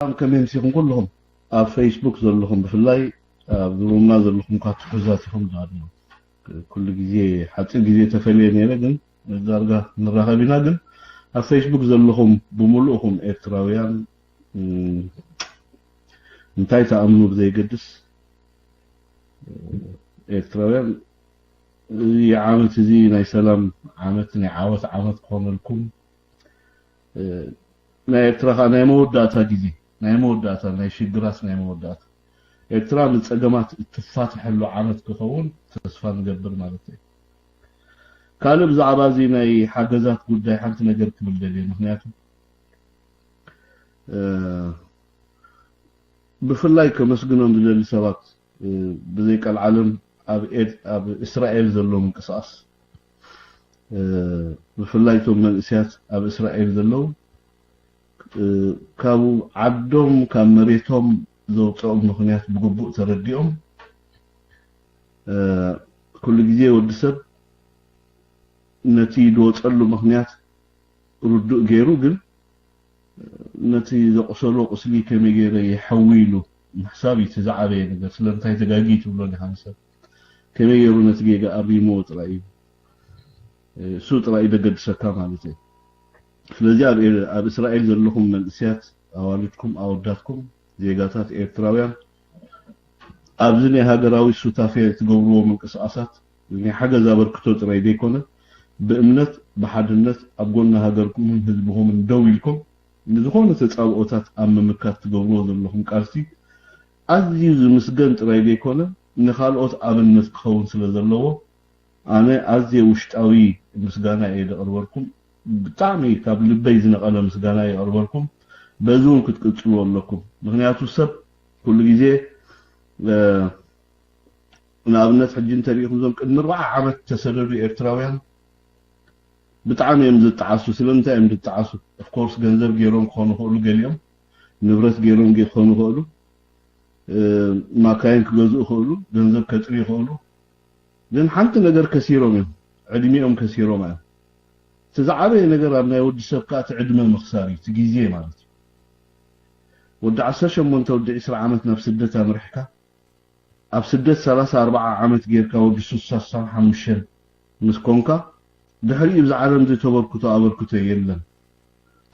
ሰላም፣ ከመይ ምሲኹም ኩልኹም? ኣብ ፌስቡክ ዘለኹም ብፍላይ ኣብ ሩምና ዘለኹም እኳ ትሑዛት ኢኹም። ዳርና ኩሉ ግዜ ሓፂር ግዜ ተፈልየ ነይረ፣ ግን ዳርጋ ንራኸብ ኢና። ግን ኣብ ፌስቡክ ዘለኹም ብምሉእኹም ኤርትራውያን እንታይ ትኣምኑ ብዘይገድስ ኤርትራውያን፣ እዚ ዓመት እዚ ናይ ሰላም ዓመት፣ ናይ ዓወት ዓመት ክኾነልኩም። ናይ ኤርትራ ከዓ ናይ መወዳእታ ግዜ፣ ናይ መወዳእታ፣ ናይ ሽግራት ናይ መወዳእታ፣ ኤርትራ ንፀገማት እትፋትሐሉ ዓመት ክኸውን ተስፋ ንገብር ማለት እዩ። ካልእ ብዛዕባ እዚ ናይ ሓገዛት ጉዳይ ሓንቲ ነገር ክብል ደልየ። ምክንያቱ ብፍላይ ከመስግኖም ዝደሊ ሰባት፣ ብዘይ ቀልዓለም ኣብ እስራኤል ዘሎ ምንቅስቃስ፣ ብፍላይ እቶም መንእስያት ኣብ እስራኤል ዘለዉ፣ ካብ ዓዶም፣ ካብ መሬቶም ዘውፅኦም ምክንያት ብግቡእ ተረዲኦም፣ ኩሉ ግዜ ወዲ ሰብ ነቲ ዝወፀሉ ምክንያት ርዱእ ገይሩ፣ ግን ነቲ ዘቁሰሎ ቁስሊ ከመይ ገይረ ይሐዊ ኢሉ ምሕሳብ እዩ እቲ ዝዓበየ ነገር። ስለምንታይ ተጋጊ ትብሎ ዲኻ ንሰብ? ከመይ ገይሩ ነቲ ጌጋ ኣሪምዎ ጥራይ እዩ፣ እሱ ጥራይ እዩ ደገድሰካ ማለት እዩ። ስለዚ ኣብ እስራኤል ዘለኹም መንእስያት፣ ኣዋልድኩም፣ ኣወዳትኩም፣ ዜጋታት ኤርትራውያን ኣብዚ ናይ ሃገራዊ ሱታፌ ትገብርዎ ምንቅስቃሳት ናይ ሓገዝ ኣበርክቶ ጥራይ ዘይኮነ፣ ብእምነት፣ ብሓድነት ኣብ ጎኒ ሃገርኩምን ህዝብኹምን ደው ኢልኩም ንዝኾነ ተጻብኦታት ኣብ ምምካት ትገብርዎ ዘለኹም ቃልሲ ኣዝዩ ዝምስገን ጥራይ ዘይኮነ፣ ንኻልኦት ኣብነት ክኸውን ስለ ዘለዎ፣ ኣነ ኣዝየ ውሽጣዊ ምስጋና እየ ዘቕርበልኩም። ብጣዕሚ ካብ ልበይ ዝነቐለ ምስጋና የቕርበልኩም። በዚ እውን ክትቅጽልዎ ኣለኩም። ምክንያቱ ሰብ ኩሉ ግዜ፣ ንኣብነት ሕጂ እንተሪኢኹም እዞም ቅድሚ ኣርባዓ ዓመት ዝተሰደዱ ኤርትራውያን ብጣዕሚ እዮም ዝጠዓሱ። ስለምንታይ እዮም ዝጠዓሱ? ኦፍኮርስ ገንዘብ ገይሮም ክኾኑ ይኽእሉ፣ ገሊኦም ንብረት ገይሮም ክኾኑ ይኽእሉ፣ ማካይን ክገዝኡ ይኽእሉ፣ ገንዘብ ከጥርዩ ይኽእሉ። ግን ሓንቲ ነገር ከሲሮም እዮም፣ ዕድሚኦም ከሲሮም እዮም። እቲ ዝዓበየ ነገር ኣብ ናይ ወዲ ሰብ ከዓ እቲ ዕድመ ምኽሳር እዩ፣ እቲ ግዜ ማለት እዩ። ወዲ ዓሰርተ ሸሞንተ፣ ወዲ ዕስራ ዓመት ናብ ስደት ኣምሪሕካ፣ ኣብ ስደት ሰላሳ ኣርባዓ ዓመት ጌርካ፣ ወዲ ስሳ፣ ስሳን ሓሙሽተን ምስ ኮንካ፣ ድሕሪኡ ብዛ ዓለም ዝተበርክቶ ኣበርክቶ የለን።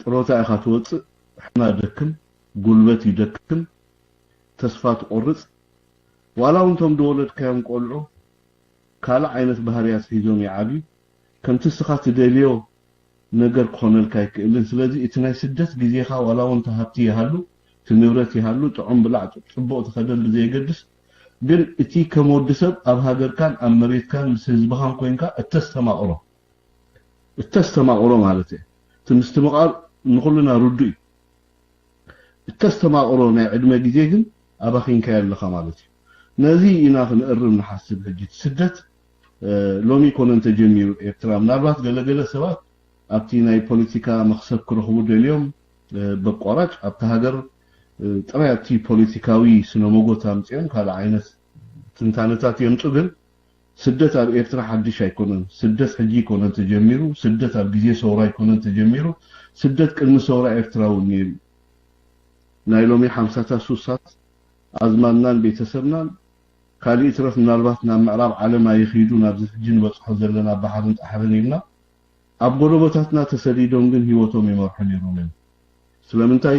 ጥሮታ ኢኻ ትወፅእ፣ ሕና ደክም፣ ጉልበት ይደክም፣ ተስፋ ትቆርፅ። ዋላ እውን እቶም ዝወለድካዮም ቆልዑ ካልእ ዓይነት ባህርያት ሒዞም ይዓብዩ። ከምቲ እስኻ ትደልዮ ነገር ክኾነልካ ኣይክእልን። ስለዚ እቲ ናይ ስደት ግዜኻ ዋላ እውን እቲ ሃብቲ ይሃሉ፣ እቲ ንብረት ይሃሉ፣ ጥዑም ብላዕ፣ ጽቡቕ ትኸደን ብዘየገድስ፣ ግን እቲ ከም ወዲ ሰብ ኣብ ሃገርካን ኣብ መሬትካን ምስ ህዝብኻን ኮይንካ እተስተማቕሮ፣ እተስተማቕሮ ማለት እየ። እቲ ምስትምቓር ንኹልና ርዱእ እዩ። እተስተማቕሮ ናይ ዕድመ ግዜ ግን ኣባኺንካዮ ኣለኻ ማለት እዩ። ነዚ ኢና ክንእርም ንሓስብ። ሕጂ እቲ ስደት ሎሚ ኮነን ተጀሚሩ። ኤርትራ ምናልባት ገለገለ ሰባት ኣብቲ ናይ ፖለቲካ መኽሰብ ክረኽቡ ደልዮም በቋራጭ ኣብቲ ሃገር ጥራይ ኣብቲ ፖለቲካዊ ስነ መጎት ኣምፅኦም ካልእ ዓይነት ትንታነታት የምፁ። ግን ስደት ኣብ ኤርትራ ሓድሽ ኣይኮነን። ስደት ሕጂ ኣይኮነን ተጀሚሩ። ስደት ኣብ ግዜ ሰውራ ኣይኮነን ተጀሚሩ። ስደት ቅድሚ ሰውራ ኤርትራ እውን ነይሩ። ናይ ሎሚ ሓምሳታት ሱሳት ኣዝማድናን ቤተሰብናን ካልእ ይትረፍ ምናልባት ናብ ምዕራብ ዓለም ኣይኺዱ ናብዚ ሕጂ ንበጽሖ ዘለና ባሕርን ጻሕርን ኢልና ኣብ ጎደቦታትና ተሰዲዶም ግን ህይወቶም ይመርሑ ነይሮም እዮም። ስለምንታይ?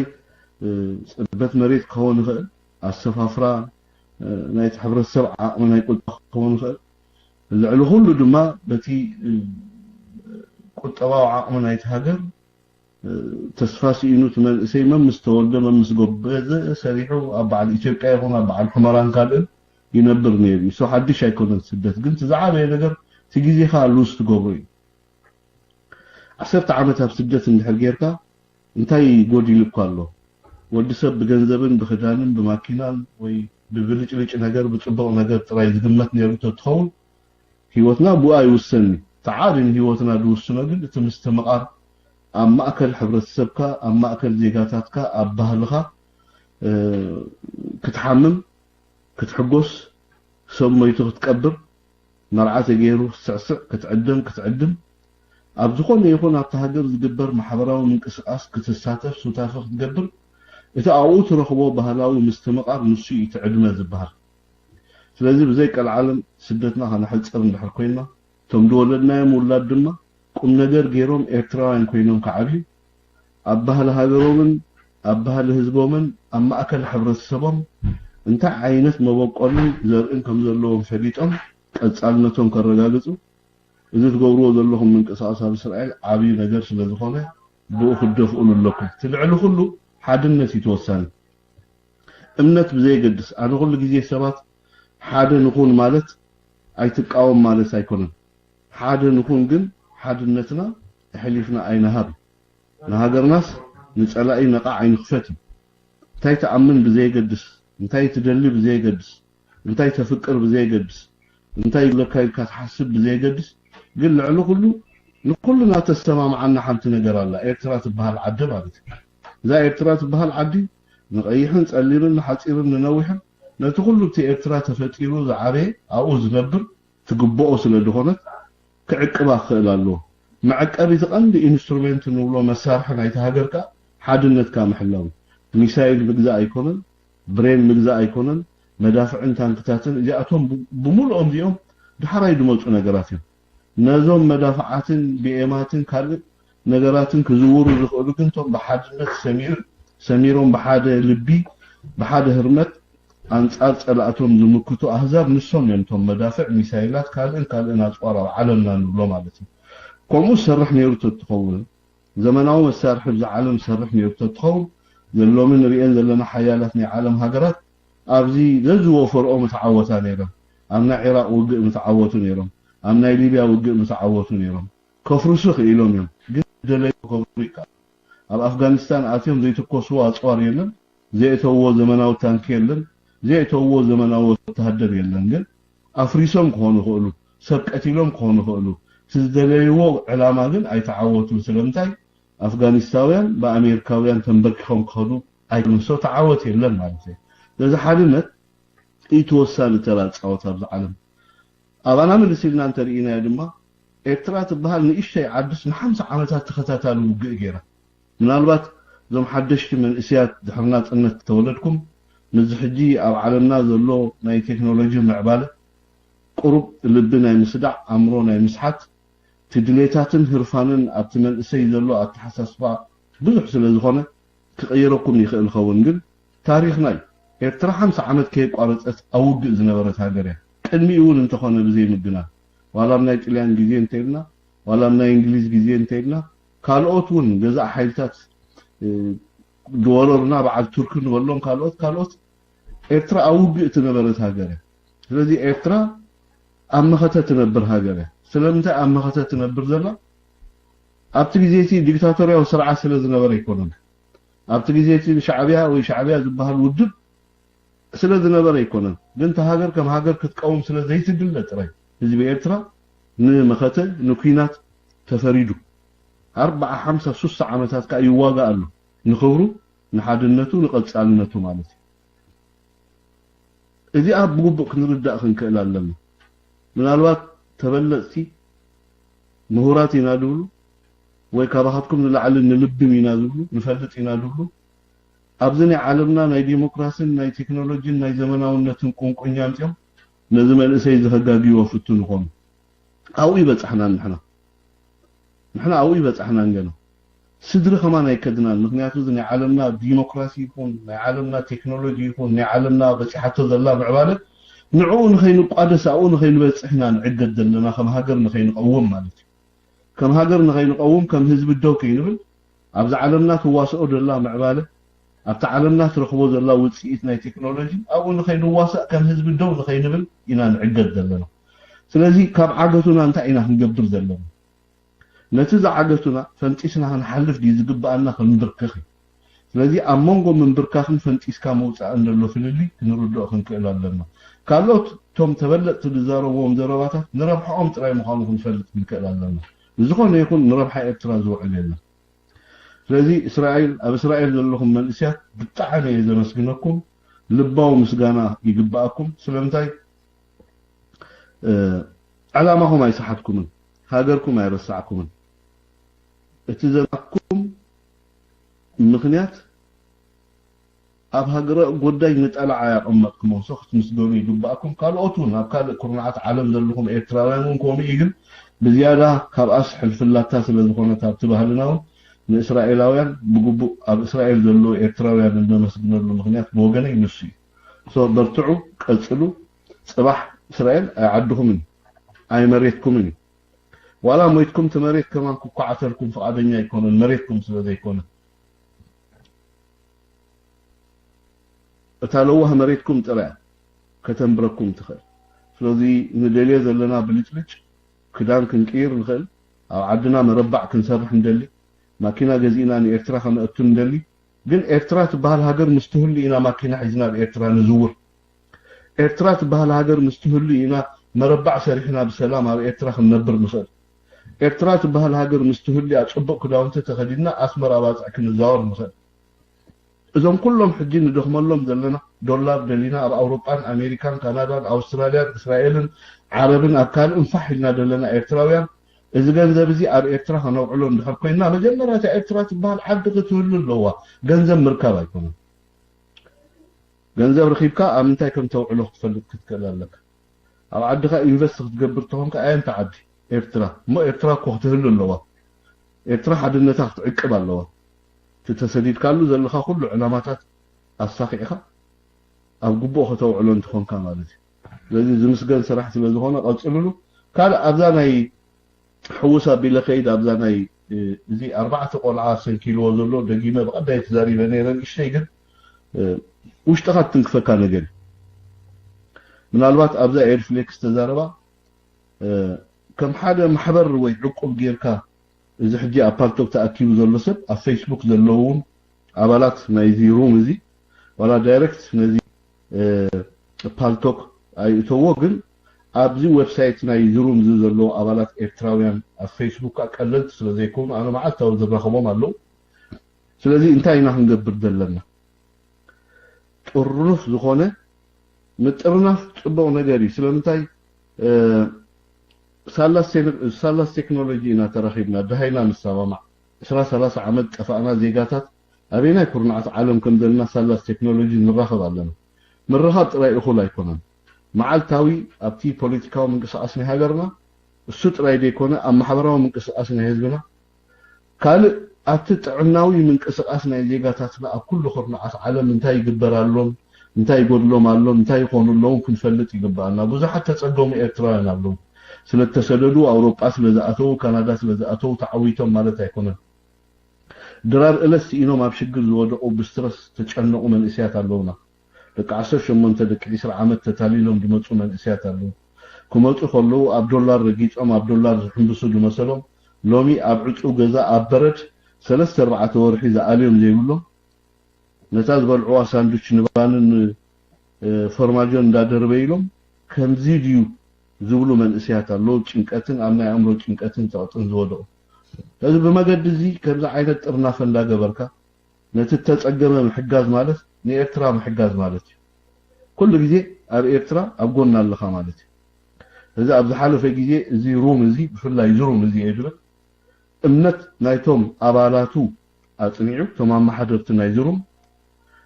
ጽበት መሬት ክኸውን ይኽእል፣ ኣሰፋፍራ ናይቲ ሕብረተሰብ ዓቕሚ ናይ ቁጠባ ክኸውን ይኽእል። ልዕሊ ኩሉ ድማ በቲ ቁጠባዊ ዓቕሚ ናይቲ ሃገር ተስፋ ስኢኑ እቲ መንእሰይ መምስ ተወልደ መምስ ጎበዘ ሰሪሑ ኣብ በዓል ኢትዮጵያ ይኹን ኣብ በዓል ሑመራን ካልእን ይነብር ነይሩ እዩ። So ሓድሽ ኣይኮነን ስደት፣ ግን እቲ ዝዓበየ ነገር እቲ ግዜኻ ሉዝ ትገብሮ እዩ። ዓሰርተ ዓመት ኣብ ስደት እንድሕር ጌርካ እንታይ ጎዲሉካ ኣሎ? ወዲ ሰብ ብገንዘብን ብኽዳንን ብማኪናን ወይ ብብልጭልጭ ነገር ብጽቡቕ ነገር ጥራይ ዝግመት ነይሩ ተትኸውን ህይወትና ብኡ ኣይውሰን እዩ። እቲ ዓቢ ንህይወትና ዝውስኖ ግን እቲ ምስትምቓር ኣብ ማእከል ሕብረተሰብካ፣ ኣብ ማእከል ዜጋታትካ፣ ኣብ ባህልኻ ክትሓምም ክትሕጎስ፣ ሰብ ሞይቱ ክትቀብር፣ መርዓ ተገይሩ ክትስዕስዕ፣ ክትዕደም ክትዕድም፣ ኣብ ዝኾነ ይኹን ኣብቲ ሃገር ዝግበር ማሕበራዊ ምንቅስቃስ ክትሳተፍ ሱታፌ ክትገብር እቲ ኣብኡ ትረኽቦ ባህላዊ ምስትምቓር ንሱ እዩ እቲ ዕድመ ዝበሃል። ስለዚ ብዘይ ቀልዓለም ስደትና ከነሕጽር እንድሕር ኮይና፣ እቶም ዝወለድናዮም ውላድ ድማ ቁም ነገር ገይሮም ኤርትራውያን ኮይኖም ክዓብዩ፣ ኣብ ባህሊ ሃገሮምን ኣብ ባህሊ ህዝቦምን ኣብ ማእከል ሕብረተሰቦም እንታይ ዓይነት መበቆልን ዘርእን ከም ዘለዎም ፈሊጦም ቀጻልነቶም ከረጋግጹ፣ እዚ ትገብርዎ ዘለኹም ምንቅስቓስ ኣብ እስራኤል ዓብዪ ነገር ስለ ዝኾነ ብኡ ክትደፍኡሉ ኣለኩም። እቲ ልዕሊ ኩሉ ሓድነት እዩ ተወሳኒ። እምነት ብዘየገድስ፣ ኣነ ኩሉ ግዜ ሰባት ሓደ ንኹን ማለት ኣይትቃወም ማለት ኣይኮነን። ሓደ ንኹን ግን ሓድነትና ኣሕሊፍና ኣይንሃብ። ንሃገርናስ ንጸላኢ ነቓዕ ኣይንኽፈት እዩ። እንታይ ትኣምን ብዘየገድስ፣ እንታይ ትደሊ ብዘየገድስ፣ እንታይ ተፍቅር ብዘየገድስ፣ እንታይ ይብለካ ኢልካ ትሓስብ ብዘየገድስ፣ ግን ልዕሊ ኩሉ ንኩልና ተሰማምዓና ሓንቲ ነገር ኣላ፣ ኤርትራ ትበሃል ዓዲ ማለት እዩ። እዛ ኤርትራ ትበሃል ዓዲ ንቐይሕን ጸሊምን ንሓጺርን ንነዊሕን ነቲ ኩሉ እቲ ኤርትራ ተፈጢሩ ዝዓበየ ኣብኡ ዝነብር ትግብኦ ስለ ዝኾነት ክዕቅባ ክኽእል ኣለዎ። መዐቀቢ እቲ ቀንዲ ኢንስትሩሜንት ንብሎ መሳርሒ ናይቲ ሃገር ከኣ ሓድነትካ ምሕላው እዩ። ሚሳይል ምግዛእ ኣይኮነን፣ ብሬን ምግዛእ ኣይኮነን፣ መዳፍዕን ታንክታትን እዚኣቶም ብ- ብምልኦም እዚኦም ድሓራይ ዝመፁ ነገራት እዮም። ነዞም መዳፍዓትን ቢኤማትን ካልእ ነገራትን ክዝውሩ ዝኽእሉ ግን እቶም ብሓድነት ሰሚር ሰሚሮም ብሓደ ልቢ ብሓደ ህርመት ኣንጻር ጸላእቶም ዝምክቱ ኣህዛብ ንሶም እዮም። እቶም መዳፍዕ፣ ሚሳይላት፣ ካልእን ካልእን ኣጽዋር ኣብ ዓለምና ንብሎ ማለት እዩ። ከምኡ ዝሰርሕ ነይሩ ተትኸውን፣ ዘመናዊ መሳርሒ ብዛ ዓለም ዝሰርሕ ነይሩ ተትኸውን፣ ዘሎምን ንርእየን ዘለና ሓያላት ናይ ዓለም ሃገራት ኣብዚ ዘዝወፈርኦ ምተዓወታ ነይረን። ኣብ ናይ ዒራቕ ውግእ ምተዓወቱ ነይሮም። ኣብ ናይ ሊብያ ውግእ ምተዓወቱ ነይሮም። ከፍርሱ ክኢሎም እዮም። ግን ደለዩ ከፍሩ ይከኣል። ኣብ ኣፍጋኒስታን ኣትዮም ዘይትኮስዎ ኣጽዋር የለን፣ ዘየእተውዎ ዘመናዊ ታንኪ የለን፣ ዘየእተውዎ ዘመናዊ ወተሃደር የለን። ግን ኣፍሪሶም ክኾኑ ይኽእሉ፣ ሰብ ቀቲሎም ክኾኑ ይኽእሉ። እቲ ዝደለይዎ ዕላማ ግን ኣይተዓወቱን። ስለምንታይ? ኣፍጋኒስታውያን ብኣሜሪካውያን ተንበርኪኾም ክኸዱ ኣይክእሉን። So ተዓወት የለን ማለት እዩ። ስለዚ ሓድነት እቲ ወሳኒ ተራ ዝጻወት ኣብዚ ዓለም። ኣባና ምልስ ኢልና እንተርኢናዮ ድማ ኤርትራ ትበሃል ንእሽተይ ዓድስ ንሓምሳ ዓመታት ተኸታታሊ ውግእ ገይራ። ምናልባት እዞም ሓደሽቲ መንእስያት ድሕሪ ናጽነት ዝተወለድኩም ምስዚ ሕጂ ኣብ ዓለምና ዘሎ ናይ ቴክኖሎጂ ምዕባለ ቁሩብ ልቢ ናይ ምስዳዕ ኣእምሮ ናይ ምስሓት እቲ ድሌታትን ህርፋንን ኣብቲ መንእሰይ ዘሎ ኣተሓሳስባ ብዙሕ ስለ ዝኾነ ክቕይረኩም ይኽእል ኸውን ግን ታሪኽና እዩ። ኤርትራ ሓምሳ ዓመት ከየቋረጸት ኣብ ውግእ ዝነበረት ሃገር እያ። ቅድሚኡ እውን እንተኾነ ብዘይ ምግናን ዋላ ኣብ ናይ ጥልያን ግዜ እንተኢልና ዋላ ኣብ ናይ እንግሊዝ ግዜ እንተኢልና ካልኦት እውን ገዛእ ሓይልታት ዝወረሩና በዓል ቱርኪ ንበሎም ካልኦት ካልኦት ኤርትራ ኣብ ውግእ ትነበረት ሃገር እያ። ስለዚ ኤርትራ ኣብ መኸተ ትነብር ሃገር እያ። ስለምንታይ ኣብ መኸተ ትነብር ዘላ? ኣብቲ ግዜ እቲ ዲክታቶርያዊ ስርዓት ስለ ዝነበረ ኣይኮነን። ኣብቲ ግዜ እቲ ሻዕብያ ወይ ሻዕብያ ዝበሃል ውድብ ስለ ዝነበረ ኣይኮነን። ግን እታ ሃገር ከም ሃገር ክትቀውም ስለ ዘይትድለ ጥራይ ህዝቢ ኤርትራ ንመኸተ ንኲናት ተፈሪዱ። ኣርባዓ፣ ሓምሳ፣ ሱሳ ዓመታት ከኣ ይዋጋእ ኣሎ። ንኽብሩ፣ ንሓድነቱ፣ ንቐጻልነቱ ማለት እዩ። እዚኣ ብግቡእ ክንርዳእ ክንክእል ኣለና። ምናልባት ተበለጽቲ ምሁራት ኢና ዝብሉ ወይ ካባኻትኩም ንላዕሊ ንልብም ኢና ዝብሉ ንፈልጥ ኢና ዝብሉ ኣብዚ ናይ ዓለምና ናይ ዲሞክራሲን ናይ ቴክኖሎጂን ናይ ዘመናውነትን ቁንቁኛ ኣምፅኦም ነዚ መንእሰይ ዘህጋግይዎ ፍቱን ይኾኑ። ኣብኡ ይበፃሕናን ንሕና ንሕና ኣብኡ ይበፃሕናን ገና ስድሪ ከማን ኣይከድናን። ምክንያቱ እዚ ናይ ዓለምና ዲሞክራሲ ይኹን ናይ ዓለምና ቴክኖሎጂ ይኹን ናይ ዓለምና በፂሓቶ ዘላ ምዕባለ ንዕኡ ንኸይንቋደስ ኣብኡ ንኸይንበፅሕ ኢና ንዕገት ዘለና ከም ሃገር ንኸይንቐውም ማለት እዩ። ከም ሃገር ንኸይንቐውም ከም ህዝቢ ደው ከይንብል ኣብዛ ዓለምና ትዋስኦ ዘላ ምዕባለ ኣብታ ዓለምና ትረኽቦ ዘላ ውፅኢት ናይ ቴክኖሎጂ ኣብኡ ንኸይንዋሳእ ከም ህዝቢ ደው ንኸይንብል ኢና ንዕገት ዘለና። ስለዚ ካብ ዓገቱና እንታይ ኢና ክንገብር ዘለና? ነቲ ዝዓገቱና ፈንጢስና ክንሓልፍ ድዩ ዝግብኣና ክንብርከኽ እዩ። ስለዚ ኣብ መንጎ ምንብርካኽን ፈንጢስካ ምውፃእን ዘሎ ፍልልይ ክንርድኦ ክንክእል ኣለና። ካልኦት እቶም ተበለፅቲ ዝዛረብዎም ዘረባታት ንረብሓኦም ጥራይ ምዃኑ ክንፈልጥ ክንክእል ኣለና። ንዝኾነ ይኹን ንረብሓ ኤርትራ ዝውዕል የለን። ስለዚ እስራኤል ኣብ እስራኤል ዘለኹም መንእስያት ብጣዕሚ እየ ዘመስግነኩም። ልባዊ ምስጋና ይግብኣኩም። ስለምንታይ ዕላማኹም ኣይሰሓትኩምን፣ ሃገርኩም ኣይረሳዕኩምን። እቲ ዘናኩም ምኽንያት ኣብ ሃገረ ጉዳይ ንጠላዓ ያቐመጥኩሞ፣ ሶ ክትምስገኑ ይግባእኩም። ካልኦት እውን ኣብ ካልእ ኩርናዓት ዓለም ዘለኹም ኤርትራውያን እውን ከምኡ እዩ። ግን ብዝያዳ ካብኣስ ሕልፍላታ ስለ ዝኾነት ኣብቲ ባህልና እውን ንእስራኤላውያን ብግቡእ ኣብ እስራኤል ዘለዉ ኤርትራውያን እነመስግነሉ ምኽንያት ብወገነይ ንሱ እዩ። ሶ በርትዑ፣ ቀጽሉ። ጽባሕ እስራኤል ኣይዓድኹምን፣ ኣይመሬትኩምን እዩ። ዋላ ሞይትኩም እቲ መሬት ከማን ክኳዓተልኩም ፍቓደኛ ኣይኮነን፣ መሬትኩም ስለ ዘይኮነ። እታ ለዋህ መሬትኩም ጥራይ ከተንብረኩም ትኽእል። ስለዚ ንደልዮ ዘለና ብልጭልጭ ክዳን ክንቅይር ንኽእል፣ ኣብ ዓድና መረባዕ ክንሰርሕ እንደሊ፣ ማኪና ገዚእና ንኤርትራ ከነእቱ እንደሊ። ግን ኤርትራ ትበሃል ሃገር ምስ ትህሉ ኢና ማኪና ሒዝና ኣብ ኤርትራ ንዝውር። ኤርትራ ትበሃል ሃገር ምስ ትህሉ ኢና መረባዕ ሰሪሕና ብሰላም ኣብ ኤርትራ ክንነብር ንኽእል። ኤርትራ ትበሃል ሃገር ምስ ትህሉ እያ ጽቡቕ ክዳውንቲ ተኸዲንና ኣስመራ ባጽዕ ክንዛወር ንኽእል። እዞም ኩሎም ሕጂ ንደኽመሎም ዘለና፣ ዶላር ደሊና ኣብ ኣውሮጳን ኣሜሪካን ካናዳን ኣውስትራልያን እስራኤልን ዓረብን ኣብ ካልእን ፋሕ ኢልና ዘለና ኤርትራውያን፣ እዚ ገንዘብ እዚ ኣብ ኤርትራ ከነውዕሎ እንድሕር ኮይንና፣ መጀመርያ እታ ኤርትራ ትበሃል ዓዲ ክትህሉ ኣለዋ። ገንዘብ ምርካብ ኣይኮነን። ገንዘብ ረኺብካ ኣብ ምንታይ ከም ተውዕሎ ክትፈልጥ ክትክእል ኣለካ። ኣብ ዓድኻ ኢንቨስት ክትገብር ተኾንካ ኣየንታ ዓዲ? ኤርትራ። እሞ ኤርትራ እኮ ክትህሉ ኣለዋ። ኤርትራ ሓድነታ ክትዕቅብ ኣለዋ። እቲ ተሰዲድካሉ ዘለኻ ኩሉ ዕላማታት ኣሳኺዕካ ኣብ ግቡእ ከተውዕሎ እንትኾንካ ማለት እዩ። ስለዚ ዝምስገን ስራሕ ስለ ዝኾነ ቀጽልሉ። ካልእ ኣብዛ ናይ ሕውስ ኣቢለ ከይድ ኣብዛ ናይ፣ እ፣ እዚ ኣርባዕተ ቆልዓ ሰንኪልዎ ዘሎ ደጊመ ብቐዳይ ተዛሪበ ነይረ። ንእሽተይ ግን፣ እ፣ ውሽጥኻ ትንክፈካ ነገር እዩ። ምናልባት ኣብዛ ኤርፍሌክስ ተዛረባ፣ እ፣ ከም ሓደ ማሕበር ወይ ዕቁብ ጌርካ እዚ ሕጂ ኣብ ፓልቶክ ተኣኪቡ ዘሎ ሰብ ኣብ ፌስቡክ ዘለዉ እውን ኣባላት ናይዚ ሩም እዚ ዋላ ዳይሬክት ነዚ፣ እ፣ ፓልቶክ ኣይእተዎ፣ ግን ኣብዚ ዌብሳይት ናይ ዝሩም እዚ ዘለዉ ኣባላት ኤርትራውያን ኣብ ፌስቡክ ቀለልቲ ስለ ዘይኮኑ ኣነ መዓልታዊ ዝራኸቦም ኣለዉ። ስለዚ እንታይ ኢና ክንገብር ዘለና? ጥርኑፍ ዝኾነ ምጥርናፍ ጽቡቕ ነገር እዩ። ስለምንታይ፣ እ፣ ሳላስ ቴክ-፣ ሳላስ ቴክኖሎጂ ኢና ተራኺብና፣ ደሃይና ንሰማማዕ። ዕስራ ሰላሳ ዓመት ጠፋእና ዜጋታት ኣበየናይ ኩርናዓት ዓለም ከም ዘለና ሳላስ ቴክኖሎጂ ንራኸብ ኣለና። ምርኻብ ጥራይ እኹል ኣይኮነን። መዓልታዊ ኣብቲ ፖለቲካዊ ምንቅስቓስ ናይ ሃገርና እሱ ጥራይ ዘይኮነ ኣብ ማሕበራዊ ምንቅስቓስ ናይ ህዝብና ካልእ ኣብቲ ጥዕናዊ ምንቅስቓስ ናይ ዜጋታትና ኣብ ኩሉ ኩርናዓት ዓለም እንታይ ይግበር ኣሎን እንታይ ይጎድሎም ኣሎን እንታይ ይኾኑ ኣለውን ክንፈልጥ ይግበኣና። ብዙሓት ተጸገሙ ኤርትራውያን ኣለዉ። ስለ እተሰደዱ፣ ኣውሮጳ ስለ ዝኣተዉ፣ ካናዳ ስለ ዝኣተዉ ተዓዊቶም ማለት ኣይኮነን። ድራር እለት ስኢኖም ኣብ ሽግር ዝወደቑ፣ ብስትረስ ዝተጨነቑ መንእሰያት ኣለዉና። ደቂ ዓሰርተ ሸሞንተ፣ ደቂ ዕስራ ዓመት ተታሊሎም ዝመጹ መንእሰያት ኣለዉ። ክመጹ ከለዉ ኣብ ዶላር ረጊጾም ኣብ ዶላር ዝሕንብሱ ዝመሰሎም፣ ሎሚ ኣብ ዕጹው ገዛ ኣብ በረድ ሰለስተ ኣርባዕተ ወርሒ ዝኣልዮም ዘይብሎም፣ ነታ ዝበልዕዋ ሳንዱች ንባንን፣ እ፣ ፎርማጆን እንዳደርበይሎም፣ ከምዚ ድዩ ዝብሉ መንእሰያት ኣለዉ። ጭንቀትን ኣብ ናይ ኣእምሮ ጭንቀትን ጸቕጥን ዝወደቑ። ስለዚ ብመገዲ እዚ ከምዚ ዓይነት ጥርናፈ እንዳገበርካ ነቲ እተጸገመ ምሕጋዝ ማለት ንኤርትራ ምሕጋዝ ማለት እዩ። ኩሉ ግዜ ኣብ ኤርትራ ኣብ ጎና ኣለኻ ማለት እዩ። እዚ ኣብ ዝሓለፈ ግዜ እዚ ሩም እዚ፣ ብፍላይ እዚ ሩም እዚ እየ ዝብል፣ እምነት ናይቶም ኣባላቱ ኣጽኒዑ፣ እቶም ኣመሓደርቲ ናይዚ ሩም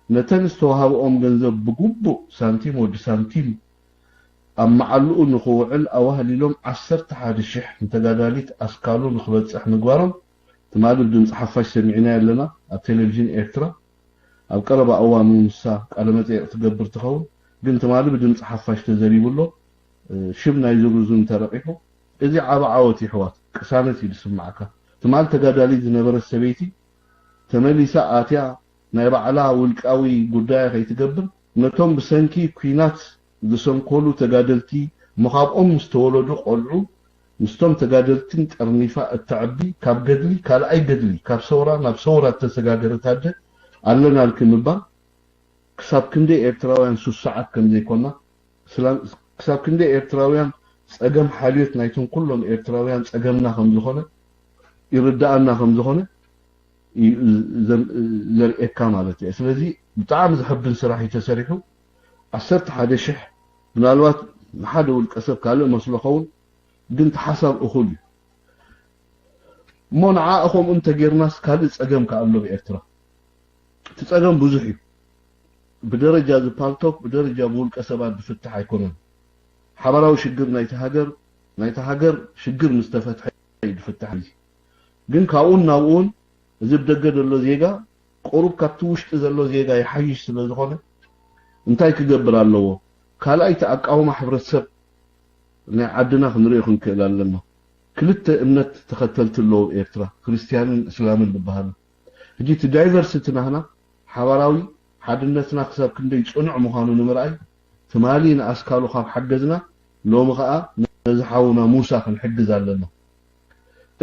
ነተን ዝተዋህበኦም ገንዘብ ብግቡእ ሳንቲም ወዲ ሳንቲም ኣብ መዓልኡ ንኽውዕል ኣዋህሊሎም ዓሰርተ ሓደ ሽሕ ንተጋዳሊት ኣስካሉ ንኽበጽሕ ምግባሮም ትማሊ ብድምፂ ሓፋሽ ሰሚዕናዮ ኣለና። ኣብ ቴሌቪዥን ኤርትራ ኣብ ቀረባ እዋን እውን ንሳ ቃለ መጠይቕ ትገብር ትኸውን፣ ግን ትማሊ ብድምፂ ሓፋሽ ተዘሪቡ ኣሎ። እ፣ ሽም ናይ ዝርዝም ተረቂሑ። እዚ ዓቢ ዓወት ይሕዋት፣ ቅሳነት እዩ ዝስማዓካ። ትማል ተጋዳሊት ዝነበረት ሰበይቲ ተመሊሳ ኣትያ ናይ ባዕላ ውልቃዊ ጉዳያ ከይትገብር፣ ነቶም ብሰንኪ ኲናት ዝሰንኮሉ ተጋደልቲ፣ ምኻብኦም ምስ ተወለዱ ቆልዑ፣ ምስቶም ተጋደልትን ጠርኒፋ እተዕቢ፣ ካብ ገድሊ ካልኣይ ገድሊ፣ ካብ ሰውራ ናብ ሰውራ እተሰጋገረት ኣደ ኣለናልኪ ምባል፣ ክሳብ ክንደይ ኤርትራውያን ሱሳዓት ከም ዘይኮና፣ ስላ-፣ ክሳብ ክንደይ ኤርትራውያን ጸገም ሓልዮት ናይቶም ኩሎም ኤርትራውያን ጸገምና ከም ዝኾነ፣ ይርድኣና ከም ዝኾነ እዩ ዘም-፣ ዘርእየካ ማለት እዩ። ስለዚ ብጣዕሚ ዘሐብን ስራሕ እዩ ተሰሪሑ። ዓሰርተ ሓደ ሽሕ ምናልባት ንሓደ ውልቀ ሰብ ካልእ መስሎ ኸውን፣ ግን እቲ ሓሳብ እኹል እዩ። እሞ ንዓ ከምኡ እንተጌርናስ ካልእ ጸገም ከ ኣሎ ብኤርትራ? እቲ ጸገም ብዙሕ እዩ። ብደረጃ ዝፓልቶክ ብደረጃ ብውልቀ ሰባት ዝፍታሕ ኣይኮነን። ሓባራዊ ሽግር ናይቲ ሃገር ናይቲ ሃገር ሽግር ምስ ተፈትሐ እዩ ዝፍታሕ። ግን ካብኡን ናብኡን እዚ ብደገ ዘሎ ዜጋ ቁሩብ ካብቲ ውሽጢ ዘሎ ዜጋ ይሓይሽ ስለ ዝኾነ እንታይ ክገብር ኣለዎ? ካልኣይ እቲ ኣቃውማ ሕብረተሰብ ናይ ዓድና ክንሪኦ ክንክእል ኣለና። ክልተ እምነት ተኸተልቲ ኣለዉ ኤርትራ፣ ክርስትያንን እስላምን ዝበሃሉ። ሕጂ እቲ ዳይቨርሲቲ ናህና ሓባራዊ ሓድነትና ክሳብ ክንደይ ጽኑዕ ምዃኑ ንምርኣይ ትማሊ ንኣስካሉ ካብ ሓገዝና ሎሚ ኸኣ ነዚ ሓውና ሙሳ ክንሕግዝ ኣለና።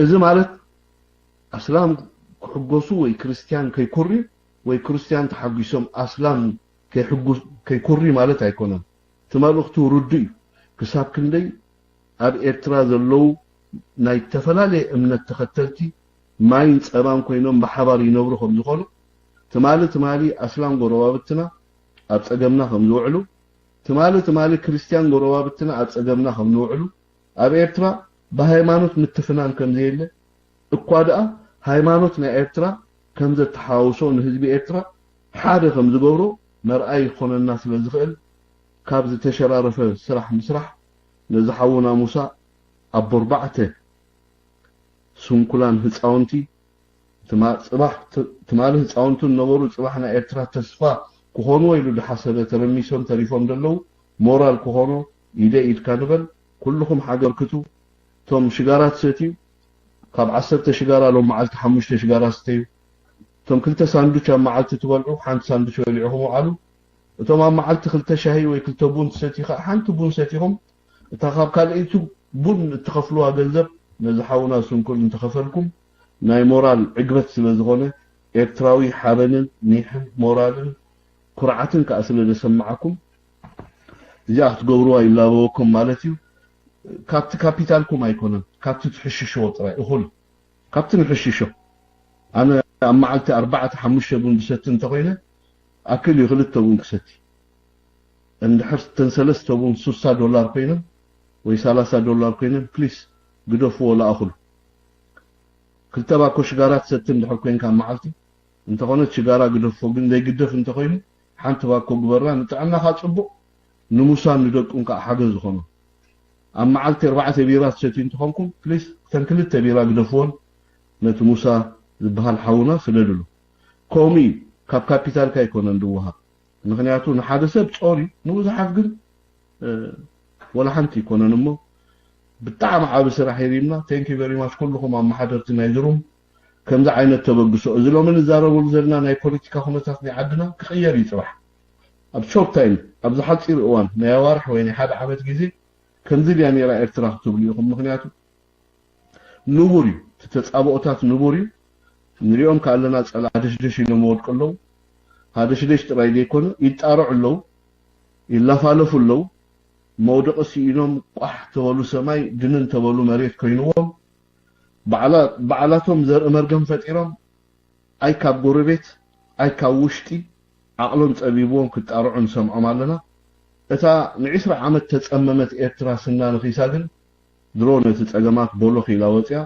እዚ ማለት ኣስላም ክሕጎሱ ወይ ክርስትያን ከይኩሪ ወይ ክርስትያን ተሓጒሶም ኣስላም ከይኩሪ ማለት ኣይኮነን። እቲ መልእኽቱ ርዱእ እዩ። ክሳብ ክንደይ ኣብ ኤርትራ ዘለዉ ናይ ዝተፈላለየ እምነት ተኸተልቲ ማይን ጸባን ኮይኖም ብሓባር ይነብሩ ከም ዝኾኑ ትማሊ ትማሊ ኣስላም ጎረባብትና ኣብ ጸገምና ከም ዝውዕሉ ትማሊ ትማሊ ክርስትያን ጎረባብትና ኣብ ጸገምና ከም ንውዕሉ ኣብ ኤርትራ ብሃይማኖት ምትፍናን ከም ዘየለ እኳ ደኣ ሃይማኖት ናይ ኤርትራ ከም ዘተሓዋውሶ ንህዝቢ ኤርትራ ሓደ ከም ዝገብሮ መርኣይ ይኾነና ስለ ዝኽእል ካብ ዝተሸራረፈ ስራሕ ምስራሕ ነዚ ሓውና ሙሳ ኣቦ ኣርባዕተ ስንኩላን ህፃውንቲ ትማ- ፅባሕ ት- ትማሊ ህፃውንቲ ነበሩ ፅባሕ ናይ ኤርትራ ተስፋ ክኾኑ ኢሉ ድሓሰበ ተረሚሶም ተሪፎም ዘለዉ ሞራል ክኾኖ ኢደ ኢድካ ንበል ኩልኹም ሓገርክቱ እቶም ሽጋራ ትሰትዩ ካብ ዓሰርተ ሽጋራ ሎም መዓልቲ ሓሙሽተ ሽጋራ ስተዩ እቶም ክልተ ሳንዱች ኣብ መዓልቲ ትበልዑ ሓንቲ ሳንዱች በሊዕኹም ውዓሉ እቶም ኣብ መዓልቲ ክልተ ሻሂ ወይ ክልተ ቡን ትሰትዩ ከዓ ሓንቲ ቡን ሰቲኹም እታ ካብ ካልኣይቲ ቡን እትኸፍልዋ ገንዘብ ነዚ ሓውና ስንኩል እንተኸፈልኩም ናይ ሞራል ዕግበት ስለ ዝኾነ ኤርትራዊ ሓበንን ኒሕን ሞራልን ኩርዓትን ከዓ ስለ ዘሰምዓኩም እዚኣ ክትገብርዋ ይላበወኩም ማለት እዩ። ካብቲ ካፒታልኩም ኣይኮነን ካብቲ ትሕሽሽዎ ጥራይ እኹል ካብቲ ንሕሽሾ ኣነ ኣብ መዓልቲ ኣርባዕተ ሓሙሽተ ቡን ዝሰቲ እንተኮይነ ኣክል እዩ ክልተ ቡን ክሰቲ እንድሕር ተን ሰለስተ ቡን ሱሳ ዶላር ኮይነን ወይ ሰላሳ ዶላር ኮይነን ፕሊስ ግደፍዎ ለኣኹሉ ክልተ ባኮ ሽጋራ ትሰቲ እንድሕር ኮይንካ ኣብ መዓልቲ እንተኾነ ሽጋራ ግደፎ ግን ዘይግደፍ እንተኮይኑ ሓንቲ ባኮ ግበራ ንጥዕናኻ ጽቡቕ ንሙሳን ንደቁን ከዓ ሓገዝ ዝኾኖ ኣብ መዓልቲ ኣርባዕተ ቢራ ትሰትዩ እንተኾንኩም ፕሊስ እተን ክልተ ቢራ ግደፍዎን ነቲ ሙሳ ዝበሃል ሓውና ስደድሉ ከምኡ እዩ ካብ ካፒታልካ ኣይኮነን ዝወሃብ ምኽንያቱ ንሓደ ሰብ ጾር እዩ ንብዙሓት ግን ወላ ሓንቲ ኣይኮነን እሞ ብጣዕሚ ዓቢ ስራሕ ሂሪምና thank you very much ኩልኹም ኣመሓደርቲ ናይ ዝሩም ከምዚ ዓይነት ተበግሶ እዚ ሎሚ ንዛረበሉ ዘለና ናይ ፖለቲካ ኩነታት ናይ ዓድና ክቕየር እዩ ፅባሕ ኣብ short time ኣብዚ ሓፂር እዋን ናይ ኣዋርሕ ወይ ናይ ሓደ ዓመት ግዜ ከምዚ ድያ ነይራ ኤርትራ ክትብሉ ኢኹም ምክንያቱ ንቡር እዩ እቲ ተፃብኦታት ንቡር እዩ ንሪኦም ከኣለና ፀላ ሃደሽደሽ ኢሎም ወድቁ ኣለዉ ሃደሽደሽ ጥራይ ዘይኮነ ይጣርዑ ኣለዉ ይላፋለፉ ኣለዉ መውደቂ ስኢኖም ቋሕ ተበሉ ሰማይ ድንን ተበሉ መሬት ኮይንዎም ባዕላቶም ዘርኢ መርገም ፈጢሮም ኣይ ካብ ጎረቤት ኣይ ካብ ውሽጢ ዓቕሎም ጸቢብዎም ክጣርዑ ንሰምዖም ኣለና። እታ ንዒስራ ዓመት ተጸመመት ኤርትራ ስና ነኺሳ ግን ድሮ ነቲ ጸገማት ቦሎኽ ኢላ ወጺኣ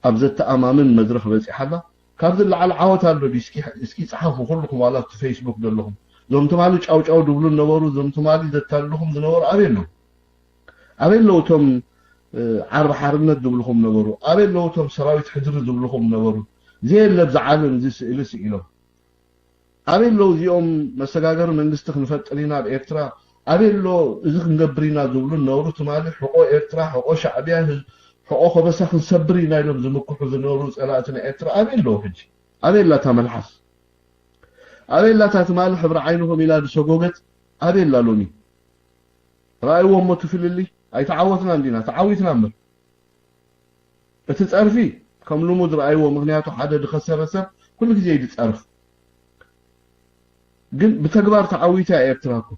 ኣብ ዘተኣማምን መድረኽ በጺሓ ኣላ። ካብዚ ንላዕሊ ዓወት ኣሎ ድዩ? እስኪ እስኪ ጸሓፉ ኩልኹም ዋላ ኣብቲ ፌስቡክ ዘለኹም። እዞም ትማሊ ጫውጫው ድብሉ ነበሩ፣ እዞም ትማሊ ዘታልልኹም ዝነበሩ ኣበይ ኣለዉ? ኣበይ ኣለዉ እቶም ዓርቢ ሓርነት ዝብልኹም ነበሩ? ኣበይ ኣለዉ እቶም ሰራዊት ሕድሪ ዝብልኹም ነበሩ? ዘየለ ኣብዚ ዓለም እዚ ስእሊ ስኢሎም። ኣበይ ኣለዉ እዚኦም መሰጋገሪ መንግስቲ ክንፈጥር ኢና ኣብ ኤርትራ? ኣበይ ኣሎ እዚ ክንገብር ኢና ዝብሉ ነበሩ? ትማሊ ሕቆ ኤርትራ፣ ሕቆ ሻዕብያ፣ ሕቆ ከበሳ ክንሰብር ኢና ኢሎም ዝምክሑ ዝነበሩ ጸላእቲ ናይ ኤርትራ ኣበይ ኣለዉ ሕጂ? ኣበይ ኣላ እታ መልሓስ? ኣበይ ኣላ እታ ትማሊ ሕብሪ ዓይንኹም ኢላ ዝሰጎገት ኣበይ ኣላ ሎሚ? ረኣይዎ እሞ እቲ ፍልልይ ኣይተዓወትናን ዲና ተዓዊትና እምበር እቲ ጸርፊ ከም ልሙድ ረኣይዎ ምኽንያቱ ሓደ ዝኸሰረ ሰብ ኩሉ ግዜ እዩ ዝጸርፍ ግን ብተግባር ተዓዊታ እያ ኤርትራ እኮ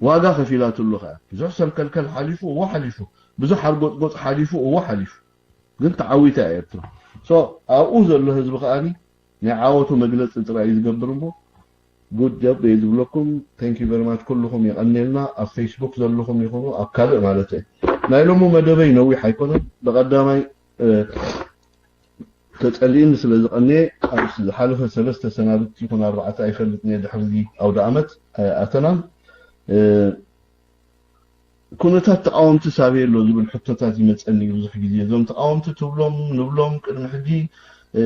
ዋጋ ከፊላትሉ ከኣ ብዙሕ ሰንከልከል ሓሊፉ እዎ ሓሊፉ ብዙሕ ሓርጎጽጎጽ ሓሊፉ እዎ ሓሊፉ ግን ተዓዊታ እያ ኤርትራ so ኣብኡ ዘሎ ህዝቢ ከኣ ናይ ዓወቱ መግለጺ ጥራይ እዩ ዝገብር እሞ good job እየ ዝብለኩም thank you very much ኩልኹም የቐኔልና ኣብ ፌስቡክ ዘለኹም ይኹኑ ኣብ ካልእ ማለት እየ ናይ ሎሙ መደበይ ነዊሕ ኣይኮነን ብቐዳማይ ተጸሊእኒ ስለ ዝቐነየ፣ ኣብ ዝሓለፈ ሰለስተ ሰናብቲ ይኹን ኣርባዕተ ኣይፈልጥን እየ፣ ድሕሪ እዚ ኣውደ ኣመት ኣይኣተናን። እ፣ ኩነታት ተቓወምቲ ሳበይ ኣሎ ዝብል ሕቶታት ይመጸኒ ብዙሕ ግዜ። እዞም ተቓወምቲ ትብሎም ንብሎም ቅድሚ ሕጂ፣ እ፣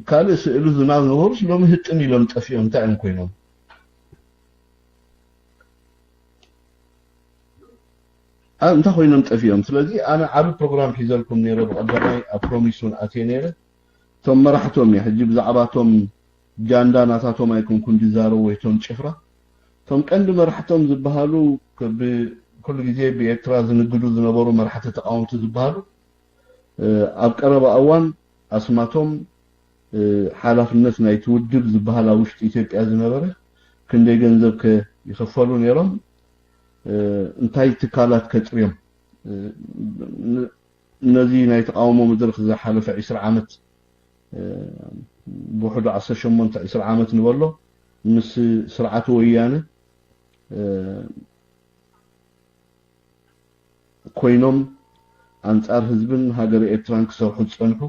ካልእ ስእሊ ዝና ዝነበሩስ ሎሚ ህጥም ኢሎም ጠፊኦም፣ እንታይ እዮም ኮይኖም? ኣ፣ እንታይ ኮይኖም ጠፊኦም? ስለዚ ኣነ ዓቢ ፕሮግራም ሒዘልኩም ነይረ፣ ብቐዳማይ ኣብ ፕሮሚስ እውን ኣትየ ነይረ። እቶም መራሕቶም እየ ሕጂ ብዛዕባ እቶም ጃንዳ ናታቶም ኣይኮንኩን ዝዛረቡ ወይ እቶም ጭፍራ። እቶም ቀንዲ መራሕቶም ዝበሃሉ ብ-፣ ኩሉ ግዜ ብኤርትራ ዝንግዱ ዝነበሩ መራሕቲ ተቓወምቲ ዝበሃሉ፣ እ፣ ኣብ ቀረባ እዋን ኣስማቶም፣ እ፣ ሓላፍነት ናይቲ ውድብ ዝበሃል ኣብ ውሽጢ ኢትዮጵያ ዝነበረ ክንደይ ገንዘብ ከ ይኸፈሉ ነይሮም? እ፣ እንታይ ትካላት ከጽርዮም? እ፣ ን-፣ ነዚ ናይ ተቓውሞ መድረኽ ዝሓለፈ ዕስራ ዓመት፣ እ፣ ብውሕዱ ዓሰርተ ሸሞንተ ዕስራ ዓመት ንበሎ ምስ ስርዓት ወያነ፣ እ፣ ኮይኖም ኣንጻር ህዝብን ሃገረ ኤርትራን ክሰርሑ ዝጸንሑ፣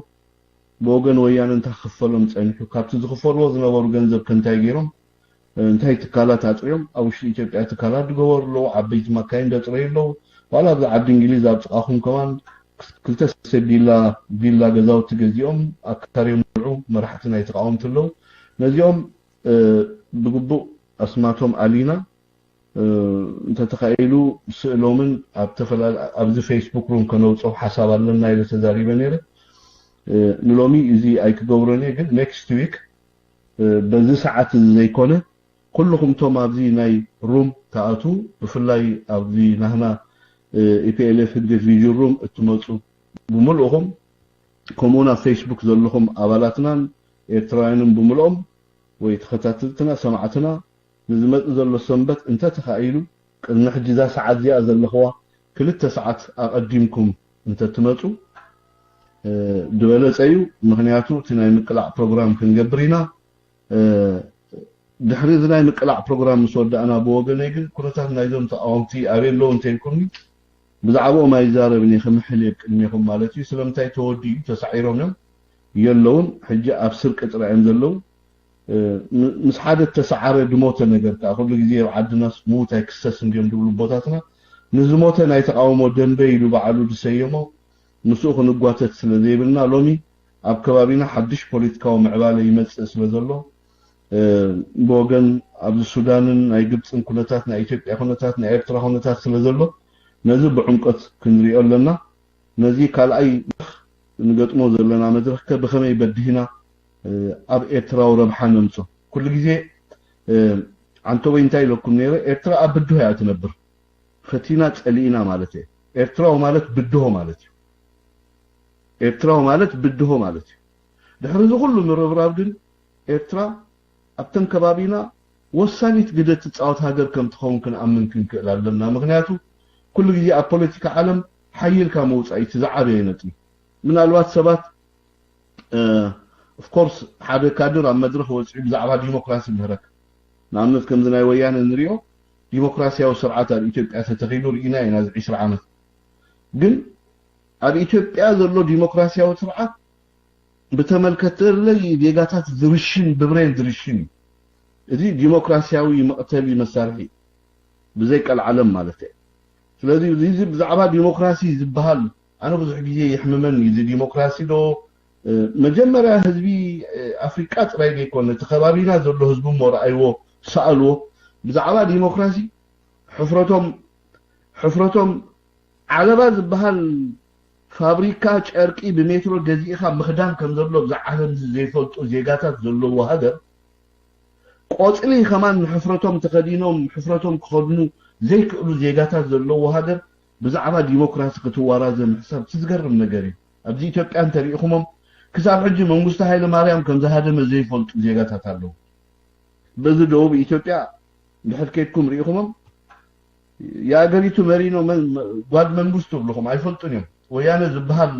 ብወገን ወያነ እንታይ ክኽፈሎም ጸኒሑ፣ ካብቲ ዝኽፈልዎ ዝነበሩ ገንዘብ ከ እንታይ ገይሮም፣ እንታይ ትካላት ኣጽርዮም፣ ኣብ ውሽጢ ኢትዮጵያ ትካላት ዝገበሩ ኣለዉ፣ ዓበይቲ ማካይን ዘጽረዩ ኣለዉ። ዋላ ኣብዚ ዓዲ እንግሊዝ ኣብ ጥቓኹም ከማን ክልተ ቪላ፣ ቪላ ገዛውቲ ገዚኦም ኣካርዮም ዝውዕሉ መራሕቲ ናይ ተቃወምቲ ኣለዉ። ነዚኦም፣ እ፣ ብግቡእ ኣስማቶም ኣሊና፣ እ፣ እንተተኻኢሉ ስእሎምን ኣብ ተፈላለ-፣ ኣብዚ ፌስቡክ ሩም ከነውጽኦ ሓሳብ ኣለና ኢለ ተዛሪበ ነይረ። እ፣ ንሎሚ እዚ ኣይክገብሮን እየ፣ ግን ኔክስት ዊክ፣ እ፣ በዚ ሰዓት እዚ ዘይኮነ፣ ኩልኹም እቶም ኣብዚ ናይ ሩም ትኣትዉ፣ ብፍላይ ኣብዚ ናህና፣ እ፣ ኢ ፒ ኤል ኤፍ ህግደፍ ቪዥን ሩም እትመጹ ብምልእኹም፣ ከምኡውን ኣብ ፌስቡክ ዘለኹም ኣባላትናን ኤርትራውያንን ብምልኦም፣ ወይ ተኸታተልትና፣ ሰማዕትና፣ ንዝመጽእ ዘሎ ሰንበት እንተ ተኻኢሉ፣ ቅድሚ ሕጂ እዛ ሰዓት እዚኣ ዘለኽዋ ክልተ ሰዓት ኣቐዲምኩም እንተ ትመጹ፣ እ፣ ዝበለጸ እዩ። ምኽንያቱ እቲ ናይ ምቅላዕ ፕሮግራም ክንገብር ኢና። እ፣ ድሕሪ እዚ ናይ ምቅላዕ ፕሮግራም ምስ ወዳእና፣ ብወገነይ ግን ኩነታት ናይዞም ተቃወምቲ ኣበይ ኣለዉ እንተኢልኩምኒ፣ ብዛዕባኦም ኣይዛረብን እየ፣ ክምሕል እየ ቅድሜኹም ማለት እዩ። ስለምንታይ ተወዲኡ፣ ተሳዒሮም እዮም፣ የለውን። ሕጂ ኣብ ስርቂ ጥራይ እዮም ዘለዉ። እ፣ ም-፣ ምስ ሓደ እተሰዓረ ድሞተ ነገር ከኣ፣ ኩሉ ግዜ ኣብ ዓድናስ ምዉት ኣይክሰስ እንድዮም ድብሉ ኣቦታትና። ንዝሞተ ናይ ተቃውሞ ደንበ ኢሉ ባዕሉ ዝሰየሞ፣ ምስኡ ክንጓተት ስለ ዘይብልና፣ ሎሚ ኣብ ከባቢና ሓድሽ ፖለቲካዊ ምዕባለ ይመጽእ ስለ ዘሎ፣ እ፣ ብወገን ኣብዚ ሱዳንን ናይ ግብጽን ኩነታት፣ ናይ ኢትዮጵያ ኩነታት፣ ናይ ኤርትራ ኩነታት ስለ ዘሎ፣ ነዚ ብዕምቆት ክንሪኦ ኣለና። ነዚ ካልኣይ ንገጥሞ ዘለና መድረኽ ከ ብኸመይ በዲህና፣ እ፣ ኣብ ኤርትራዊ ረብሓ ነምጾ? ኩሉ ግዜ፣ እ፣ ዓንተቦይ እንታይ ኢለኩም ነይረ? ኤርትራ ኣብ ብድሆ እያ ትነብር። ፈቲና ጸሊእና ማለት እየ። ኤርትራዊ ማለት ብድሆ ማለት እዩ። ኤርትራዊ ማለት ብድሆ ማለት እዩ። ድሕሪ እዚ ኩሉ ምርብራብ ግን ኤርትራ ኣብተን ከባቢና ወሳኒት ግደ ትጻወት ሃገር ከም ትኸውን ክንኣምን ክንክእል ኣለና። ምኽንያቱ ኩሉ ግዜ ኣብ ፖለቲካ ዓለም ሓይልካ ምውጻእ እዩ እቲ ዝዓበየ ነጥቢ። ምናልባት ሰባት፣ እ፣ ኦፍ ኮርስ ሓደ ካድር ኣብ መድረኽ ወጺኡ ብዛዕባ ዲሞክራሲ ምህረክ፣ ንኣብነት ከምዚ ናይ ወያነ ንሪኦ፣ ዲሞክራሲያዊ ስርዓት ኣብ ኢትዮጵያ ተተኺሉ ርኢና ኢና እዚ ዕስራ ዓመት። ግን ኣብ ኢትዮጵያ ዘሎ ዲሞክራሲያዊ ስርዓት ብተመልከተለይ ዜጋታት ዝርሽን፣ ብብሬን ዝርሽን እዩ። እዚ ዲሞክራሲያዊ መቕተሊ መሳርሒ እዩ፣ ብዘይ ቀልዓለም ማለት እየ። ስለዚ እዚ፣ እዚ ብዛዕባ ዲሞክራሲ ዝበሃል፣ ኣነ ብዙሕ ግዜ ይሕምመኒ፣ እዚ ዲሞክራሲ ዶ፣ እ፣ መጀመርያ ህዝቢ፣ እ፣ ኣፍሪቃ ጥራይ ዘይኮነ፣ እቲ ከባቢና ዘሎ ህዝቢ እሞ ረኣይዎ፣ ሰኣልዎ። ብዛዕባ ዲሞክራሲ ሕፍረቶም፣ ሕፍረቶም ዓለባ ዝበሃል ፋብሪካ ጨርቂ ብሜትሮ ገዚእኻ ምኽዳን ከም ዘሎ ብዛ ዓለም እዚ ዘይፈልጡ ዜጋታት ዘለዎ ሃገር፣ ቆጽሊ ከማን ንሕፍረቶም ተኸዲኖም፣ ሕፍረቶም ክኸድኑ ዘይክእሉ ዜጋታት ዘለዎ ሃገር ብዛዕባ ዲሞክራሲ ክትዋራዘ ምሕሳብ እቲ ዝገርም ነገር እዩ። ኣብዚ ኢትዮጵያ እንተሪኢኹሞም፣ ክሳብ ሕጂ መንግስቱ ሃይለ ማርያም ከም ዝሃደመ ዘይፈልጡ ዜጋታት ኣለዉ። በዚ ደቡብ ኢትዮጵያ እንድሕር ከይድኩም ርኢኹሞም፣ የኣገሪቱ መሪኖ መን-፣ መ-፣ ጓድ መንግስቱ ኣለኹም ኣይፈልጡን እዮም። ወያነ ዝበሃል፣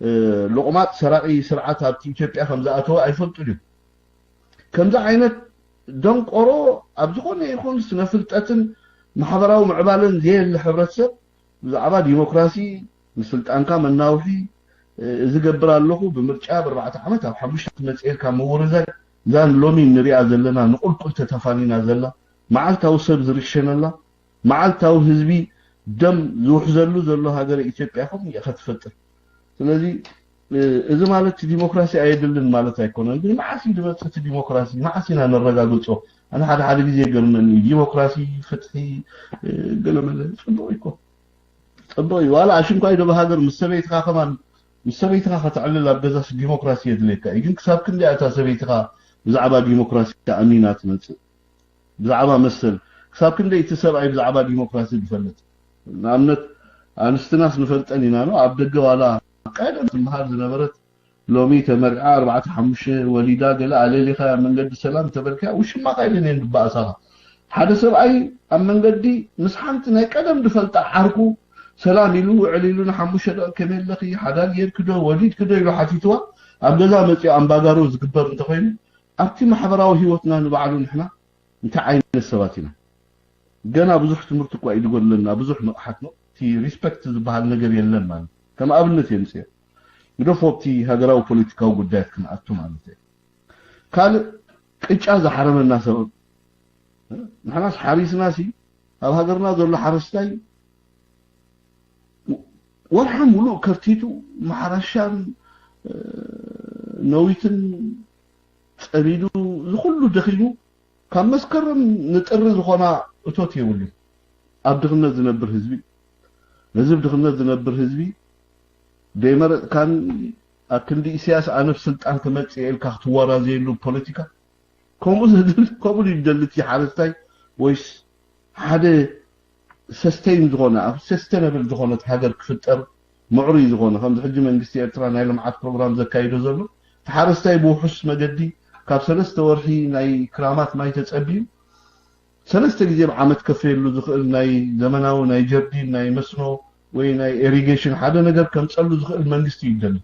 እ፣ ሎቕማጥ ሰራቒ ስርዓት ኣብቲ ኢትዮጵያ ከም ዝኣተወ ኣይፈልጡን እዮም። ከምዚ ዓይነት ደንቆሮ ኣብ ዝኾነ ይኹን ስነ ፍልጠትን ማሕበራዊ ምዕባለን ዘየለ ሕብረተሰብ ብዛዕባ ዲሞክራሲ፣ ንስልጣንካ መናውሒ፣ እዚ ገብር ኣለኹ፣ ብምርጫ ብኣርባዕተ ዓመት ኣብ ሓሙሽተ ትመፅእ ኢልካ ምውርዛይ፣ እዛን ሎሚ ንሪኣ ዘለና ንቁልቁል ተተፋኒና ዘላ፣ መዓልታዊ ሰብ ዝርሸነላ፣ መዓልታዊ ህዝቢ ደም ዝውሕዘሉ ዘሎ ሃገረ ኢትዮጵያ ከም እየ ከትፈጥር። ስለዚ እዚ ማለት ዲሞክራሲ ኣየድልን ማለት ኣይኮነን። ግን መዓስ እዩ ዝመፅእ እቲ ዲሞክራሲ? መዓስ ኢና ነረጋግፆ? ኣነ ሓደ ሓደ ግዜ ይገርመኒ እዩ። ዲሞክራሲ፣ ፍትሒ፣ ገለመለ ፅቡቅ እዩ እኮ። ፅቡቅ እዩ። ዋላ ኣሽንኳይ ዶ ብሃገር ምስ ሰበይትካ ከማን፣ ምስ ሰበይትካ ከተዕልል ኣብ ገዛስ ዲሞክራሲ የድልየካ እዩ። ግን ክሳብ ክንደይ እታ ሰበይትካ ብዛዕባ ዲሞክራሲ ኣሚና ትመፅእ? ብዛዕባ መሰል ክሳብ ክንደይ እቲ ሰብኣይ ብዛዕባ ዲሞክራሲ ዝፈልጥ? ንኣብነት ኣንስትናስ ንፈልጠን ኢና ነው። ኣብ ደገ ዋላ ቀደም ትመሃር ዝነበረት ሎሚ ተመርዓ ኣርባዕተ ሓሙሽተ ወሊዳ ገለ ኣለሊኻ መንገዲ ሰላም ተበልካ ውሽማኻ ኢለን እየን ዝበኣሳኻ። ሓደ ሰብኣይ ኣብ መንገዲ ምስ ሓንቲ ናይ ቀደም ዝፈልጣ ዓርኩ ሰላም ኢሉ ውዕል ኢሉ ንሓሙሽተ ደቂ ከመይ ኣለኺ ሓዳር ጌርኪ ዶ ወሊድኪ ዶ ኢሉ ሓቲትዋ ኣብ ገዛ መፂኡ ኣምባጋሮ ዝግበር እንተኾይኑ ኣብቲ ማሕበራዊ ህይወትና ንባዕሉ ንሕና እንታይ ዓይነት ሰባት ኢና? ገና ብዙሕ ትምህርቲ እኳ እዩ ዝጎድለና፣ ብዙሕ ንቕሓት ነው። እቲ ሪስፐክት ዝበሃል ነገር የለን ማለት ከም ኣብነት የምፅኦ። ግደፎ ኣብቲ ሃገራዊ ፖለቲካዊ ጉዳያት ክንኣቱ ማለት እዩ። ካልእ ቅጫ ዝሓረመና ሰበብ ንሕናስ ሓሪስና ሲ ኣብ ሃገርና ዘሎ ሓረስታይ ወርሒ ሙሉእ ከርቲቱ ማሕረሻን ነዊትን ፀሚዱ ዝኩሉ ደኺሙ ካብ መስከረም ንጥሪ ዝኾና እቶት የብሉን። ኣብ ድኽነት ዝነብር ህዝቢ፣ ነዚ ኣብ ድኽነት ዝነብር ህዝቢ ደይመረፅካን ኣብ ክንዲ ኢሳያስ ኣነ ኣብ ስልጣን ክመፅእ ኢልካ ክትወራዘየሉ ፖለቲካ ከምኡ ዝድል ከምኡ ድዩ ዝደሊ እቲ ሓረስታይ ወይስ ሓደ ሰስቴን ዝኾነ ኣብ ሰስተነብል ዝኾነት ሃገር ክፍጠር ምዕሩይ ዝኾነ ከምዚ ሕጂ መንግስቲ ኤርትራ ናይ ልምዓት ፕሮግራም ዘካይዶ ዘሎ እቲ ሓረስታይ ብውሑስ መገዲ ካብ ሰለስተ ወርሒ ናይ ክራማት ማይ ተጸቢዩ ሰለስተ ግዜ ብዓመት ከፍየሉ ዝኽእል ናይ ዘመናዊ ናይ ጀርዲን ናይ መስኖ ወይ ናይ ኢሪጌሽን ሓደ ነገር ከምጸሉ ዝኽእል መንግስቲ ይደሊ።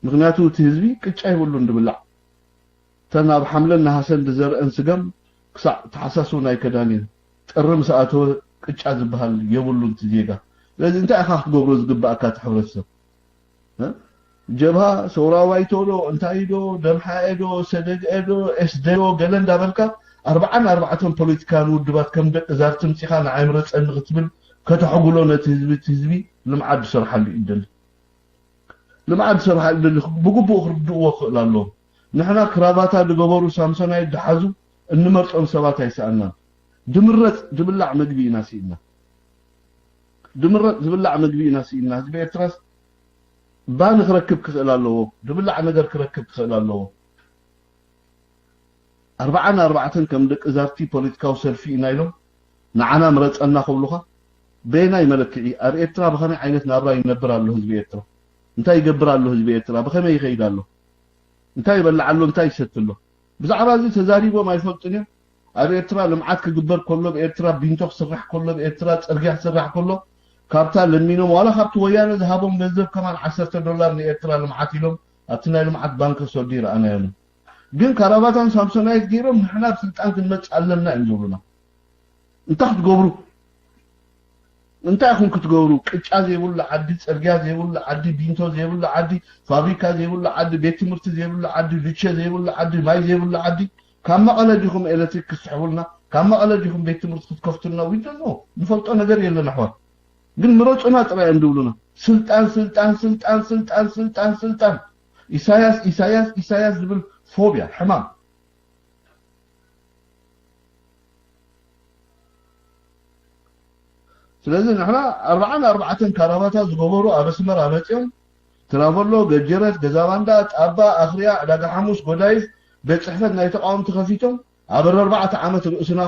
ምክንያቱ እቲ ህዝቢ ቅጫ ይብሉን ድብላዕ እተን ኣብ ሓምለን ነሃሰን ዝዘርአን ስገም ክሳዕ ተሓሳስ እውን ኣይከዳን እየን። ጥሪ ምስ ኣተወ ቅጫ ዝበሃል የብሉን እቲ ዜጋ። ስለዚ እንታይ ኢኻ ክትገብሮ ዝግባእካ እቲ ሕብረተሰብ? እ? ጀብሃ ሰውራዊ ባይቶ ዶ እንታይ ዶ ደምሓኤ ዶ ሰደግኤ ዶ ኤስደ ዶ ገለ እንዳበልካ ኣርባዓን ኣርባዕተን ፖለቲካን ውድባት ከም ደቂ ዛርቲ ምፂኻ ንዓይ ምረፀኒ ክትብል ከተሕጉሎ ነቲ ህዝቢ እቲ ህዝቢ ልምዓት ዝሰርሓሉ እዩ ደሊ። ልምዓት ዝሰርሓሉ ብግቡእ ክርድእዎ ክኽእል ኣለዎም። ንሕና ክራቫታ ዝገበሩ ሳምሶናይት ዝሓዙ እንመርጾም ሰባት ኣይሰኣናን። ድምረጽ ዝብላዕ ምግቢ ኢና ስኢና። ድምረጽ ዝብላዕ ምግቢ ኢና ስኢና። ህዝቢ ኤርትራስ ባኒ ክረክብ ክኽእል ኣለዎ። ዝብላዕ ነገር ክረክብ ክኽእል ኣለዎ። ኣርባዓን ኣርባዕተን ከም ደቂ ዛርቲ ፖለቲካዊ ሰልፊ ኢና ኢሎም ንዓና ምረጸና ክብሉኻ በየናይ መለክዒ ኣብ ኤርትራ ብኸመይ ዓይነት ናብራ ይነብር ኣሎ ህዝቢ ኤርትራ እንታይ ይገብር ኣሎ ህዝቢ ኤርትራ ብኸመይ ይኸይድ ኣሎ እንታይ ይበልዕ ኣሎ እንታይ ይሰቲ ኣሎ ብዛዕባ እዚ ተዛሪቦም ኣይፈልጡን እዮም ኣብ ኤርትራ ልምዓት ክግበር ከሎ ኣብ ኤርትራ ቢንቶ ክስራሕ ከሎ ኣብ ኤርትራ ጽርግያ ክስራሕ ከሎ ካብታ ለሚኖም ዋላ ካብቲ ወያነ ዝሃቦም ገንዘብ ከማን ዓሰርተ ዶላር ንኤርትራ ልምዓት ኢሎም ኣብቲ ናይ ልምዓት ባንክ ክሰዱ ይረኣናዮም ግን ካራባታን ሳምሶናይት ገይሮም ንሕና ኣብ ስልጣን ክንመጽእ ኣለና እዮም ዝብሉና እንታይ ክትገብሩ እንታይ ኢኹም ክትገብሩ ቅጫ ዘይብሉ ዓዲ ፅርግያ ዘይብሉ ዓዲ ቢንቶ ዘይብሉ ዓዲ ፋብሪካ ዘይብሉ ዓዲ ቤት ትምህርቲ ዘይብሉ ዓዲ ልቸ ዘይብሉ ዓዲ ማይ ዘይብሉ ዓዲ ካብ መቐለ ዲኹም ኤሌክትሪክ ክትስሕቡልና ካብ መቐለ ዲኹም ቤት ትምህርቲ ክትከፍቱልና ዊደኖ ንፈልጦ ነገር የለን ኣሕዋት ግን ምረፁና ጥራይ እዮም ዝብሉና ስልጣን ስልጣን ስልጣን ስልጣን ስልጣን ስልጣን ኢሳያስ ኢሳያስ ኢሳያስ ዝብል ፎብያ ሕማም ስለዚ ንሕና ኣርባዓን ኣርባዕተን ካራባታ ዝገበሩ ኣብ ኣስመራ መፅኦም ትራቨሎ፣ ገጀረት፣ ገዛባንዳ፣ ጣባ፣ ኣኽርያ፣ ዕዳጋ ሓሙስ፣ ጎዳይፍ፣ ቤት ፅሕፈት ናይ ተቃወምቲ ከፊቶም ኣብ ኣርባዕተ ዓመት ርእስና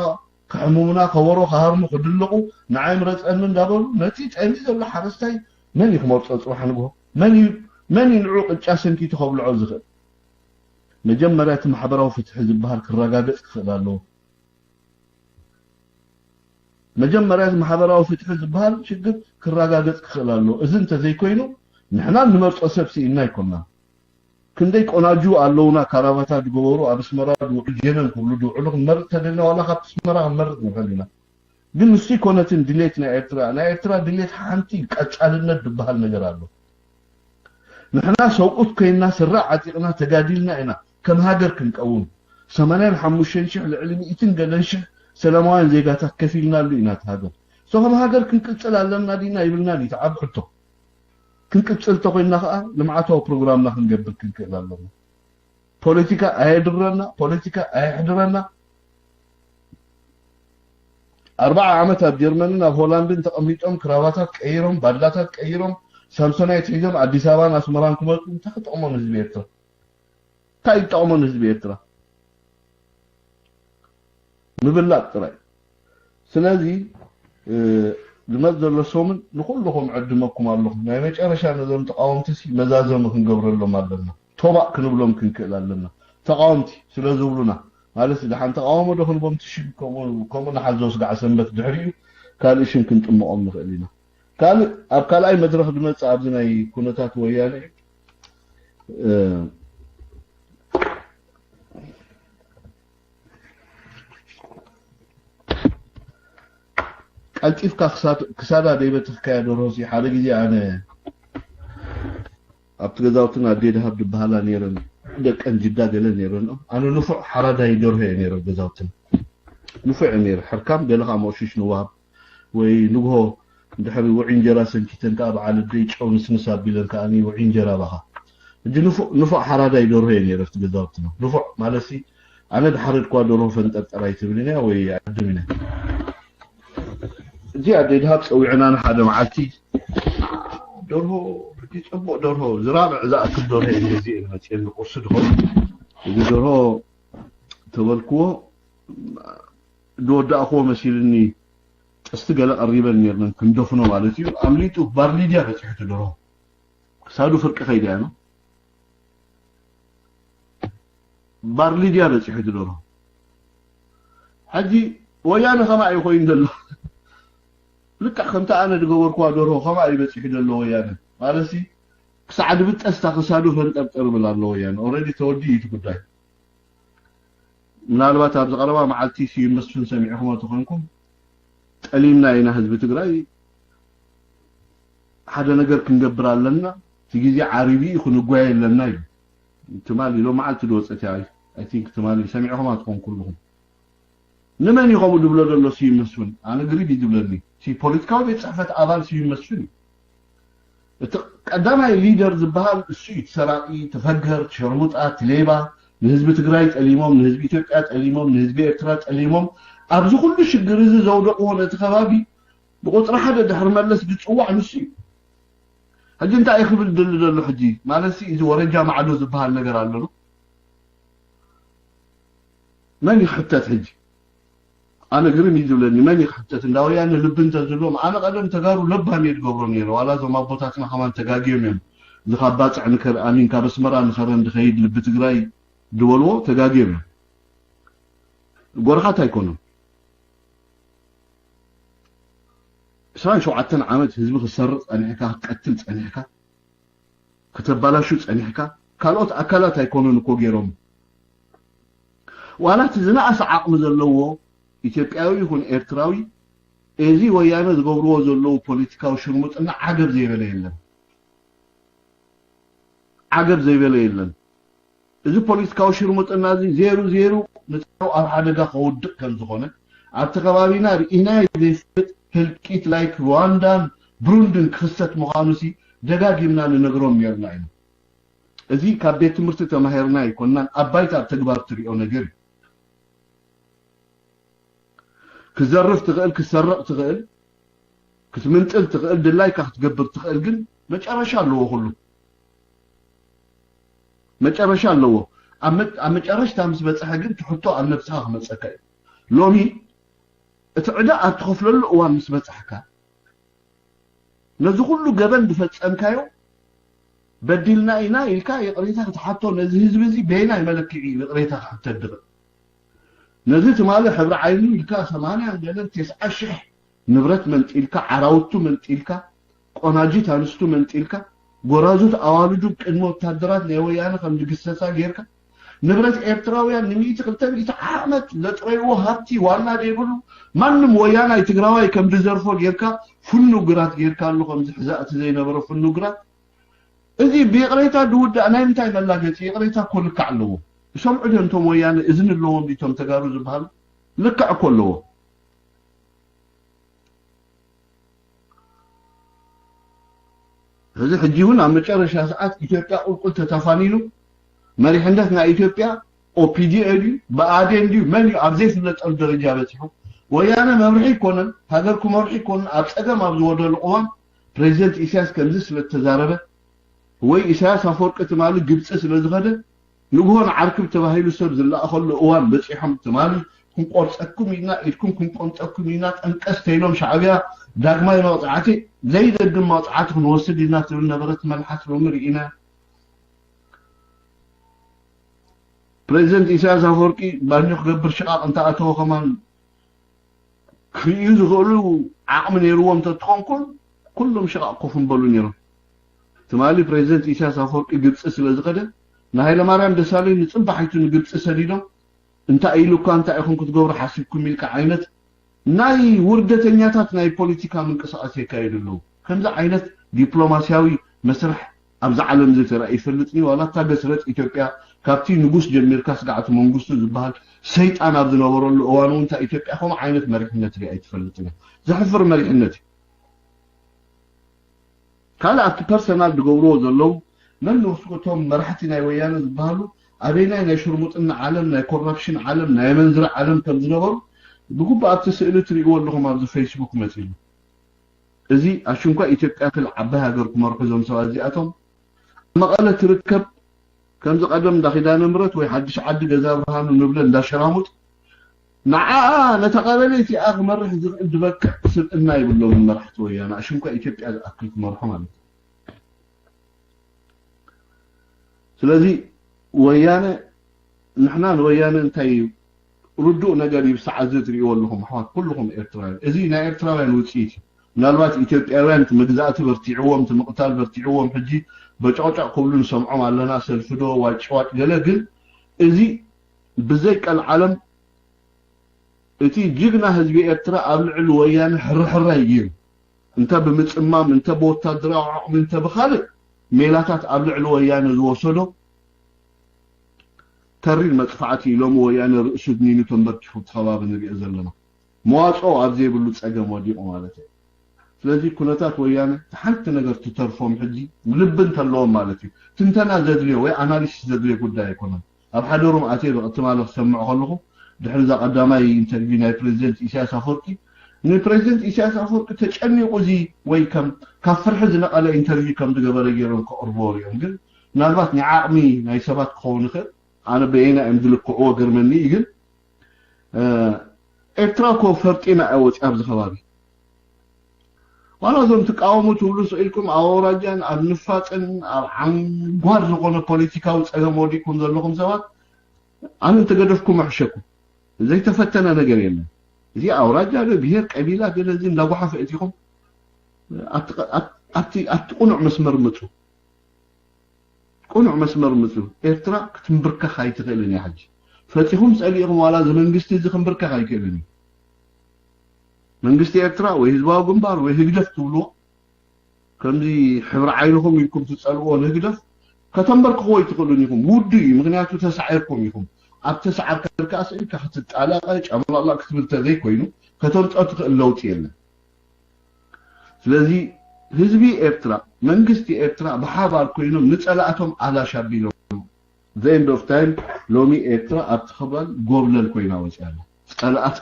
ከሕምሙና ከበሮ ከሃርሙ ክድልቑ ንዓይ ምረፀኒ እንዳበሉ ነቲ ጠሚ ዘሎ ሓረስታይ መን እዩ ክመርፆ ፅባሕ ንግሆ? መን እዩ መን እዩ ንዑ ቅጫ ሰንኪቱ ከብልዖ ዝኽእል? መጀመርያ እቲ ማሕበራዊ ፍትሒ ዝበሃል ክረጋገፅ ክኽእል ኣለዎ። መጀመርያ እዚ ማሕበራዊ ፍትሒ ዝበሃል ሽግር ክረጋገፅ ክኽእል ኣለዎ። እዚ እንተዘይኮይኑ ንሕና እንመርፆ ሰብ ስኢንና ኣይኮንናን። ክንደይ ቆናጁ ኣለውና ካራባታ ዝገበሩ ኣብ ኣስመራ ዝውዕሉ ጀነን ክብሉ ዝውዕሉ ክንመርፅ ተደልና ዋላ ካብቲ ኣስመራ ክንመርፅ ንኽእል ኢና። ግን ንሱ ኣይኮነትን ድሌት ናይ ኤርትራ። ናይ ኤርትራ ድሌት ሓንቲ ቀፃልነት ዝበሃል ነገር ኣሎ። ንሕና ሰብኡት ኮይንና ስረ ዓጢቕና ተጋዲልና ኢና ከም ሃገር ክንቀውም። ሰማንያን ሓሙሽተን ሽሕ ልዕሊ ሚእትን ገለን ሽሕ ሰላማውያን ዜጋታት ከፊልናሉ ኢና እቲ ሃገር። So ከም ሃገር ክንቅጽል ኣለና ዲና ይብልናን እዩ እቲ ዓቢ ሕቶ። ክንቅጽል ተኮይንና ከኣ ልምዓታዊ ፕሮግራምና ክንገብር ክንክእል ኣለና። ፖለቲካ ኣየድረና፣ ፖለቲካ ኣየሕድረና። ኣርባዓ ዓመት ኣብ ጀርመንን ኣብ ሆላንድን ተቐሚጦም ክራባታት ቀይሮም ባድላታት ቀይሮም ሳምሶናይት ሒዞም ኣዲስ ኣበባን ኣስመራን ክመፁ እንታይ ክጠቕሞም ህዝቢ ኤርትራ? እንታይ ይጠቕሞን ህዝቢ ኤርትራ? ምብላጥ ጥራይ። ስለዚ ዝመፅ ዘሎ ሰሙን ንኩልኹም ዕድመኩም ኣለኹ። ናይ መጨረሻ ነዞም ተቃወምቲ ሲ መዛዘሚ ክንገብረሎም ኣለና። ቶባእ ክንብሎም ክንክእል ኣለና። ተቃወምቲ ስለ ዝብሉና ማለት ደሓን ተቃውሞ ዶ ክንቦም ትሽግ ከምኡ ንሓዞ ስጋዕ ሰንበት ድሕሪኡ ካልእ ሽም ክንጥምቖም ንኽእል ኢና። ካልእ ኣብ ካልኣይ መድረኽ ዝመፅእ ኣብዚ ናይ ኩነታት ወያነ ቀልጢፍካ ክሳዳ ደይበተኽካያ ደርሆ ሲ ሓደ ግዜ ኣነ ኣብቲ ገዛውትና ኣዴ ድሃብ ዝበሃላ ነይረን ደቀን ጅዳ ገለ ነይረን ኣነ ንፉዕ ሓራዳይ ደርሆ እየ ነይረ ገዛውትና ንፉዕ እየ ነይረ ሕርካም ገለ ከዓ መቕሽሽ ንዋሃብ ወይ ንግሆ እንድሕሪ ውዒ እንጀራ ሰንኪተን ከዓ በዓል ኣደይ ጨው ንስንስ ኣቢለን ከዓ ውዒ እንጀራ ባኻ ሕጂ ንፉዕ ሓራዳይ ደርሆ እየ ነይረ ኣብቲ ገዛውትና ንፉዕ ማለት ኣነ ድሓረድኳ ደርሆ ፈንጠርጠር ኣይትብልን እያ ወይ ኣድም ኢነ እዚ ኣደይ ድሃብ ፀዊዕና ንሓደ መዓልቲ ደርሆ ሕጂ ፅቡቅ ደርሆ ዝራብዕ ዝኣክል ደርሆ እዩ ገዚኤ መፅኤ ንቁርሲ ድኾን እዚ ደርሆ ተበልክዎ ዝወዳእክዎ መሲልኒ ጥስቲ ገለ ቀሪበን ነርነን ክንደፍኖ ማለት እዩ ኣምሊጡ ባርሊድያ በፂሑ ትደርሆ ክሳዱ ፍርቂ ከይዳ እያ ባርሊድያ በፂሑ ትደርሆ ሕጂ ወያነ ከማይ ኮይኑ ዘሎ ልክዕ ከምቲ ኣነ ዝገበርኩዋ ደርሆ ከማይ በፂሑ ዘሎ ወያነ ማለት ክሳዕ ድብጠስታ ክሳዱ ፈንጠርጠር ብል ኣሎ ወያነ ኦረዲ ተወዲ እዩ ጉዳይ ምናልባት ኣብዚ ቀረባ መዓልቲ ስዩም መስፍን ሰሚዕኹሞ ተኾንኩም ጠሊምና ኢና ህዝቢ ትግራይ ሓደ ነገር ክንገብር ኣለና እቲ ግዜ ዓሪቡ እዩ ክንጓየ ኣለና እዩ ትማሊ ሎ መዓልቲ ዝወፀት እያ I think ትማሊ ሰሚዕኹማ ትኾን ኩልኹም ንመን እዩ ከምኡ ዝብሎ ዘሎ ስዩም መስፍን ኣነ ግሪድ እዩ ዝብለኒ ሲ ፖለቲካዊ ቤት ፅሕፈት ኣባል ስዩም መስፍን እዩ እቲ ቀዳማይ ሊደር ዝበሃል እሱ እዩ ሰራቂ ተፈገር ሸርሙጣ ትሌባ ንህዝቢ ትግራይ ጠሊሞም ንህዝቢ ኢትዮጵያ ጠሊሞም ንህዝቢ ኤርትራ ጠሊሞም ኣብዚ ኩሉ ሽግር እዚ ዘውደቅዎ ነቲ ከባቢ ብቁፅሪ ሓደ ድሕሪ መለስ ዝፅዋዕ ንሱ እዩ ሕጂ እንታይ እዩ ክብል ድሊ ዘሎ ሕጂ ማለት እዚ ወረጃ ማዕዶ ዝበሃል ነገር ኣለሉ መን ይሕተት ሕጂ ኣነ ግርም እዩ ዝብለኒ መን ይሕተት እንዳ ወያነ ልቢ እንተዝብሎም ኣነ ቀደም ተጋሩ ለባም እየ ዝገብሮ ነይረ ዋላ እዞም ኣቦታትና ከማን ተጋግዮም እዮም እዚ ካብ ባፅዕ ንከር ኣሚን ካብ ኣስመራ ንኸረን ዝኸይድ ልቢ ትግራይ ዝበልዎ ተጋግዮም እዮም ጎርሓት ኣይኮኑን ዕስራን ሸውዓተን ዓመት ህዝቢ ክሰርቕ ፀኒሕካ ክትቀትል ፀኒሕካ ከተባላሹ ፀኒሕካ ካልኦት ኣካላት ኣይኮኑን እኮ ገይሮም ዋላ እቲ ዝነኣሰ ዓቕሚ ዘለዎ ኢትዮጵያዊ ይኹን ኤርትራዊ እዚ ወያነ ዝገብርዎ ዘለዉ ፖለቲካዊ ሽርሙጥና ዓገብ ዘይበለ የለን ዓገብ ዘይበለ የለን እዚ ፖለቲካዊ ሽርሙጥና እዚ ዜሩ ዜሩ ንፀሩ ኣብ ሓደጋ ከውድቅ ከም ዝኾነ ኣብቲ ከባቢና ርኢናይ ዘይፈልጥ ህልቂት ላይክ ሩዋንዳን ብሩንድን ክኽሰት ምዃኑ ሲ ደጋጊምና ንነግሮም ነርና ኢና እዚ ካብ ቤት ትምህርቲ ተማሂርና ኣይኮናን ኣብ ባይታ ኣብ ተግባር ትሪኦ ነገር እዩ ክዘርፍ ትኽእል ክሰርቕ ትኽእል ክትምንጥል ትኽእል ድላይካ ክትገብር ትኽእል ግን መጨረሻ ኣለዎ ኩሉ መጨረሻ ኣለዎ ኣብ መጨረሽታ ምስ በፅሐ ግን ትሕቶ ኣብ ነብስኻ ክመፀካ እዩ ሎሚ እቲ ዕዳ ኣብ ትኸፍለሉ እዋን ምስ በፃሕካ ነዚ ኩሉ ገበን ዝፈፀምካዮ በዲልና ኢና ኢልካ ይቕሬታ ክትሓቶ ነዚ ህዝቢ እዚ በየናይ መለክዒ እዩ ይቕሬታ ክሕተት ዝኽእል ነዚ ትማሊ ሕብሪ ዓይኑ ኢልካ ሰማንያን ገለን ተስዓ ሽሕ ንብረት መንጢልካ ዓራውቱ መንጢልካ ቆናጅት ኣንስቱ መንጢልካ ጎራዙት ኣዋልዱ ቅድሚ ወታደራት ናይ ወያነ ከም ዝግሰሳ ጌርካ ንብረት ኤርትራውያን ንሚእቲ ክልተ ሚእቲ ዓመት ዘጥረይዎ ሃብቲ ዋና ዘይብሉ ማንም ወያናይ ትግራዋይ ከም ዝዘርፎ ጌርካ ፍኑ ግራት ጌርካ ኣሎ ከምዚ ሕዛእቲ ዘይነበረ ፍኑ ግራት እዚ ብይቕሬታ ዝውዳእ ናይ ምንታይ መላገፂ? ይቕሬታ እኮ ልክዕ ኣለዎ። ዝሰምዑ ድዮም እቶም ወያነ እዝኒ ኣለዎም ድዩ እቶም ተጋሩ ዝበሃሉ? ልክዕ እኮ ኣለዎ። እዚ ሕጂ እውን ኣብ መጨረሻ ሰዓት ኢትዮጵያ ቁልቁል ተተፋኒኑ መሪሕነት ናይ ኢትዮጵያ ኦፒዲዮ ድዩ ብኣዴን ድዩ መን እዩ ኣብ ዘይፍለጠሉ ደረጃ በፂሑ። ወያነ መምርሒ ይኮነን፣ ሃገር ክመርሑ ይኮነን። ኣብ ፀገም ኣብ ዝወደሉ እዋን ፕሬዚደንት ኢሳያስ ከምዚ ስለ ዝተዛረበ ወይ ኢሳያስ ኣፈወርቂ ትማሊ ግብፂ ስለ ዝኸደ ንግሆ ንዓርክብ ተባሂሉ ሰብ ዝለኣኸሉ እዋን በፂሖም ትማሊ ክንቆርፀኩም ኢና ኢድኩም ክንቆንጠኩም ኢና ጠንቀስ ተይሎም ሻዕብያ ዳግማይ መቕፃዕቲ ዘይደግም መቕፃዕቲ ክንወስድ ኢና ትብል ነበረት መልሓስ ሎሚ ርኢና። ፕሬዚደንት ኢሳያስ ኣፈወርቂ ባኞ ክገብር ሽቓቕ እንተኣተወ ከማን ክርእዩ ዝኽእሉ ዓቕሚ ነይርዎም እንተትኾን ኩል ኩሎም ሽቓቕ ኮፍ ምበሉ ነይሮም። ትማሊ ፕሬዚደንት ኢሳያስ ኣፈወርቂ ግብፂ ስለ ዝኸደ ንሃይለማርያም ደሳለኝ ንፅባሒቱ ንግብፂ ሰዲዶም እንታይ ኢሉ እኳ እንታይ ኢኹም ክትገብሩ ሓሲብኩም ኢልካ ዓይነት ናይ ውርደተኛታት ናይ ፖለቲካ ምንቅስቃስ የካየዱ ኣለዉ። ከምዚ ዓይነት ዲፕሎማሲያዊ መስርሕ ኣብዚ ዓለም እዚ ተራእዩ ይፈልጥ እዩ። ዋላ እታ ገስረጥ ኢትዮጵያ ካብቲ ንጉስ ጀሚርካ ስጋዕቲ መንግስቱ ዝበሃል ሰይጣን ኣብ ዝነበረሉ እዋን እውን እታ ኢትዮጵያ ከምኡ ዓይነት መሪሕነት ሪኣ ኣይትፈልጥን እያ። ዘሕፍር መሪሕነት እዩ። ካልእ ኣብቲ ፐርሰናል ዝገብርዎ ዘለዉ ነንውስኩ እቶም መራሕቲ ናይ ወያነ ዝበሃሉ ኣበይናይ ናይ ሽርሙጥና ዓለም ናይ ኮራፕሽን ዓለም ናይ መንዝሪ ዓለም ከም ዝነበሩ ብግቡእ ኣብቲ ስእሊ ትርእይዎ ኣለኹም ኣብዚ ፌስቡክ መፂሉ። እዚ ኣሽንኳ ኢትዮጵያ ትል ዓባይ ሃገር ክመርሑ እዞም ሰባት እዚኣቶም መቐለ ትርከብ ከምዚ ቀደም እንዳ ኪዳነ ምረት ወይ ሓድሽ ዓዲ ገዛ ብርሃኑ ንብለ እንዳ ሸራሙጥ ንዓኣ ነታ ቀበሌ እቲኣ ክመርሕ ዝኽእል ዝበቅዕ ስብእና የብሎምን መራሕቲ ወያነ ኣሽንኳ ኢትዮጵያ ዝኣክል ክመርሑ ማለት እዩ። ስለዚ ወያነ ንሕና ንወያነ እንታይ እዩ ርዱእ ነገር እዩ ብሰዓት እዚ ትሪእዎ ኣለኹም ኣሕዋት ኩልኹም ኤርትራውያን እዚ ናይ ኤርትራውያን ውፅኢት እዩ። ምናልባት ኢትዮጵያውያን እቲ መግዛእቲ በርቲዕዎም እቲ ምቕታል በርቲዕዎም ሕጂ በጨቕጨቕ ክብሉ ንሰምዖም ኣለና ሰልፊ ዶ ዋጭዋጭ ገለ ግን እዚ ብዘይ ቀልዓለም እቲ ጅግና ህዝቢ ኤርትራ ኣብ ልዕሊ ወያነ ሕርሕራይ ገይሩ እንተ ብምፅማም እንተ ብወታደራዊ ዓቕሚ እንተ ብኻልእ ሜላታት ኣብ ልዕሊ ወያነ ዝወሰዶ ተሪር መጥፋዕቲ ኢሎም ወያነ ርእሱ ድኒኑ ተንበርኪኹ እቲ ከባቢ ንሪኦ ዘለና መዋፅኦ ኣብ ዘይብሉ ፀገም ወዲቑ ማለት እዩ። ስለዚ ኩነታት ወያነ ሓንቲ ነገር ትተርፎም ሕጂ ልቢ እንተለዎም ማለት እዩ ትንተና ዘድልዮ ወይ ኣናሊሲስ ዘድልዮ ጉዳይ ኣይኮነን። ኣብ ሓደሮም ኣትየ ብቕቲ ማለ ክሰምዕ ከለኹ ድሕሪ እዛ ቀዳማይ ኢንተርቪው ናይ ፕሬዚደንት ኢሳያስ ኣፈወርቂ ንፕሬዚደንት ኢሳያስ ኣፈወርቂ ተጨኒቑ እዚ ወይ ከም ካብ ፍርሒ ዝነቐለ ኢንተርቪው ከም ዝገበረ ገይሮም ከቕርብዎ ሪኦም ግን ምናልባት ናይ ዓቕሚ ናይ ሰባት ክኸውን ይኽእል ኣነ በየና እዮም ዝልክዕዎ ገርመኒ እዩ ግን ኤርትራ እኮ ፈርጢና እያ ወፂኣ ኣብዚ ከባቢ ዋላ እዞም ትቃወሙ ትብሉ ስኢልኩም ኣብ ኣውራጃን ኣብ ንፋፅን ኣብ ዓንጓር ዝኾነ ፖለቲካዊ ፀገም ወዲኩም ዘለኹም ሰባት ኣነ እንተገደፍኩም ኣሕሸኩም ዘይተፈተነ ነገር የለን እዚ ኣውራጃ ዶ ብሄር ቀቢላ ገለ እዚ እንዳጓሓፈ እቲኹም ኣብቲ ቅኑዕ መስመር ምፁ ቅኑዕ መስመር ምፁ ኤርትራ ክትንብርከኽ ኣይትኽእልን እያ ሕጂ ፈፂኹም ፀሊእኹም ዋላ እዚ መንግስቲ እዚ ክንብርከኽ ኣይክእልን እዩ መንግስቲ ኤርትራ ወይ ህዝባዊ ግንባር ወይ ህግደፍ ትብልዎ ከምዚ ሕብሪ ዓይንኹም ኢልኩም ትፀልእዎ ንህግደፍ ከተንበርክኽዎ ኣይትኽእሉን ኢኹም ውዱ እዩ ምክንያቱ ተሳዒርኩም ኢኹም ኣብ ተሳዓርካ ከኣ ስኢልካ ክትጣላቐ ጨምላቕላቕ ክትብል ተዘይኮይኑ ከተምፅኦ ትኽእል ለውጢ የለን ስለዚ ህዝቢ ኤርትራ መንግስቲ ኤርትራ ብሓባር ኮይኖም ንፀላእቶም ኣላሽ ኣቢሎም the end of time ሎሚ ኤርትራ ኣብቲ ከባቢ ጎብለል ኮይና ወፅያ ኣላ ፀላእታ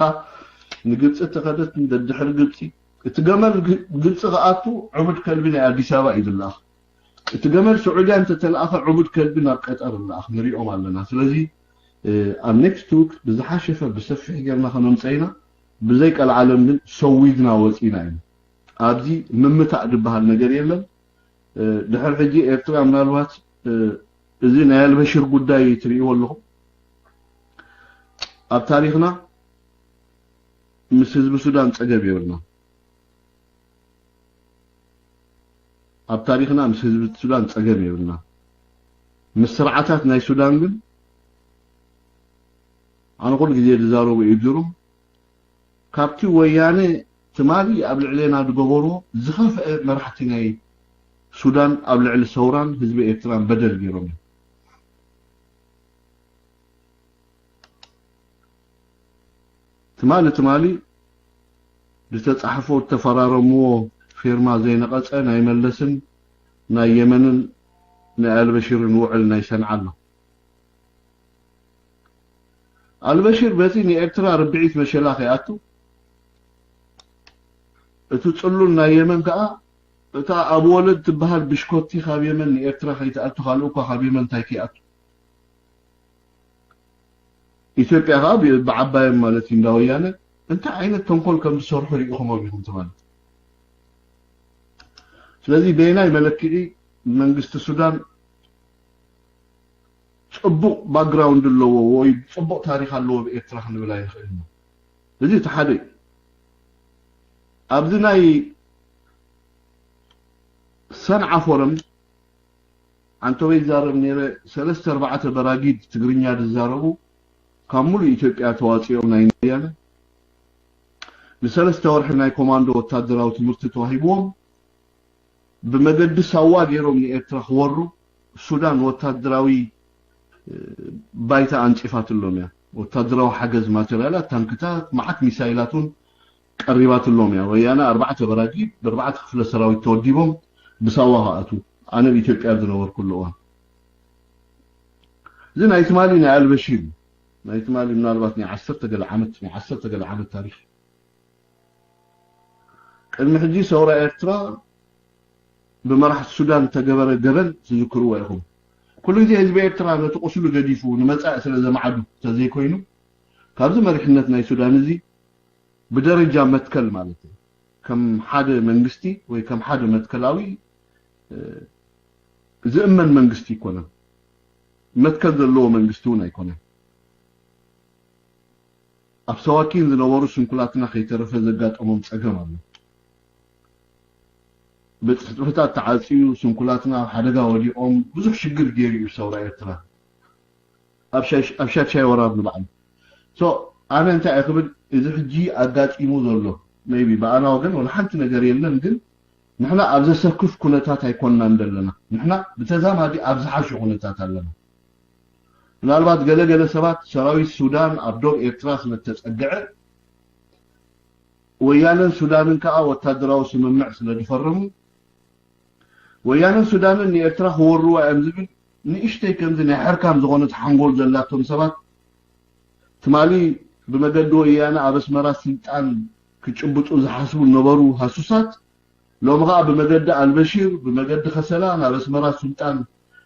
ንግብፂ ተኸደት ደድሕሪ ግብፂ እቲ ገመል ግብፂ ክኣቱ ዕቡድ ከልቢ ናይ ኣዲስ ኣበባ እዩ ዝለኣኽ እቲ ገመል ስዑድያ እንተተለኣኸ ዕቡድ ከልቢ ናብ ቀጠር ዝለኣኽ ንሪኦም ኣለና ስለዚ ኣብ next week ብዝሓሸፈ ብሰፊሕ ጌርና ከነምፀ ኢና ብዘይ ቀልዓለም ግን ሰዊድና ወፂና ኢና ኣብዚ ምምታእ ዝበሃል ነገር የለን ድሕር ሕጂ ኤርትራ ምናልባት እዚ ናይ ኣልበሽር ጉዳይ ትርእይዎ ኣለኹም ኣብ ታሪኽና ምስ ህዝቢ ሱዳን ፀገም የብልና ኣብ ታሪኽና ምስ ህዝቢ ሱዳን ፀገም የብልና ምስ ስርዓታት ናይ ሱዳን ግን ኣነ ኩሉ ግዜ ዝዛረቡ እዩ ዱሩም ካብቲ ወያነ ትማሊ ኣብ ልዕሌና ዝገበርዎ ዝኸፍአ መራሕቲ ናይ ሱዳን ኣብ ልዕሊ ሰውራን ህዝቢ ኤርትራን በደል ገይሮም እዮም። ትማሊ ትማሊ ዝተጻሕፎ ዝተፈራረምዎ ፌርማ ዘይነቐጸ ናይ መለስን ናይ የመንን ናይ ኣልበሽርን ውዕል ናይ ሰንዓ ኣሎ። ኣልበሽር በቲ ንኤርትራ ርብዒት መሸላ ከይኣቱ፣ እቲ ጽሉል ናይ የመን ከኣ እታ ኣብ ወለድ ትበሃል ብሽኮቲ ካብ የመን ንኤርትራ ከይትኣቱ፣ ካልእ እኳ ካብ የመን እንታይ ከይኣቱ። ኢትዮጵያ ከኣ ብ- ብዓባዮም ማለት እዩ እንዳ ወያነ እንታይ ዓይነት ተንኮል ከም ዝሰርሑ ርኢኹሞም ኢኹም ትማሊ። ስለዚ በየናይ መለክዒ መንግስቲ ሱዳን ጽቡቕ ባክግራውንድ ኣለዎ ወይ ጽቡቕ ታሪኽ ኣለዎ ብኤርትራ ክንብል ኣይንኽእልን ኢና። እዚ እቲ ሓደ እዩ። ኣብዚ ናይ ሰንዓ ፎረም ኣንተወይ ይዛረብ ነይረ። ሰለስተ ኣርባዕተ በራጊድ ትግርኛ ዝዛረቡ ካብ ሙሉእ ኢትዮጵያ ተዋፂኦም ናይ ወያነ ንሰለስተ ወርሒ ናይ ኮማንዶ ወታደራዊ ትምህርቲ ተዋሂብዎም ብመገዲ ሳዋ ገይሮም ንኤርትራ ክወሩ ሱዳን ወታደራዊ ባይታ ኣንፂፋትሎም እያ። ወታደራዊ ሓገዝ ማቴርያላት፣ ታንክታት፣ መዓት ሚሳይላት እውን ቀሪባትሎም እያ። ወያነ ኣርባዕተ በራጊድ ብኣርባዕተ ክፍለ ሰራዊት ተወዲቦም ብሳዋ ክኣትዉ ኣነ ኣብ ኢትዮጵያ ኣብ ዝነበርኩሉ እዋን። እዚ ናይ ትማሊ ናይ ኣልበሺር እዩ። ናይ ትማሊ ምናልባት ናይ ዓሰርተ ገለ ዓመት ናይ ዓሰርተ ገለ ዓመት ታሪኽ። ቅድሚ ሕጂ ሰውራ ኤርትራ ብመራሕቲ ሱዳን ዝተገበረ ገበን ትዝክርዎ ኢኹም። ኩሉ ግዜ ህዝቢ ኤርትራ ነቲ ቁስሉ ገዲፉ ንመጻኢ ስለ ዘማዕዱ እንተዘይኮይኑ ካብዚ መሪሕነት ናይ ሱዳን እዚ ብደረጃ መትከል ማለት እዩ ከም ሓደ መንግስቲ ወይ ከም ሓደ መትከላዊ ዝእመን መንግስቲ ኣይኮነን። መትከል ዘለዎ መንግስቲ እውን ኣይኮነን። ኣብ ሰዋኪን ዝነበሩ ስንኩላትና ከይተረፈ ዘጋጠሞም ጸገም ኣሎ። ቤት ጽሕፈታት ተዓጽዩ ስንኩላትና ኣብ ሓደጋ ወዲቖም ብዙሕ ሽግር ገይሩ እዩ ሰውራ ኤርትራ ኣብ ሻሻይ ወራር ንባዕሉ። ሶ ኣነ እንታይ እየ ክብል እዚ ሕጂ ኣጋጢሙ ዘሎ ቢ ብኣና ወገን ወላ ሓንቲ ነገር የለን ግን ንሕና ኣብ ዘሰክፍ ኩነታት ኣይኮንናን ዘለና። ንሕና ብተዛማዲ ኣብ ዝሓሸ ኩነታት ኣለና። ምናልባት ገለ ገለ ሰባት ሰራዊት ሱዳን ኣብ ዶብ ኤርትራ ስለተጸግዐ ወያነን ሱዳንን ከኣ ወታደራዊ ስምምዕ ስለ ዝፈረሙ ወያነን ሱዳንን ንኤርትራ ክወርዋ እዮም ዝብል ንእሽተይ ከምዚ ናይ ሕርካም ዝኾነት ሓንጎል ዘላቶም ሰባት ትማሊ ብመገዲ ወያነ ኣብ ኣስመራ ስልጣን ክጭብጡ ዝሓስቡ ዝነበሩ ሃሱሳት ሎሚ ከኣ ብመገዲ ኣልበሺር ብመገዲ ከሰላ ናብ ኣስመራ ስልጣን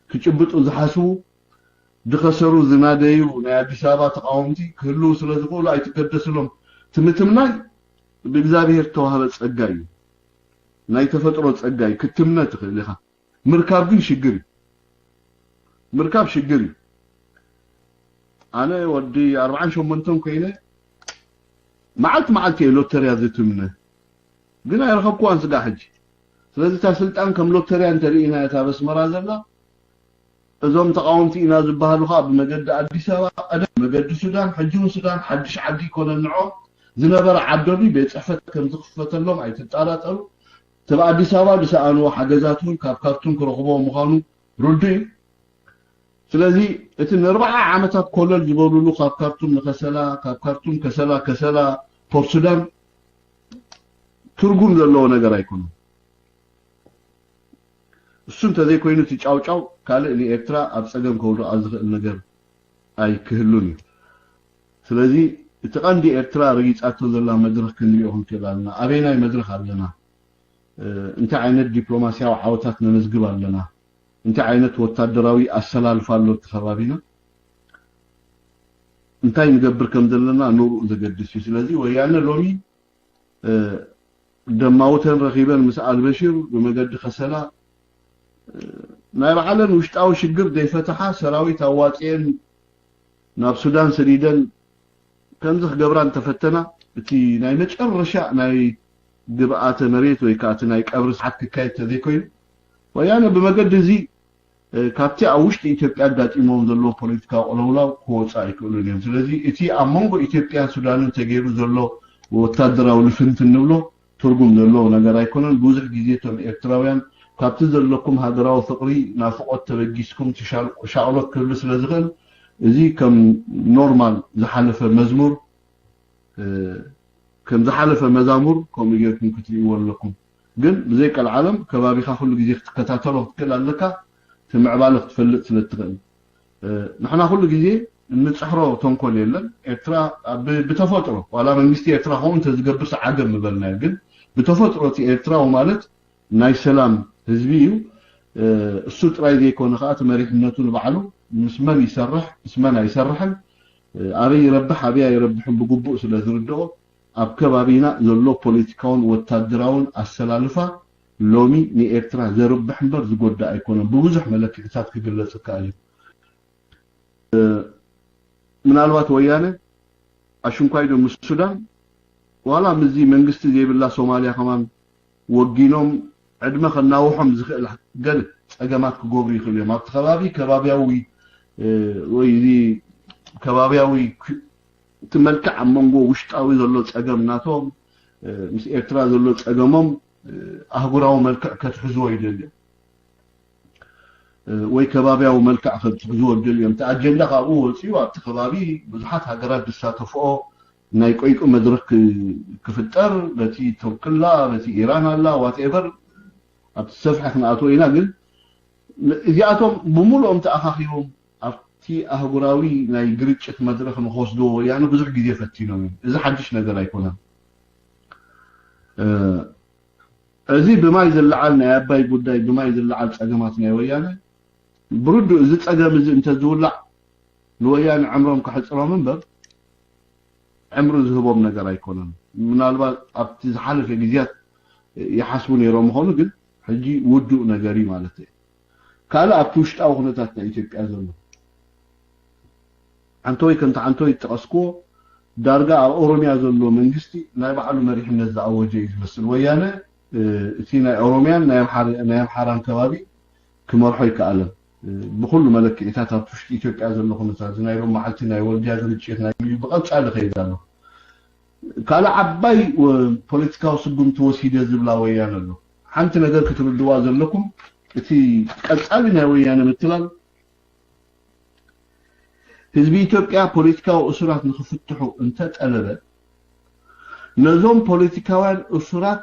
ክጭብጡ ዝሓስቡ ዝኸሰሩ ዝናደዩ ናይ ኣዲስ ኣበባ ተቃወምቲ ክህልው ስለ ዝኽእሉ ኣይትገደስሎም። ትምትምናይ ብእግዚኣብሔር ተዋህበ ጸጋ እዩ። ናይ ተፈጥሮ ጸጋ እዩ። ክትምነ ትኽእል ኢኻ። ምርካብ ግን ሽግር እዩ። ምርካብ ሽግር እዩ። ኣነ ወዲ ኣርባዓን ሸሞንተን ኮይነ መዓልቲ መዓልቲ እየ ሎተርያ ዝትምነ ግን ኣይረኸብኩዋን ስጋ ሕጂ። ስለዚ እታ ስልጣን ከም ሎተርያ እንተርኢና እታ በስመራ ዘላ እዞም ተቃወምቲ ኢና ዝበሃሉ ከዓ ብመገዲ ኣዲስ ኣበባ ቀደም መገዲ ሱዳን ሕጂ እውን ሱዳን ሓድሽ ዓዲ ይኮነን ንዖ ዝነበረ ዓደሉ ቤት ፅሕፈት ከም ዝክፈተሎም ኣይትጠራጠሩ። ተብ ኣዲስ ኣበባ ዝሰኣንዎ ሓገዛት እውን ካብ ካርቱም ክረኽቦ ምዃኑ ርዱ እዩ። ስለዚ እቲ ንርባዓ ዓመታት ኮለል ዝበሉሉ ካብ ካርቱም ንከሰላ ካብ ካርቱም ከሰላ ከሰላ ፖርት ሱዳን ትርጉም ዘለዎ ነገር ኣይኮነን። እሱ እንተዘይኮይኑ እቲ ጫውጫው ካልእ ንኤርትራ ኣብ ጸገም ከውድቓ ዝኽእል ነገር ኣይክህሉን እዩ። ስለዚ እቲ ቀንዲ ኤርትራ ረጊጻቶ ዘላ መድረኽ ክንሪኦ ክንክእል ኣለና። ኣበይናይ መድረኽ ኣለና? እንታይ ዓይነት ዲፕሎማስያዊ ዓወታት ነመዝግብ ኣለና? እንታይ ዓይነት ወታደራዊ ኣሰላልፋ ኣሎ እቲ ከባቢና? እንታይ ንገብር ከም ዘለና ንርኡ ዘገድስ እዩ። ስለዚ ወያነ ሎሚ ደማውተን ረኺበን ምስ ኣልበሽር ብመገዲ ከሰላ ናይ ባዕለን ውሽጣዊ ሽግር ዘይፈተሓ ሰራዊት ኣዋፂአን ናብ ሱዳን ሰዲደን ከምዚ ክገብራ እንተፈተና እቲ ናይ መጨረሻ ናይ ግብኣተ መሬት ወይ ከዓ እቲ ናይ ቀብሪ ሰዓት ክካየድ ተዘይኮይኑ ወያነ ብመገዲ እዚ ካብቲ ኣብ ውሽጢ ኢትዮጵያ ኣጋጢሞም ዘለዎ ፖለቲካዊ ቅልውላው ክወፁ ኣይክእሉን እዮም። ስለዚ እቲ ኣብ መንጎ ኢትዮጵያን ሱዳንን ተገይሩ ዘሎ ወታደራዊ ልፍንቲ እንብሎ ትርጉም ዘለዎ ነገር ኣይኮነን። ብዙሕ ግዜ እቶም ኤርትራውያን ካብቲ ዘለኩም ሃገራዊ ፍቕሪ ናፍቖት ተበጊስኩም ትሻል- ሻቕሎት ክህሉ ስለ ዝኽእል፣ እዚ ከም ኖርማል ዝሓለፈ መዝሙር፣ እ፣ ከም ዝሓለፈ መዛሙር ከምኡ ጌርኩም ክትርእይዎ ኣለኩም። ግን ብዘይ ቀልዓለም ከባቢኻ ኩሉ ግዜ ክትከታተሎ ክትክእል ኣለካ፣ እቲ ምዕባለ ክትፈልጥ ስለ እትኽእል። እ፣ ንሕና ኩሉ ግዜ እንጽሕሮ ተንኮል የለን። ኤርትራ ብ-፣ ብተፈጥሮ፣ ዋላ መንግስቲ ኤርትራ ከምኡ እንተዝገብርስ ዓገብ ምበልናዮ። ግን ብተፈጥሮ እቲ ኤርትራዊ ማለት ናይ ሰላም ህዝቢ እዩ። እ፣ እሱ ጥራይ ዘይኮነ ከኣ እቲ መሪሕነቱ ንባዕሉ ምስ መን ይሰርሕ፣ ምስ መን ኣይሰርሕን፣ እ፣ ኣበይ ይረብሕ፣ ኣበይ ኣይረብሕን ብግቡእ ስለ ዝርድኦ፣ ኣብ ከባቢና ዘሎ ፖለቲካውን ወታደራውን ኣሰላልፋ ሎሚ ንኤርትራ ዘርብሕ እምበር ዝጎድእ ኣይኮነን። ብብዙሕ መለክዕታት ክግለጽ ይከኣል እዩ። እ፣ ምናልባት ወያነ ኣሽንኳይ ዶ ምስ ሱዳን ዋላ ምስዚ መንግስቲ ዘይብላ ሶማልያ ከማን ወጊኖም ዕድመ ከናውሖም ዝኽእል ገለ ጸገማት ክገብሩ ይኽእሉ እዮም። ኣብቲ ከባቢ ከባቢያዊ፣ እ፣ ወይ እዚ ከባቢያዊ ክ-፣ እቲ መልክዕ ኣብ መንጎ ውሽጣዊ ዘሎ ጸገም ናቶም፣ እ፣ ምስ ኤርትራ ዘሎ ጸገሞም፣ እ፣ ኣህጉራዊ መልክዕ ከትሕዝዎ ይደልዩ። እ፣ ወይ ከባቢያዊ መልክዕ ከትሕዝዎ ይደልዩ እዮም። እቲ ኣጀንዳ ካብኡ ወጺኡ ኣብቲ ከባቢ ብዙሓት ሃገራት ዝሳተፍኦ ናይ ቆይቂ መድረኽ ክ-፣ ክፍጠር፣ በቲ ቱርክ ኣላ፣ በቲ ኢራን ኣላ፣ ዋትኤቨር፣ ኣብቲ ሰፍሐ ክንኣትዎ ኢና። ግን ን-፣ እዚኣቶም ብምሉኦም ተኣኻኺቦም ኣብቲ ኣህጉራዊ ናይ ግርጭት መድረኽ ንክወስድዎ ወያነ ብዙሕ ግዜ ፈቲኖም እዮም። እዚ ሓድሽ ነገር ኣይኮነን። እ፣ እዚ ብማይ ዝለዓል ናይ ኣባይ ጉዳይ፣ ብማይ ዝለዓል ጸገማት ናይ ወያነ፣ ብርዱእ እዚ ጸገም እዚ እንተዝውላዕ ንወያነ ዕምሮም ከሕጽሮም እምበር ዕምሪ ዝህቦም ነገር ኣይኮነን። ምናልባት ኣብቲ ዝሓለፈ ግዜያት ይሓስቡ ነይሮም ምኾኑ፣ ግን ሕጂ ውዱእ ነገር እዩ ማለት እዩ። ካልእ ኣብቲ ውሽጣዊ ኩነታት ናይ ኢትዮጵያ ዘሎ ዓንተወይ፣ ከምቲ ዓንተወይ ዝጠቐስክዎ፣ ዳርጋ ኣብ ኦሮምያ ዘሎ መንግስቲ ናይ ባዕሉ መሪሕነት ዝኣወጀ እዩ ዝመስል። ወያነ፣ እ፣ እቲ ናይ ኦሮምያን ናይ ኣምሓር-፣ ናይ ኣምሓራን ከባቢ ክመርሖ ኣይከኣለን። እ፣ ብኹሉ መለክዒታት ኣብቲ ውሽጢ ኢትዮጵያ ዘሎ ኩነታት፣ እዚ ናይ ሎም መዓልቲ ናይ ወልድያ ግርጭት፣ ናይ ብቐጻሊ ይኸይድ ኣሎ። ካልእ ዓባይ ወ-፣ ፖለቲካዊ ስጉምቲ ወሲደ ዝብላ ወያነ ኣሎ። ሓንቲ ነገር ክትርድዋ ዘለኩም፣ እቲ ቀጻሊ ናይ ወያነ ምትላል፣ ህዝቢ ኢትዮጵያ ፖለቲካዊ እሱራት ንክፍትሑ እንተጠለበ፣ ነዞም ፖለቲካውያን እሱራት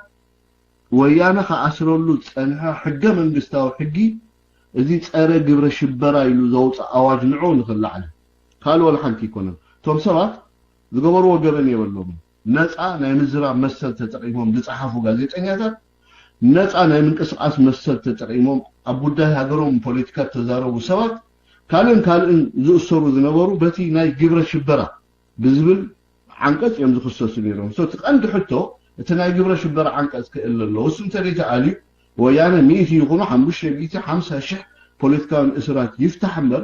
ወያነ ክኣስረሉ ዝጸንሐ ሕገ መንግስታዊ ሕጊ፣ እዚ ጸረ ግብረ ሽበራ ኢሉ ዘውፅእ ኣዋጅ ንዑ ንክላዕል። ካልእ ወላ ሓንቲ ኣይኮነን። እቶም ሰባት ዝገበርዎ ገበን የበሎምን። ነፃ ናይ ምዝራብ መሰል ተጠቂሞም ዝፀሓፉ ጋዜጠኛታት፣ ነፃ ናይ ምንቅስቃስ መሰል ተጠቂሞም ኣብ ጉዳይ ሃገሮም ፖለቲካ ዝተዛረቡ ሰባት፣ ካልእን ካልእን ዝእሰሩ ዝነበሩ በቲ ናይ ግብረ ሽበራ ብዝብል ዓንቀፅ እዮም ዝኽሰሱ ነይሮም። So፣ እቲ ቀንዲ ሕቶ እቲ ናይ ግብረ ሽበራ ዓንቀፅ ክእለ ኣለዎ። እሱ እንተደይ ተኣልዩ፣ ወያነ ሚእቲ ይኹኑ ሓሙሽተ ሚእቲ ሓምሳ ሽሕ ፖለቲካውያን እስራት ይፍታሕ እምበር፣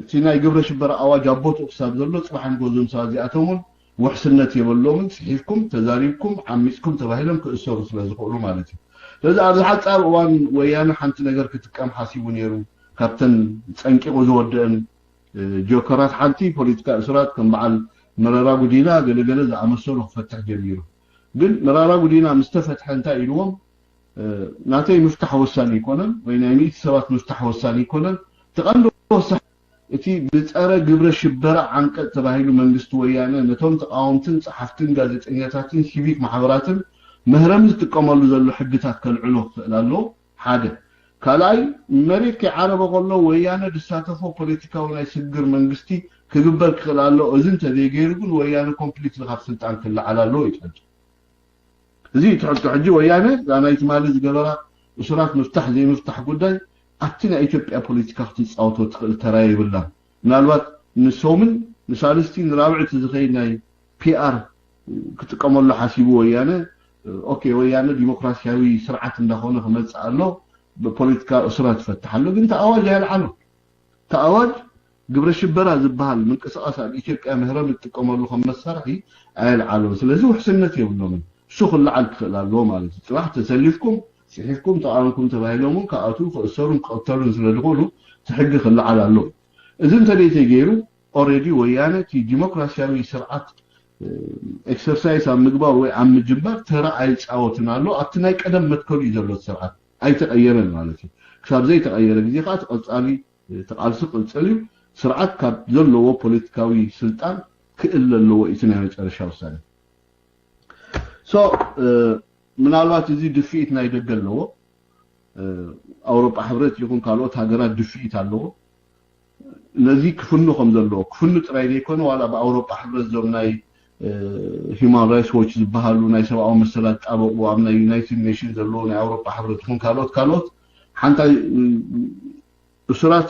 እቲ ናይ ግብረ ሽበራ ኣዋጅ ኣብ ቦትኡ ክሳብ ዘሎ፣ ፅባሕ ንጎ እዞም ሰባት እዚኣቶም እውን ውሕስነት የበሎምን። ፅሒፍኩም፣ ተዛሪብኩም፣ ዓሚፅኩም ተባሂሎም ክእሰሩ ስለ ዝኽእሉ ማለት እዩ። ስለዚ ኣብዚ ሓፃር እዋን ወያነ ሓንቲ ነገር ክጥቀም ሓሲቡ ነይሩ። ካብተን ፀንቂቑ ዝወደአን፣ እ፣ ጆከራት ሓንቲ ፖለቲካ እሱራት ከም በዓል መረራ ጉዲና ገለገለ ዝኣመሰሉ ክፈትሕ ጀሚሩ። ግን መረራ ጉዲና ምስ ተፈትሐ እንታይ ኢልዎም? እ፣ ናተይ ምፍታሕ ወሳኒ ኣይኮነን፣ ወይ ናይ ሚእቲ ሰባት ምፍታሕ ወሳኒ ኣይኮነን። እቲ ቀንዲ ወሳኒ እቲ ብጸረ ግብረ ሽበራ ዓንቀጽ ተባሂሉ መንግስቲ ወያነ ነቶም ተቓወምትን ጸሓፍትን ጋዜጠኛታትን ሲቪክ ማሕበራትን መህረሚ ዝጥቀመሉ ዘሎ ሕግታት ከልዕሎ ክኽእል ኣለዎ። ሓደ። ካልኣይ፣ መሬት ከይዓረበ ከሎ ወያነ ዝሳተፎ ፖለቲካዊ ናይ ስግግር መንግስቲ ክግበር ክኽእል ኣለዎ። እዚ እንተዘይገይሩ ግን ወያነ ኮምፕሊትሊ ካብ ስልጣን ክለዓል ኣለዎ እዩ እቲ ሕቶ። እዚ እዩ እቲ ሕቶ። ሕጂ ወያነ እዛ ናይ ትማሊ ዝገበራ እሱራት ምፍታሕ ዘይምፍታሕ ጉዳይ ኣብቲ ናይ ኢትዮጵያ ፖለቲካ ክትፃወቶ ትኽእል ተራ የብላን። ምናልባት ንሶምን ንሳልስቲ ንራብዕቲ ዝኸይድ ናይ ፒኣር ክጥቀመሉ ሓሲቡ ወያነ፣ ኦኬ፣ ወያነ ዲሞክራሲያዊ ስርዓት እንዳኾነ ክመፅእ ኣሎ፣ ብፖለቲካ እሱራት ይፈትሕ ኣሎ። ግን እቲ ኣዋጅ ኣየልዓሎ። እቲ ኣዋጅ ግብረ ሽበራ ዝበሃል ምንቅስቃስ ኣብ ኢትዮጵያ መህረሚ ዝጥቀመሉ ከም መሳርሒ ኣየልዓሎን። ስለዚ ውሕስነት የብሎምን። እሱ ክለዓል ክኽእል ኣለዎ ማለት እዩ። ፅባሕ ተሰሊፍኩም፣ ፅሒፍኩም፣ ተቓወምኩም ተባሂሎም እውን ክኣትዉ፣ ክእሰሩን ክቕተሉን ስለ ዝኽእሉ እቲ ሕጊ ክለዓል ኣለዎ። እዚ እንተደይ ተገይሩ፣ ኦልሬዲ ወያነ እቲ ዲሞክራሲያዊ ስርዓት፣ እ፣ ኤክሰርሳይስ ኣብ ምግባር ወይ ኣብ ምጅማር ተራ ኣይፃወትን ኣሎ። ኣብቲ ናይ ቀደም መትከሉ እዩ ዘሎ እቲ ስርዓት። ኣይተቐየረን ማለት እዩ። ክሳብ ዘይተቐየረ ግዜ ከዓ እቲ ቀፃሊ እቲ ቃልሲ ቅፅል እዩ። ስርዓት ካብ ዘለዎ ፖለቲካዊ ስልጣን ክእለ ኣለዎ። እቲ ናይ መጨረሻ ውሳኔ። ሶ ምናልባት እዚ ድፍኢት ናይ ደገ ኣለዎ። ኣውሮጳ ሕብረት ይኹን ካልኦት ሃገራት ድፍኢት ኣለዎ። ነዚ ክፍኑ ከም ዘለዎ ክፍኑ ጥራይ ዘይኮነ ዋላ ብኣውሮጳ ሕብረት ዞም ናይ ሂማን ራይትስ ዎች ዝበሃሉ ናይ ሰብኣዊ መሰላት ጣበቑ ኣብ ናይ ዩናይትድ ኔሽን ዘለዎ ናይ ኣውሮጳ ሕብረት ይኹን ካልኦት ካልኦት ሓንታ እሱራት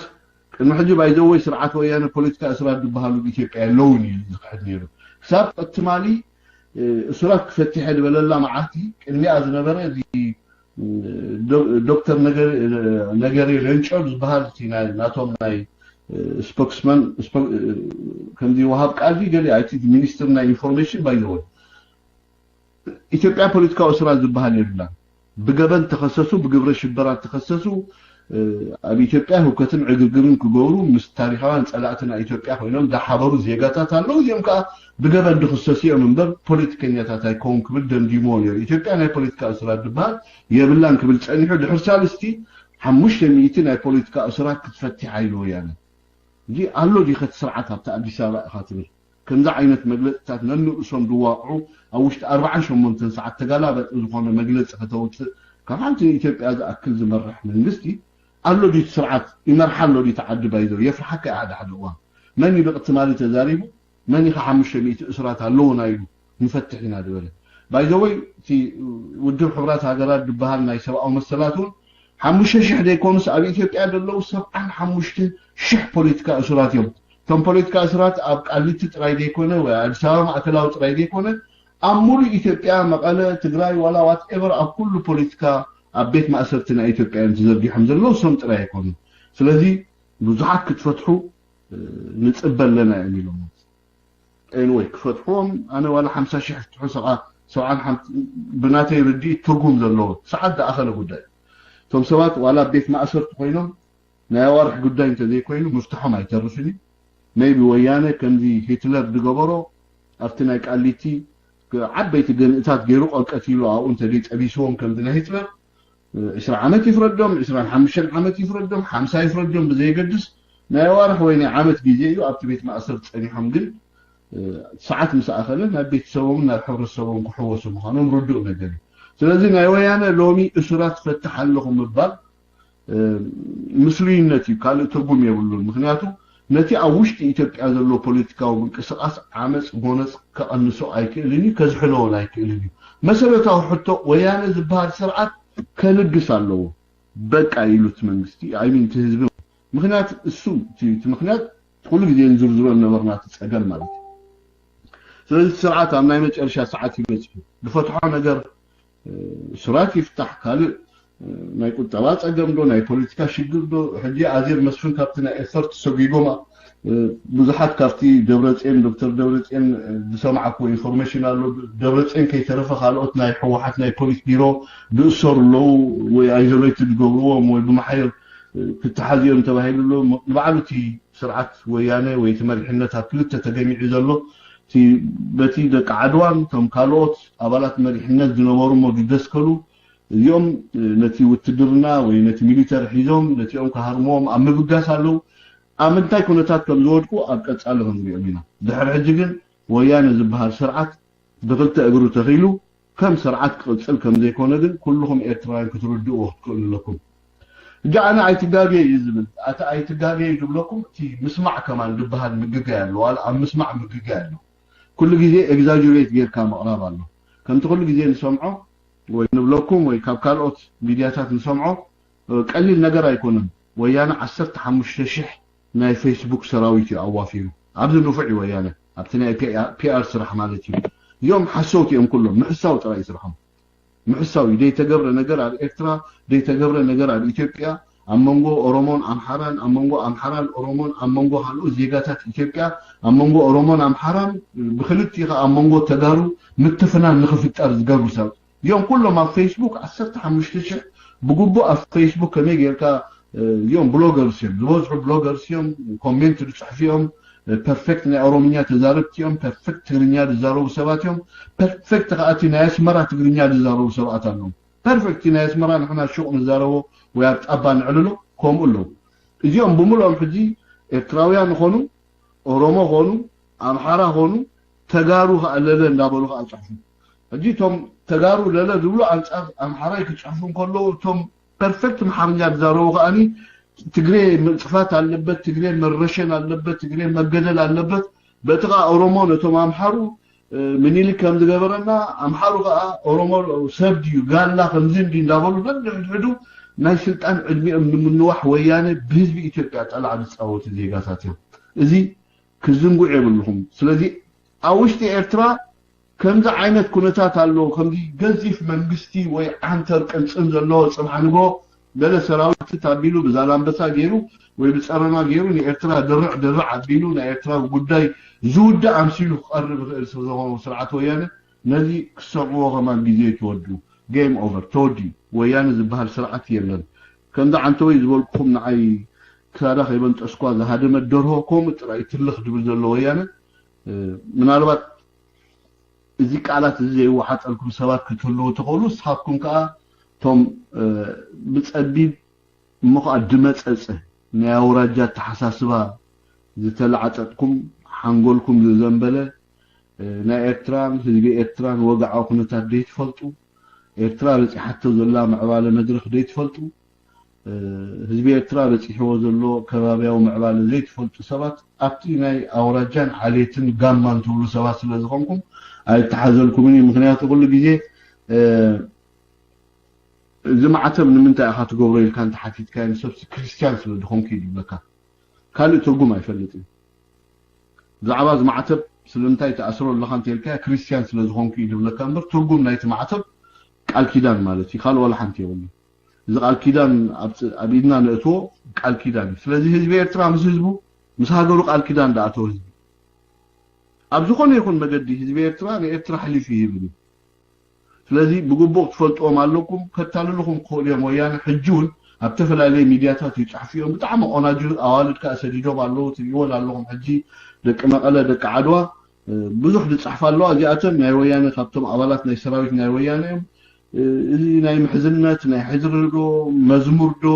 ቅድሚ ሕጂ ባይዘወይ ስርዓት ወያነ ፖለቲካ እሱራት ዝበሃሉ ኢትዮጵያ የለውን እዩ ዝክሕድ ነይሩ። ክሳብ ትማሊ እሱራት ክፈትሐ ዝበለላ መዓልቲ ቅድሚኣ ዝነበረ እዚ ዶክተር ነገሬ ሌንጮ ዝበሃል ናቶም ናይ ስፖክስማን ከምዚ ወሃብ ቃል ገለ ኣይቲ ሚኒስትር ናይ ኢንፎርሜሽን ባይዘወይ ኢትዮጵያ ፖለቲካዊ እስራት ዝበሃል የብላን። ብገበን ተኸሰሱ፣ ብግብረ ሽበራ ተኸሰሱ፣ ኣብ ኢትዮጵያ ህውከትን ዕግርግርን ክገብሩ ምስ ታሪኻውያን ጸላእትና ኢትዮጵያ ኮይኖም ዝሓበሩ ዜጋታት ኣለዉ። እዚኦም ከዓ ብገበን ድኽሰሱ እዮም እምበር ፖለቲከኛታት ኣይከውን ክብል ደምዲምዎ ነይሩ። ኢትዮጵያ ናይ ፖለቲካ እስራት ዝበሃል የብላን ክብል ጸኒሑ ድሕሪ ሳልስቲ ሓሙሽተ ሚእቲ ናይ ፖለቲካ እስራት ክትፈትሕ ኢሉ ወያነ። እዚ ኣሎ ዲኸ እቲ ስርዓት ኣብቲ ኣዲስ ኣበባ ኢኻ ትብል? ከምዚ ዓይነት መግለፅታት ነንርእሶም ዝዋቕዑ ኣብ ውሽጢ ኣርባዓን ሸሞንተን ሰዓት ተጋላበጢ ዝኾነ መግለፂ ከተውፅእ ካብ ሓንቲ ንኢትዮጵያ ዝኣክል ዝመርሕ መንግስቲ ኣሎ ድዩ? እቲ ስርዓት ይመርሓ ኣሎ ድዩ? እቲ ዓዲ ባይዘው የፍርሓካ እዩ። ሓደ ሓደ እዋን መን እዩ ብቕትማሊ ተዛሪቡ መን ኢኻ ሓሙሽተ ሚእቲ እሱራት ኣለውና ኢሉ ንፈትሕ ኢና ዝበለ? ባይዘወይ እቲ ውድብ ሕብራት ሃገራት ዝበሃል ናይ ሰብኣዊ መሰላት እውን ሓሙሽተ ሽሕ ዘይኮኑስ ኣብ ኢትዮጵያ ዘለዉ ሰብዓን ሓሙሽተ ሽሕ ፖለቲካ እሱራት እዮም። እቶም ፖለቲካ እሱራት ኣብ ቃሊቲ ጥራይ ዘይኮነ ወይ ኣዲስ ኣበባ ማእከላዊ ጥራይ ዘይኮነ ኣብ ሙሉእ ኢትዮጵያ መቐለ፣ ትግራይ ዋላ ዋትኤቨር ኣብ ኩሉ ፖለቲካ ኣብ ቤት ማእሰርቲ ናይ ኢትዮጵያ እዮም ተዘርጊሖም ዘለዉ። እሶም ጥራይ ኣይኮኑን። ስለዚ ብዙሓት ክትፈትሑ ንፅበ ኣለና እዮም ኢሎም። ኤንወይ ክፈትሕዎም ኣነ ዋላ ሓምሳ ሺሕ ፍትሑ ሰብዓ ሰብዓን ሓምሳን ብናተይ ርድኢት ትርጉም ዘለዎ ሰዓት ዝኣኸለ ጉዳይ እቶም ሰባት ዋላ ቤት ማእሰርቲ ኮይኖም ናይ ኣዋርሕ ጉዳይ እንተዘይኮይኑ ምፍትሖም ኣይተርፍን እዩ። ሜይቢ ወያነ ከምዚ ሂትለር ዝገበሮ ኣብቲ ናይ ቃሊቲ ዓበይቲ ገንእታት ገይሩ ቀቀቲሉ ኣብኡ እንተዘይ ጠቢስዎም ከምዚ ናይ ሂትለር ዕስራ ዓመት ይፍረዶም፣ ዕስራን ሓሙሽተን ዓመት ይፍረዶም፣ ሓምሳ ይፍረዶም ብዘየገድስ ናይ ኣዋርሕ ወይ ናይ ዓመት ግዜ እዩ ኣብቲ ቤት ማእሰር ጸኒሖም። ግን ሰዓት ምስ ኣኸለ ናብ ቤተሰቦምን ናብ ሕብረተሰቦም ክሕወሱ ምዃኖም ርዱእ ነገር እዩ። ስለዚ ናይ ወያነ ሎሚ እሱራት ፈትሕ ኣለኹ ምባል ምስሉይነት እዩ፣ ካልእ ትርጉም የብሉን። ምክንያቱ ነቲ ኣብ ውሽጢ ኢትዮጵያ ዘሎ ፖለቲካዊ ምንቅስቃስ ዓመፅ ጎነፅ ከቐንሶ ኣይክእልን እዩ፣ ከዝሕለዎን ኣይክእልን እዩ። መሰረታዊ ሕቶ ወያነ ዝበሃል ስርዓት ከንግስ ኣለዎ። በቃ ኢሉ እቲ መንግስቲ ኣይሚን እቲ ህዝቢ ምክንያት እሱ እቲ ምክንያት ኩሉ ግዜ ንዝርዝሮ ነበርና እቲ ፀገም ማለት እዩ። ስለዚ እቲ ስርዓት ኣብ ናይ መጨረሻ ሰዓት ይበፅሑ ዝፈትሖ ነገር እሱራት ይፍታሕ ካልእ ናይ ቁጠባ ፀገም ዶ ናይ ፖለቲካ ሽግር ዶ ሕጂ ኣዜር መስፍን ካብቲ ናይ ኤፈርት ሰጒጎማ ብዙሓት ካብቲ ደብረፅዮን ዶክተር ደብረፅዮን ዝሰማዕኩ ኢንፎርሜሽን ኣሎ። ደብረፅዮን ከይተረፈ ካልኦት ናይ ህወሓት ናይ ፖሊስ ቢሮ ዝእሰሩ ኣለዉ ወይ ኣይዞሌት ዝገብርዎም ወይ ብመሓየር ክተሓዝዮም ተባሂሉ ኣሎ። ንባዕሉ እቲ ስርዓት ወያነ ወይ እቲ መሪሕነት ኣብ ክልተ ተገሚዑ ዘሎ በቲ ደቂ ዓድዋን እቶም ካልኦት ኣባላት መሪሕነት ዝነበሩ እሞ ዝደስከሉ እዚኦም ነቲ ውትድርና ወይ ነቲ ሚሊተሪ ሒዞም ነቲኦም ክሃርምዎም ኣብ ምብጋስ ኣለዉ። ኣብ ምንታይ ኩነታት ከም ዝወድቁ ኣብ ቀፃሊ ክንሪኦም ኢና። ድሕሪ ሕጂ ግን ወያነ ዝበሃል ስርዓት ብክልተ እግሩ ተኺሉ ከም ስርዓት ክቕፅል ከም ዘይኮነ ግን ኩልኹም ኤርትራውያን ክትርድእዎ ክትክእሉ ኣለኩም። ሕጂ ኣነ ኣይትጋገ እዩ ዝብል ኣቲ ኣይትጋገ እዩ ዝብለኩም እቲ ምስማዕ ከማን ዝበሃል ምግጋይ ኣሎ። ዋላ ኣብ ምስማዕ ምግጋይ ኣሎ። ኩሉ ግዜ ኤግዛጀሬት ጌርካ ምቕራብ ኣሎ። ከምቲ ኩሉ ግዜ ንሰምዖ ወይ ንብለኩም ወይ ካብ ካልኦት ሚድያታት ንሰምዖ ቀሊል ነገር ኣይኮነን። ወያነ ዓሰርተ ሓሙሽተ ሽሕ ናይ ፌስቡክ ሰራዊት እዩ ኣዋፊሩ። ኣብዚ ንፉዕ እዩ ወያነ ኣብቲ ናይ ፒኣር ስራሕ ማለት እዩ። እዚኦም ሓሰውቲ እዮም ኩሎም ምሕሳው ጥራይ ስርሖም። ምሕሳው እዩ። ዘይተገብረ ነገር ኣብ ኤርትራ ዘይተገብረ ነገር ኣብ ኢትዮጵያ ኣብ መንጎ ኦሮሞን ኣምሓራን ኣብ መንጎ ኣምሓራን ኦሮሞን ኣብ መንጎ ካልኦት ዜጋታት ኢትዮጵያ ኣብ መንጎ ኦሮሞን ኣምሓራን ብክልቲኡ ኣብ መንጎ ተጋሩ ምትፍናን ንክፍጠር ዝገብሩ ሰብ እዮም ኩሎም ኣብ ፌስቡክ ዓሰርተ ሓሙሽተ ሽሕ ብግቡእ ኣብ ፌስቡክ ከመይ ጌርካ እዮም ብሎገርስ እዮም ዝበዝሑ ብሎገርስ እዮም ኮሜንት ዝፅሕፉ እዮም ፐርፌክት ናይ ኦሮምኛ ተዛረብቲ እዮም ፐርፌክት ትግርኛ ዝዛረቡ ሰባት እዮም ፐርፌክት ከኣቲ ናይ ኣስመራ ትግርኛ ዝዛረቡ ሰባት ኣለዉ ፐርፌክት። ናይ ኣስመራ ንሕና ሹቕ ንዛረቦ ወይ ኣብ ጣባ ንዕልሎ ከምኡ ኣለዉ። እዚኦም ብምልኦም ሕጂ ኤርትራውያን ኾኑ፣ ኦሮሞ ኾኑ፣ ኣምሓራ ኾኑ፣ ተጋሩ ከኣ ለለ እንዳበሉ ከኣ ጽሕፉ። ሕጂ እቶም ተጋሩ ለለ ዝብሉ ኣንጻር ኣምሓራይ ክጽሕፉ እንከለዉ፣ እቶም ፐርፌክት ኣምሓርኛ ዝዛረቡ ከኣኒ ትግሬ ምጽፋት ኣለበት፣ ትግሬ መረሸን ኣለበት፣ ትግሬ መገደል ኣለበት። በቲ ከኣ ኦሮሞ ነቶም ኣምሓሩ ምኒልክ ከም ዝገበረና ኣምሓሩ ከኣ ኦሮሞ ሰብ ድዩ ጋላ ከምዚ እንዲ እንዳበሉ ነንሕድሕዱ ናይ ስልጣን ዕድሚኦም ንምንዋሕ ወያነ ብህዝቢ ኢትዮጵያ ጠላዕ ዝፃወቱ ዜጋታት እዮም። እዚ ክዝንጉዕ የብልኹም። ስለዚ ኣብ ውሽጢ ኤርትራ ከምዚ ዓይነት ኩነታት ኣሎ። ከምዚ ገዚፍ መንግስቲ ወይ ዓንተር ቅልፅም ዘለዎ ፅባሕ ንጎ ገለ ሰራዊት ኣቢሉ ብዛላምበሳ ገይሩ ወይ ብፀረና ገይሩ ንኤርትራ ድርዕ ድርዕ ኣቢሉ ናይ ኤርትራ ጉዳይ ዝውዳእ ኣምሲሉ ክቐርብ ይኽእል ስለ ዝኾነ ስርዓት ወያነ ነዚ ክሰምዕዎ ከማን ግዜ ትወዱ። ጌም ኦቨር፣ ተወዲኡ። ወያነ ዝበሃል ስርዓት የለን። ከምዚ ዓንተወይ ዝበልኩኹም ንዓይ ክሳዳ ከይበንጠስኳ ዝሃደመት ደርሆ ከምኡ ጥራይ ትልኽ ድብል ዘሎ ወያነ ምናልባት እዚ ቃላት እዚ ዘይወሓጠልኩም ሰባት ክትህልዉ ትኽእሉ። ንስኻትኩም ከኣ እቶም ብጸቢብ እሞ ከኣ ድመጸጸ ናይ ኣውራጃ ኣተሓሳስባ ዝተላዓጠጥኩም ሓንጎልኩም ዝዘንበለ ናይ ኤርትራን ህዝቢ ኤርትራን ወግዓዊ ኩነታት ዘይትፈልጡ ኤርትራ በጺሓቶ ዘላ ምዕባለ መድረኽ ዘይትፈልጡ ህዝቢ ኤርትራ በጺሕዎ ዘሎ ከባብያዊ ምዕባለ ዘይትፈልጡ ሰባት ኣብቲ ናይ ኣውራጃን ዓሌትን ጋማን ትብሉ ሰባት ስለ ዝኾንኩም ኣይተሓዘልኩምን እዩ። ምክንያቱ ኩሉ ግዜ እዚ ማዕተብ ንምንታይ ኢኻ ትገብሮ ኢልካ እንተሓቲትካዮ ንሰብሲ ክርስትያን ስለ ዝኾንኩ እዩ ዝብለካ። ካልእ ትርጉም ኣይፈልጥን። ብዛዕባ እዚ ማዕተብ ስለምንታይ ትኣስሮ ኣለኻ እንተልካዮ ክርስትያን ስለ ዝኾንኩ እዩ ዝብለካ እምበር ትርጉም ናይቲ ማዕተብ ቃል ኪዳን ማለት እዩ። ካልእ ዋላ ሓንቲ የብሉ። እዚ ቃል ኪዳን ኣብ ኢድና ነእትዎ ቃል ኪዳን እዩ። ስለዚ ህዝቢ ኤርትራ ምስ ህዝቡ ምስ ሃገሩ ቃል ኪዳን ዝኣተወ ህዝቢ ኣብ ዝኾነ ይኹን መገዲ ህዝቢ ኤርትራ ንኤርትራ ኣሕሊፉ ይህብ እዩ። ስለዚ ብግቡእ ክትፈልጥዎም ኣለኩም። ከታልልኹም ክኽእሉ እዮም። ወያነ ሕጂ እውን ኣብ ተፈላለየ ሚድያታት ይፅሕፉ እዮም። ብጣዕሚ ቆናጁ ኣዋልድ ከዓ ሰዲዶም ኣለዉ። ትሪእወን ኣለኹም ሕጂ ደቂ መቐለ ደቂ ዓድዋ ብዙሕ ዝፅሕፋ ኣለዋ። እዚኣተን ናይ ወያነ ካብቶም ኣባላት ናይ ሰራዊት ናይ ወያነ እዮም። እዚ ናይ ምሕዝነት ናይ ሕድሪ ዶ መዝሙር ዶ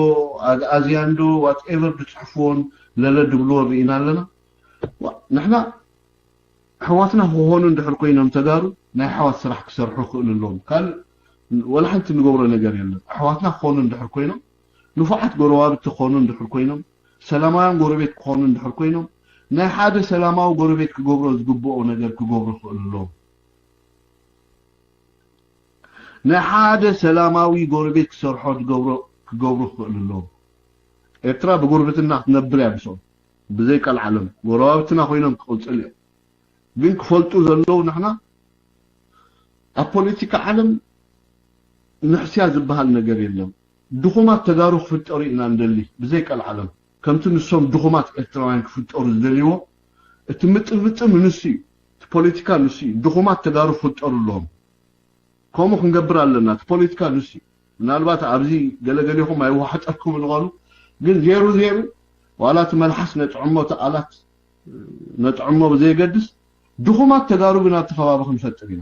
ኣግኣዝያን ዶ ዋትኤቨር ዝፅሕፍዎን ለለ ድብልዎ ርኢና ኣለና። ንሕና ኣሕዋትና ክኾኑ እንድሕር ኮይኖም ተጋሩ ናይ ኣሕዋት ስራሕ ክሰርሑ ክኽእሉ ኣለዎም። ካልእ ወላ ሓንቲ ንገብሮ ነገር የለን። ኣሕዋትና ክኾኑ እንድሕር ኮይኖም ንፉዓት ጎረባብቲ ክኾኑ እንድሕር ኮይኖም ሰላማውያን ጎረቤት ክኾኑ እንድሕር ኮይኖም ናይ ሓደ ሰላማዊ ጎረቤት ክገብሮ ዝግብኦ ነገር ክገብሩ ክኽእሉ ኣለዎም። ናይ ሓደ ሰላማዊ ጎረቤት ክሰርሖ ክገብሩ ክኽእሉ ኣለዎም። ኤርትራ ብጉርብትና ክትነብር እያ ምስኦም ብዘይ ቀልዓለም ጎረባብትና ኮይኖም ክቕፅል እዮም። ግን ክፈልጡ ዘለዉ ንሕና ኣብ ፖለቲካ ዓለም ንሕስያ ዝበሃል ነገር የለን። ድኹማት ተጋሩ ክፍጠሩ ኢና ንደሊ ብዘይ ቀልዓለም ከምቲ ንሶም ድኹማት ኤርትራውያን ክፍጠሩ ዝደልይዎ እቲ ምጥምጥም ንሱ እዩ። እቲ ፖለቲካ ንሱ እዩ። ድኹማት ተጋሩ ክፍጠሩ ኣለዎም። ከምኡ ክንገብር ኣለና። እቲ ፖለቲካ ንሱ እዩ። ምናልባት ኣብዚ ገለገሌኹም ኣይወሓጠልኩም ንኾኑ ግን ዜሩ ዜሩ ዋላ እቲ መልሓስ ነጥዕሞ እቲ ቃላት ነጥዕሞ ብዘየገድስ ድኹማት ተጋሩ ግን ኣብቲ ከባቢ ክንፈጥር ኢና።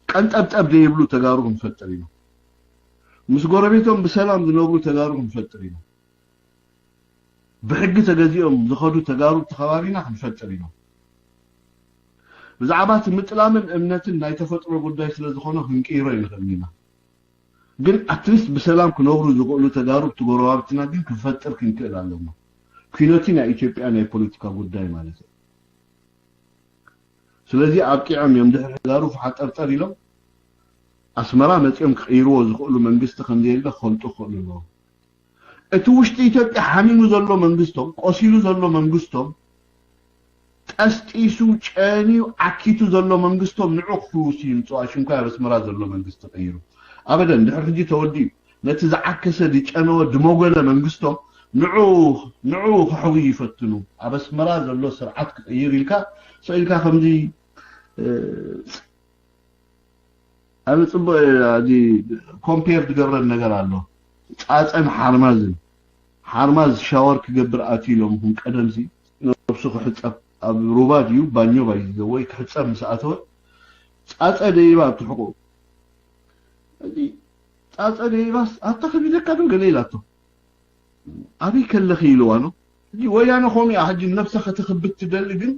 ቀንጠብጠብ ዘይብሉ ተጋሩ ክንፈጥር ኢና። ምስ ጎረቤቶም ብሰላም ዝነብሩ ተጋሩ ክንፈጥር ኢና። ብሕጊ ተገዚኦም ዝኸዱ ተጋሩ ተኸባቢና ክንፈጥር ኢና። ብዛዕባ እቲ ምጥላምን እምነትን ናይ ተፈጥሮ ጉዳይ ስለ ዝኾነ ክንቅይሮ ይንኽእል ኢና። ግን ኣትሊስት ብሰላም ክነብሩ ዝኽእሉ ተጋሩ እቲ ጎረባብትና ግን ክንፈጥር ክንክእል ኣለና። ኩነቲ ናይ ኢትዮጵያ ናይ ፖለቲካ ጉዳይ ማለት እዩ። ስለዚ ኣብቂዖም እዮም ድሕሪ ተጋሩ ፈሓጠርጠር ኢሎም ኣስመራ መፂኦም ክቕይርዎ ዝኽእሉ መንግስቲ ከምዘየለ ክፈልጡ ክኽእሉ ኣለዎም። እቲ ውሽጢ ኢትዮጵያ ሓሚሙ ዘሎ መንግስቶም ቆሲሉ ዘሎ መንግስቶም ጠስጢሱ ጨንዩ ዓኪቱ ዘሎ መንግስቶም ንዑ ክፍውስ እዩ ምፅዋ ሽንኳ ኣብ ኣስመራ ዘሎ መንግስቲ ቀይሩ ኣበደን ድሕሪ ሕጂ ተወዲኡ ነቲ ዝዓከሰ ዝጨነወ ድመጎለ መንግስቶም ንዑ ንዑ ክሕዊ ይፈትኑ ኣብ ኣስመራ ዘሎ ስርዓት ክቅይር ኢልካ ሰኢልካ ከምዚ ኣነ ፅቡቅ እዚ ኮምፔር ዝገብረን ነገር ኣሎ ፃፀን ሓርማዝን ሓርማዝ ሻወር ክገብር ኣትዩ ኢሎም ኹም ቀደምሲ ነብሱ ክሕፀብ ኣብ ሩባ ድዩ ባኞ ባይ ወይ ክሕፀብ ምስ ኣተወ ፃፀ ደይባ ኣብ ትሕቁ እዚ ኣጸደ ይባስ ኣታ ከቢደካ ዶ ገለ ኢላቶ። ኣበይ ከለኺ ኢልዋ ነው። ሕጂ ወያነ ከምኡ እያ። ሕጂ ነብሳ ከተኽብድ ትደሊ፣ ግን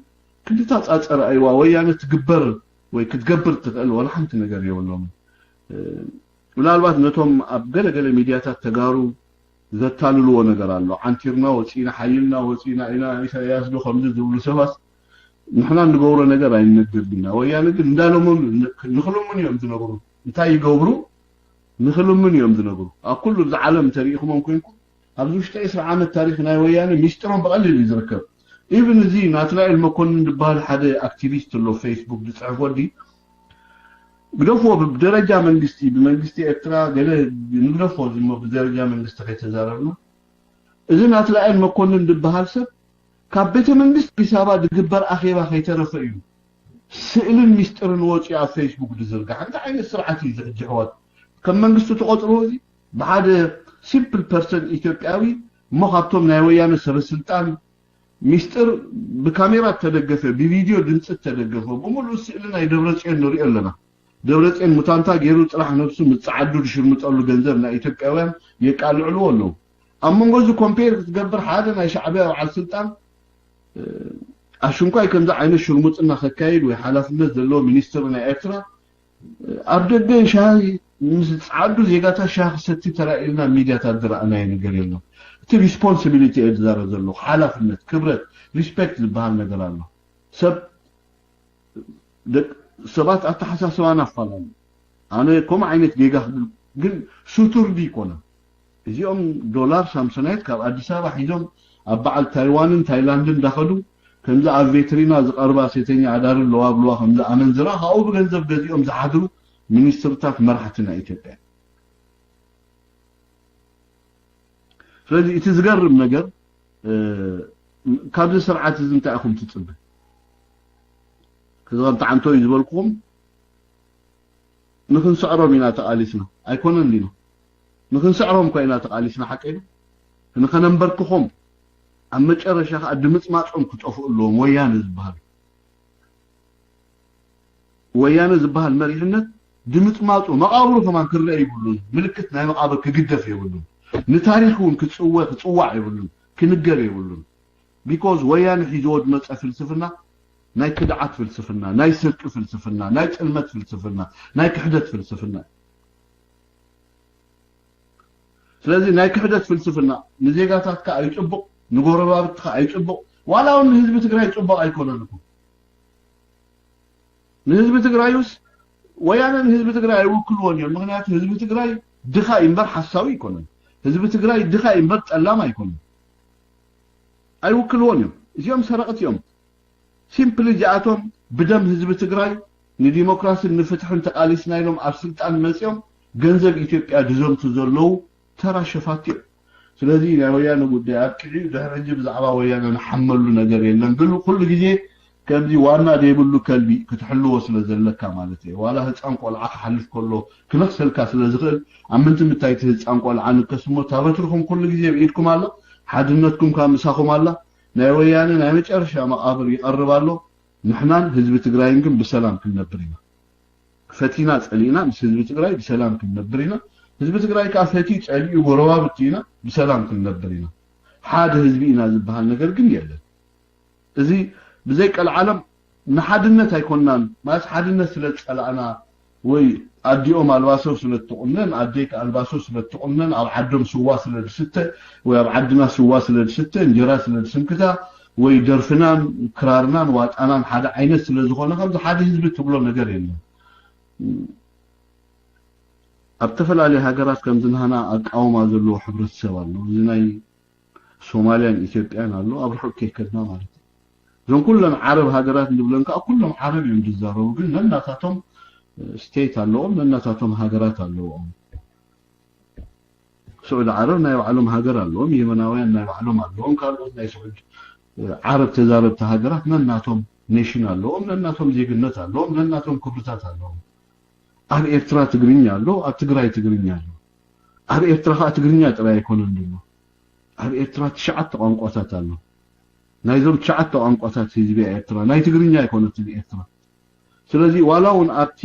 ክንድታ ጻጸረ ኣይዋ ወያነ ትግበር ወይ ክትገብር ትኽእል ዋላ ሓንቲ ነገር የብሎም። ምናልባት ነቶም ኣብ ገለ ገለ ሚድያታት ተጋሩ ዘታልልዎ ነገር ኣሎ። ዓንቲርና ወፂና፣ ሓይልና ወፂና ኢና፣ ኢሳያስ ዶ ከምዚ ዝብሉ ሰባት፣ ንሕና እንገብሮ ነገር ኣይንነግር ኢና። ወያነ ግን እንዳለመኑ ንክልምኑ እዮም ዝነግሩ። እንታይ ይገብሩ? ንክልምኑ እዮም ዝነግሩ። ኣብ ኩሉ ኣብዚ ዓለም እንተሪኢኹሞም ኮይንኩም፣ ኣብዚ ውሽጢ ዕስራ ዓመት ታሪኽ ናይ ወያነ ሚስጥሮም ብቐሊል እዩ ዝርከብ። ኢቭን እዚ ናትናኤል መኮንን ዝበሃል ሓደ ኣክቲቪስት ኣሎ ፌስቡክ ዝፅሕፍ ወዲ፣ ግደፍዎ፣ ብደረጃ መንግስቲ፣ ብመንግስቲ ኤርትራ ገለ ንግደፎ፣ ዝሞ ብደረጃ መንግስቲ ከይተዛረብና፣ እዚ ናትናኤል መኮንን ዝበሃል ሰብ ካብ ቤተ መንግስቲ ኣዲስ ኣበባ ዝግበር ኣኼባ ከይተረፈ እዩ ስእልን ሚስጥርን ወፂኡ ኣብ ፌስቡክ ዝዝርጋሕ። እንታይ ዓይነት ስርዓት እዩ እዚ ሕጂ ኣሕዋት? ከም መንግስቲ ትቆፅርዎ እዚ? ብሓደ ሲምፕል ፐርሰን ኢትዮጵያዊ እሞ ካብቶም ናይ ወያነ ሰበ ስልጣን ሚስጥር ብካሜራ እተደገፈ፣ ብቪድዮ ድምፂ እተደገፈ፣ ብምሉእ ስእሊ ናይ ደብረፅዮን ንሪኦ ኣለና። ደብረፅዮን ሙታንታ ገይሩ ጥራሕ ነብሱ ምፅዓዱ ዝሽርምጠሉ ገንዘብ ናይ ኢትዮጵያውያን የቃልዕልዎ ኣለዉ። ኣብ መንጎ እዚ ኮምፔር ክትገብር ሓደ ናይ ሻዕብያ በዓል ስልጣን ኣሽንኳይ ከምዚ ዓይነት ሽርሙጥና ከካይድ ወይ ሓላፍነት ዘለዎ ሚኒስትር ናይ ኤርትራ ኣብ ደገ ሻሂ ምስ ጸዓዱ ዜጋታት ሻሂ ክሰቲ ተራእዩና ሚድያታት ዝረኣናዮ ነገር የለን። እቲ ሪስፖንሲቢሊቲ እየ ዝዛረብ ዘለኹ፣ ሓላፍነት፣ ክብረት፣ ሪስፔክት ዝበሃል ነገር ኣሎ። ሰብ ደቅ ሰባት ኣተሓሳስባና ኣፋላሉ። ኣነ ከምኡ ዓይነት ጌጋ ክብል ግን ስቱር ድዩ ይኮነ። እዚኦም ዶላር ሳምሶናይት ካብ ኣዲስ ኣበባ ሒዞም ኣብ በዓል ታይዋንን ታይላንድን እንዳኸዱ ከምዚ ኣብ ቬትሪና ዝቐርባ ሴተኛ ኣዳሪ ኣለዋ ብልዋ ከምዚ ኣመንዝራ ካብኡ ብገንዘብ ገዚኦም ዝሓድሩ ሚኒስትርታት መራሕቲ ናይ ኢትዮጵያ። ስለዚ እቲ ዝገርም ነገር ካብዚ ስርዓት እዚ እንታይ ኢኹም ትጽበ? እዚ ከምቲ ዓንቶ እዩ ዝበልኩኹም ንክንስዕሮም ኢና ተቓሊስና ኣይኮነን ዲና? ንክንስዕሮም እኳ ኢና ተቓሊስና ሓቀይ ንኸነንበርክኾም ኣብ መጨረሻ ከዓ ድምፅማፆም ክጠፍኡ ኣለዎም። ወያነ ዝበሃል ወያነ ዝበሃል መሪሕነት ድምፅማፁ መቓብሩ ከማን ክረአ ይብሉን ምልክት ናይ መቓብር ክግደፍ የብሉን። ንታሪክ እውን ክፅወ ክፅዋዕ የብሉን ክንገር የብሉን። ቢኮዝ ወያነ ሒዝዎ ዝመፀ ፍልስፍና ናይ ክድዓት ፍልስፍና፣ ናይ ስርቂ ፍልስፍና፣ ናይ ጥልመት ፍልስፍና፣ ናይ ክሕደት ፍልስፍና። ስለዚ ናይ ክሕደት ፍልስፍና ንዜጋታትካ ኣይፅቡቕ፣ ንጎረባብትካ ኣይፅቡቕ፣ ዋላ እውን ንህዝቢ ትግራይ ፅቡቕ ኣይኮነን እኮ። ንህዝቢ ትግራዩስ ወያነ ንህዝቢ ትግራይ ኣይውክልዎን እዮም። ምክንያቱ ህዝቢ ትግራይ ድኻ እምበር ሓሳዊ ኣይኮነን። ህዝቢ ትግራይ ድኻ እምበር ጠላም ኣይኮነን። ኣይውክልዎን እዮም። እዚኦም ሰረቕቲ እዮም። ሲምፕሊ እዚኣቶም ብደም ህዝቢ ትግራይ ንዲሞክራስን ንፍትሕን ተቓሊስና ኢሎም ኣብ ስልጣን መፂኦም ገንዘብ ኢትዮጵያ ዝዘምቱ ዘለዉ ተራ ሸፋቲ እዮም። ስለዚ ናይ ወያነ ጉዳይ ኣብቂዑ እዩ። ድሕሪ ሕጂ ብዛዕባ ወያነ ንሓመሉ ነገር የለን። ግን ኩሉ ግዜ ከምዚ ዋና ዘይብሉ ከልቢ ክትሕልዎ ስለ ዘለካ ማለት እየ። ዋላ ህፃን ቆልዓ ክሓልፍ ከሎ ክነኽሰልካ ስለ ዝኽእል ኣብ ምንትምታይ እቲ ህፃን ቆልዓ ንከስሞ እታ በትርኹም ኩሉ ግዜ ብኢድኩም ኣላ፣ ሓድነትኩም ካብ ምሳኹም ኣላ። ናይ ወያነ ናይ መጨረሻ መቓብር ይቐርብ ኣሎ። ንሕናን ህዝቢ ትግራይን ግን ብሰላም ክንነብር ኢና። ፈቲና ጸሊእና ምስ ህዝቢ ትግራይ ብሰላም ክንነብር ኢና። ህዝቢ ትግራይ ከዓ ፈትዩ ጸሊኡ ጎረባብቲ ኢና፣ ብሰላም ክንነብር ኢና። ሓደ ህዝቢ ኢና ዝበሃል ነገር ግን የለን። እዚ ብዘይ ቀልዓለም ንሓድነት ኣይኮንናን ማለት ሓድነት ስለ ዝጸላእና ወይ ኣዲኦም ኣልባሶ ስለ እትቑነን ኣደይ ኣልባሶ ስለ እትቑነን ኣብ ዓዶም ስዋ ስለ ዝስተ ወይ ኣብ ዓድና ስዋ ስለ ዝስተ እንጀራ ስለ ዝስንክታ ወይ ደርፍናን ክራርናን ዋጣናን ሓደ ዓይነት ስለ ዝኾነ ከምዚ ሓደ ህዝቢ ትብሎ ነገር የለን። ኣብ ዝተፈላለዩ ሃገራት ከምዚ ናህና ኣቃውማ ዘለዎ ሕብረተሰብ ኣሎ። እዚ ናይ ሶማልያን ኢትዮጵያን ኣሎ ኣብ ርሑቕ ከይከድና ማለት እዩ። እዞም ኩለን ዓረብ ሃገራት እንብለን ከዓ ኩሎም ዓረብ እዮም ዝዛረቡ፣ ግን ነናታቶም ስቴት ኣለዎም፣ ነናታቶም ሃገራት ኣለዎም። ስዑድ ዓረብ ናይ ባዕሎም ሃገር ኣለዎም፣ የመናውያን ናይ ባዕሎም ኣለዎም፣ ካልኦት ናይ ስዑድ ዓረብ ተዛረብቲ ሃገራት ነናቶም ኔሽን ኣለዎም፣ ነናቶም ዜግነት ኣለዎም፣ ነናቶም ክብርታት ኣለዎም። ኣብ ኤርትራ ትግርኛ ኣሎ፣ ኣብ ትግራይ ትግርኛ ኣሎ። ኣብ ኤርትራ ከዓ ትግርኛ ጥራይ ኣይኮነን ዘሎ። ኣብ ኤርትራ ትሽዓተ ቋንቋታት ኣሎ። ናይዞም ትሽዓተ ቋንቋታት ህዝቢ ኤርትራ ናይ ትግርኛ ኣይኮነትን ኤርትራ። ስለዚ ዋላ እውን ኣብቲ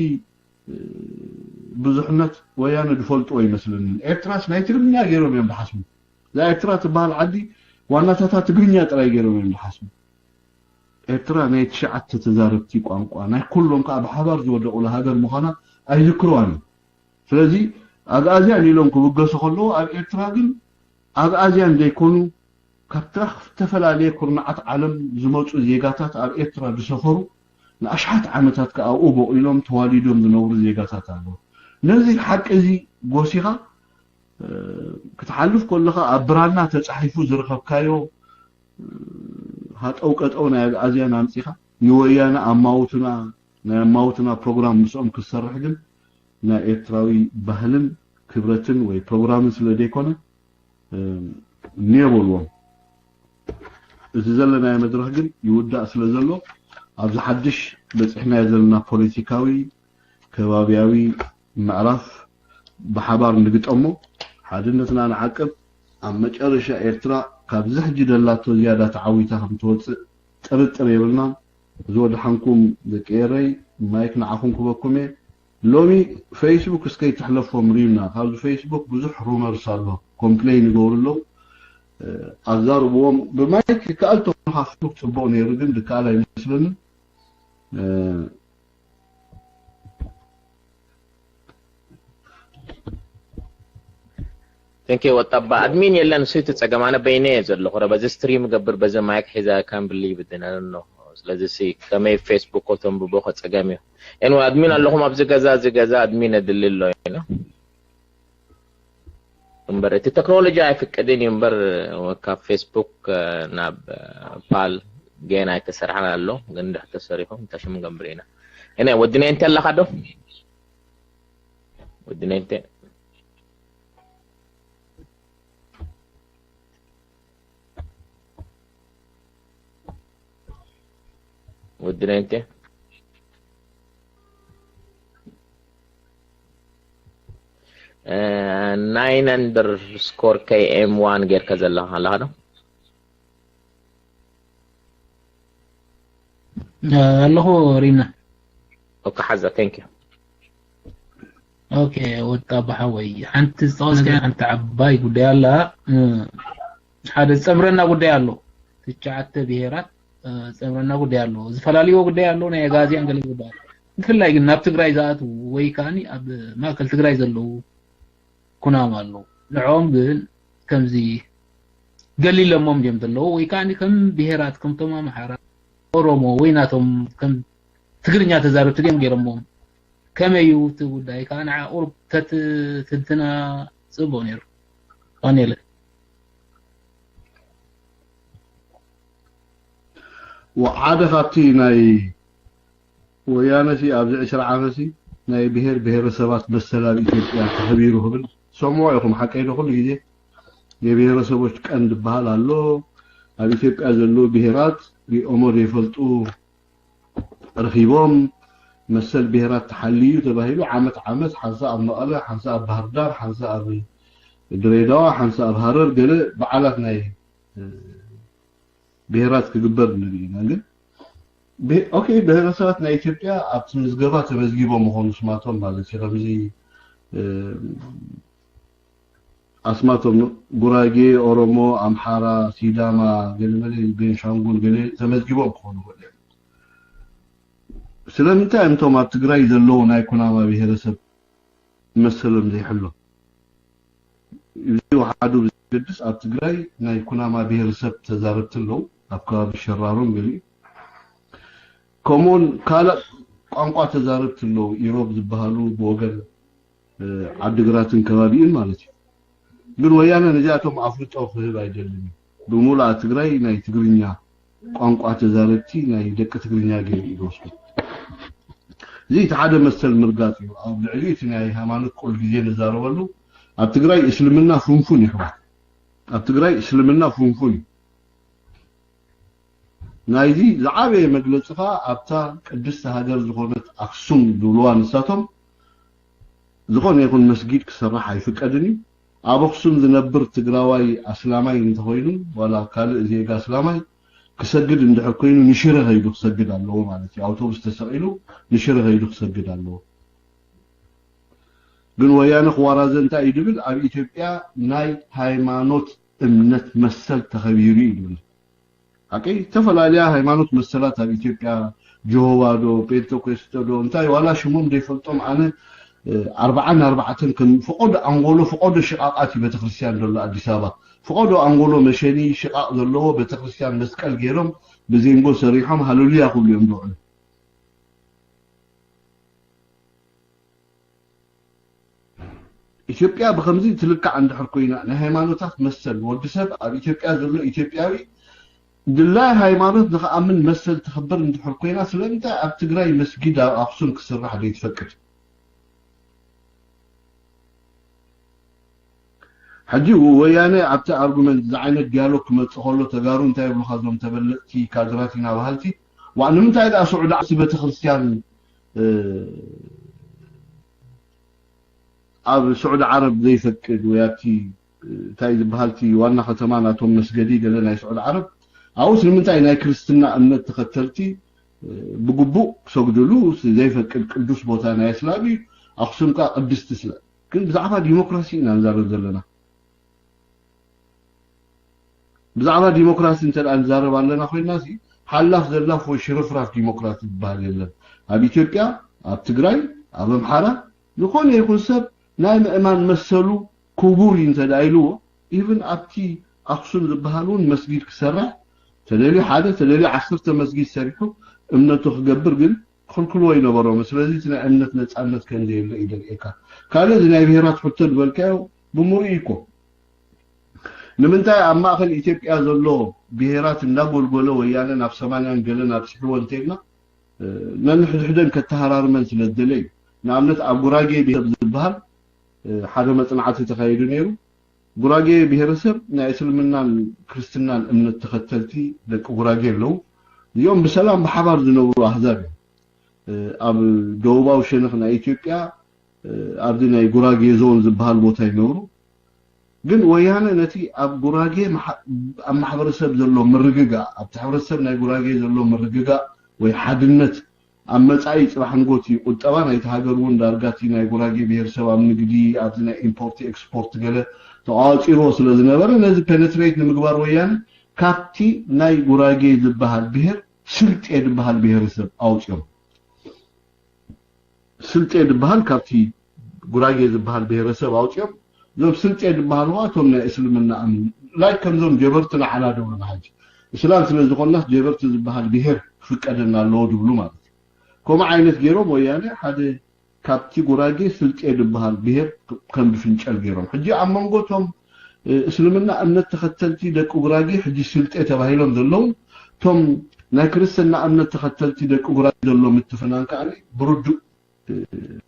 ብዙሕነት ወያነ ዝፈልጥዎ ይመስለኒ። ኤርትራስ ናይ ትግርኛ ገይሮም እዮም ዝሓስቡ። እዛ ኤርትራ ትበሃል ዓዲ ዋናታታ ትግርኛ ጥራይ ገይሮም እዮም ዝሓስቡ። ኤርትራ ናይ ትሽዓተ ተዛረብቲ ቋንቋ ናይ ኩሎም ከዓ ብሓባር ዝወደቑላ ሃገር ምዃና ኣይዝክርዋን እዮም። ስለዚ ኣግኣዝያን ኢሎም ክብገሱ ከለዉ ኣብ ኤርትራ ግን ኣግኣዝያን ዘይኮኑ ካብ ተፍ- ዝተፈላለየ ኩርናዓት ዓለም ዝመፁ ዜጋታት ኣብ ኤርትራ ዝሰፈሩ ንኣሽሓት ዓመታት ከዓ ኣብኡ በቑሎም ተዋሊዶም ዝነብሩ ዜጋታት ኣለዉ። ነዚ ሓቂ እዚ ጎሲኻ ክትሓልፍ ከለኻ ኣብ ብራና ተፃሒፉ ዝረኸብካዮ ሃጠው ቀጠው ናይ ኣግኣዝያን ኣምፂኻ ንወያነ ኣማውትና ናይ ኣማውትና ፕሮግራም ምስኦም ክትሰርሕ ግን ናይ ኤርትራዊ ባህልን ክብረትን ወይ ፕሮግራምን ስለ ዘይኮነ ኒዮ በልዎም። እዚ ዘለናዮ መድረኽ ግን ይውዳእ ስለ ዘሎ ኣብዚ ሓድሽ በፂሕናዮ ዘለና ፖለቲካዊ ከባቢያዊ ምዕራፍ ብሓባር ንግጠሞ፣ ሓድነትና ንዓቅብ። ኣብ መጨረሻ ኤርትራ ካብዚ ሕጂ ደላቶ ዝያዳ ተዓዊታ ከም ትወፅእ ጥርጥር የብልናን። ዝወድሓንኩም ደቂ ኤረይ፣ ማይክ ንዓኹም ክበኩም እየ። ሎሚ ፌስቡክ እስከይ ትሕለፎም ሪምና፣ ካብዚ ፌስቡክ ብዙሕ ሩመርስ ኣሎ፣ ኮምፕሌን ይገብሩ ኣለዉ። ኣዛርብዎም ብማይክ ይከኣል ተኾንካ ፌስቡክ ፅቡቕ ነይሩ፣ ግን ዝከኣል ኣይመስለንን። Thank you ወጣባ ኣድሚን የለን እሱ እቲ ጸገም ኣነ በይነ እየ ዘለኹ ረ በዚ ስትሪም ገብር በዚ ማይክ ሒዛ ከም ብሊ ይብድነን ነው። ስለዚ ሲ ከመይ ፌስቡክ ከተንብቦ ከጸገም እዩ። ኤንወ ኣድሚን ኣለኹም ኣብዚ ገዛ እዚ ገዛ ኣድሚን እድሊ ኣሎ እዩ ነው። እምበር እቲ ቴክኖሎጂ ኣይፍቅድን እዩ እምበር ካብ ፌስቡክ ናብ ፓል ገና ኣይተሰርሐን ኣሎ ግን እንድሕር ተሰሪሑ እንታይ ሽም ንገብር ኢና። እኔ ወዲ ነይ እንታይ ኣለኻ ዶ? ወዲ ነይ እንታይ ወዲ ነይ እንታይ ናይን ኣንደርስኮር ኬኤም ዋን ጌርካ ዘለኻ ኣለኻ ዶ? ኣለኹ ሪና። ኦኬ ሓዛ thank you። ኦኬ ወጣ ባሓወይ ሓንቲ ዝጠቐስካ ሓንቲ ዓባይ ጉዳይ ኣላ። ሓደ ዝፀምረና ጉዳይ ኣሎ። ትሽዓተ ብሄራት ዝፀምረና ጉዳይ ኣሎ። ዝፈላልዮ ጉዳይ ኣሎ ናይ ኣጋዚያን ገለ ጉዳይ። ብፍላይ ግን ናብ ትግራይ ዝኣትዉ ወይ ከዓኒ ኣብ ማእከል ትግራይ ዘለዉ ኩናማ ኣለዉ። ንዕኦም ግን ከምዚ ገሊለሞም ድዮም ዘለዉ ወይ ከዓኒ ከም ብሄራት ከምቶም ኣምሓራ፣ ኦሮሞ ወይ ናቶም ከም ትግርኛ ተዛረብቲ ድዮም ገይሮሞም? ከመይ እዩ እቲ ጉዳይ ከዓ ንዓ ቁሩብ ተትትንትና ፅቡቕ ነይሩ። ቀንየለ። ሓደ ካብቲ ናይ ወያነ ሲ ኣብዚ ዕስራ ዓመት ሲ ናይ ብሄር ብሄረሰባት መሰል ኣብ ኢትዮጵያ ተኸቢሩ ክብል ሰምዖ ኢኹም፣ ሓቀይ ዶ? ኩሉ ግዜ የብሄረሰቦች ቀን ዝበሃል ኣሎ። ኣብ ኢትዮጵያ ዘለዉ ብሄራት ሪኦሞ ዘይፈልጡ ረኺቦም መሰል ብሄራት ተሓልዩ ተባሂሉ ዓመት ዓመት ሓንሳ ኣብ መቐለ፣ ሓንሳ ኣብ ባህር ዳር፣ ሓንሳ ኣብ ድሬዳዋ፣ ሓንሳ ኣብ ሃረር ገለ በዓላት ናይ ብሄራት ክግበር ንርኢ ኢና። ግን ኦኬ ብሄረሰባት ናይ ኢትዮጵያ ኣብቲ ምዝገባ ተመዝጊቦም ምኾኑ ስማቶም ማለት እዩ። ከምዚ ኣስማቶም ጉራጌ፣ ኦሮሞ፣ ኣምሓራ፣ ሲዳማ፣ ገለመለ ቤንሻንጉል ገለ ተመዝጊቦም ክኾኑ ይኽእሉ እዮም። ስለምንታይ እዮም እቶም ኣብ ትግራይ ዘለዉ ናይ ኩናማ ብሄረሰብ መሰሎም ዘይሕሎ? እዚ ወሓዱ ብዘገድስ ኣብ ትግራይ ናይ ኩናማ ብሄረሰብ ተዛረብቲ ኣለዉ፣ ኣብ ከባቢ ሸራሮን ገሊኡ ከምኡውን ካልእ ቋንቋ ተዛረብቲ ኣለዉ፣ ኢሮብ ዝበሃሉ ብወገን ዓድግራትን ከባቢኡን ማለት እዩ። ግን ወያነ ነዚኣቶም ኣፍልጦ ክህብ ኣይደልን እዩ። ብምሉኣ ትግራይ ናይ ትግርኛ ቋንቋ ተዛረብቲ ናይ ደቂ ትግርኛ ገይሩ እዩ ዝወስዱ። እዚ እቲ ሓደ መሰል ምርጋፅ እዩ። ኣብ ልዕሊ እቲ ናይ ሃይማኖት ቁል ግዜ ንዛረበሉ ኣብ ትግራይ እስልምና ፍንፉን እዩ። ኣብ ትግራይ እስልምና ፍንፉን እዩ። ናይዚ ዝዓበየ መግለፂ ከዓ ኣብታ ቅድስቲ ሃገር ዝኾነት ኣክሱም ዝብልዋ ንሳቶም ዝኾነ ይኹን መስጊድ ክሰራሕ ኣይፍቀድን እዩ። ኣብ ኣክሱም ዝነብር ትግራዋይ ኣስላማይ እንተኾይኑ ዋላ ካልእ ዜጋ ኣስላማይ ክሰግድ እንድሕር ኮይኑ ንሽረ ከይዱ ክሰግድ ኣለዎ ማለት እዩ። ኣውቶቡስ ተሰቒሉ ንሽረ ከይዱ ክሰግድ ኣለዎ። ግን ወያነ ክዋራዘ እንታይ እዩ ድብል? ኣብ ኢትዮጵያ ናይ ሃይማኖት እምነት መሰል ተኸቢሩ እዩ ድብል። ሓቂ ዝተፈላለያ ሃይማኖት መሰላት ኣብ ኢትዮጵያ፣ ጀሆባ ዶ፣ ፔንቴኮስተ ዶ፣ እንታይ ዋላ ሽሞም ዘይፈልጦም ኣነ፣ ኣርባዓን ኣርባዕተን ከም ፈቆዶ ኣንጎሎ ፈቆዶ ሽቓቓት እዩ ቤተክርስትያን ዘሎ ኣዲስ ኣበባ። ፈቆዶ ኣንጎሎ መሸኒ ሽቓቕ ዘለዎ ቤተክርስትያን መስቀል ገይሮም ብዜንጎ ሰሪሖም ሃሌሉያ ክብሉ እዮም ዝውዕሉ። ኢትዮጵያ ብኸምዚ ትልካዕ እንድሕር ኮይና፣ ናይ ሃይማኖታት መሰል፣ ወዲ ሰብ ኣብ ኢትዮጵያ ዘሎ ኢትዮጵያዊ ድላይ ሃይማኖት ንኽኣምን መሰል ትኽብር እንድሕር ኮይና፣ ስለምንታይ ኣብ ትግራይ መስጊድ ኣብ ኣኽሱም ክስራሕ ዘይትፈቅድ? ሕጂ ወያነ ኣብቲ ኣርጉመንት እዚ ዓይነት ዲያሎግ ክመጽእ ከሎ ተጋሩ እንታይ ይብሉኻ እዞም ተበለጽቲ ካድራት ኢና በሃልቲ? ዋ ንምንታይ ደኣ ስዑዲ ዓረብ ቤተክርስትያን ኣብ ስዑዲ ዓረብ ዘይፈቅድ ወይ ኣብቲ እንታይ ዝበሃል እቲ ዋና ከተማ ናቶም መስገዲ ገለ ናይ ስዑዲ ዓረብ ኣብኡስ ንምንታይ ናይ ክርስትና እምነት ተኸተልቲ ብግቡእ ክሰግድሉ ዘይፈቅድ ቅዱስ ቦታ ናይ እስላም እዩ። ኣኽሱም ከኣ ቅድስቲ ስለ ግን ብዛዕባ ዲሞክራሲ ኢና ንዛረብ ዘለና። ብዛዕባ ዲሞክራሲ እንተ ንዛረብ ኣለና ኮይና ሓላፍ ዘላፍ ወይ ሽርፍራፍ ዲሞክራሲ ዝበሃል የለን። ኣብ ኢትዮጵያ፣ ኣብ ትግራይ፣ ኣብ ኣምሓራ ዝኾነ ይኹን ሰብ ናይ ምእማን መሰሉ ክቡር እዩ እንተ ኢልዎ ኢቭን ኣብቲ ኣክሱም ዝበሃል እውን መስጊድ ክሰርሕ ተደልዩ ሓደ ተደልዩ ዓሰርተ መስጊድ ሰሪሑ እምነቱ ክገብር ግን ክልክልዎ ይነበሮም። ስለዚ እቲ ናይ እምነት ነፃነት ከም ዘየለ እዩ ደርኤካ። ካልእ እዚ ናይ ብሄራት ሕቶ ዝበልካዮ ብምሩእ እኮ ንምንታይ ኣብ ማእኸል ኢትዮጵያ ዘሎ ብሄራት እንዳጎልጎለ ወያነ ናብ ሰማንያን ገለን ኣብፅሕዎ እንተልና ነንሕድሕደን ከተሃራርመን ስለ ዝደለ እዩ። ንኣብነት ኣብ ጉራጌ ብሄር ዝበሃል ሓደ መፅናዕቲ ተኻይዱ ነይሩ። ጉራጌ ብሄረሰብ ናይ እስልምናን ክርስትናን እምነት ተኸተልቲ ደቂ ጉራጌ ኣለዉ። እዚኦም ብሰላም ብሓባር ዝነብሩ ኣህዛብ እዮም። ኣብ ደቡባዊ ሸነኽ ናይ ኢትዮጵያ ኣብዚ ናይ ጉራጌ ዞን ዝበሃል ቦታ ይነብሩ። ግን ወያነ ነቲ ኣብ ጉራጌ ኣብ ማሕበረሰብ ዘሎ ምርግጋእ ኣብቲ ሕብረተሰብ ናይ ጉራጌ ዘሎ ምርግጋእ ወይ ሓድነት ኣብ መጻኢ ጽባሕ ንጎት እዩ ቁጠባ ናይቲ ሃገር እውን ዳርጋ እቲ ናይ ጉራጌ ብሄረሰብ ኣብ ንግዲ ኣብዚ ናይ ኢምፖርት ኤክስፖርት ገለ ተቋፂርዎ ስለ ዝነበረ ነዚ ፔነትሬት ንምግባር ወያነ ካብቲ ናይ ጉራጌ ዝበሃል ብሄር ስልጤ ዝበሃል ብሄረሰብ ኣውፅኦም። ስልጤ ዝበሃል ካብቲ ጉራጌ ዝበሃል ብሄረሰብ ኣውፅኦም እዞም ስልጤ ዝበሃሉ እቶም ናይ እስልምና እምኒ ላይክ ከምዞም ጀበርቲ ንዓና ደብሉና ሕጂ እስላም ስለ ዝኾንናስ ጀበርቲ ዝበሃል ብሄር ክፍቀደና ኣለዎ ድብሉ ማለት እዩ። ከምኡ ዓይነት ገይሮም ወያነ ሓደ ካብቲ ጉራጌ ስልጤ ዝበሃል ብሄር ከም ድፍንጨል ገይሮም ሕጂ ኣብ መንጎ እቶም እስልምና እምነት ተኸተልቲ ደቂ ጉራጌ ሕጂ ስልጤ ተባሂሎም ዘለዉ እቶም ናይ ክርስትና እምነት ተኸተልቲ ደቂ ጉራጌ ዘሎ ምትፍናን ከዓ ብርዱእ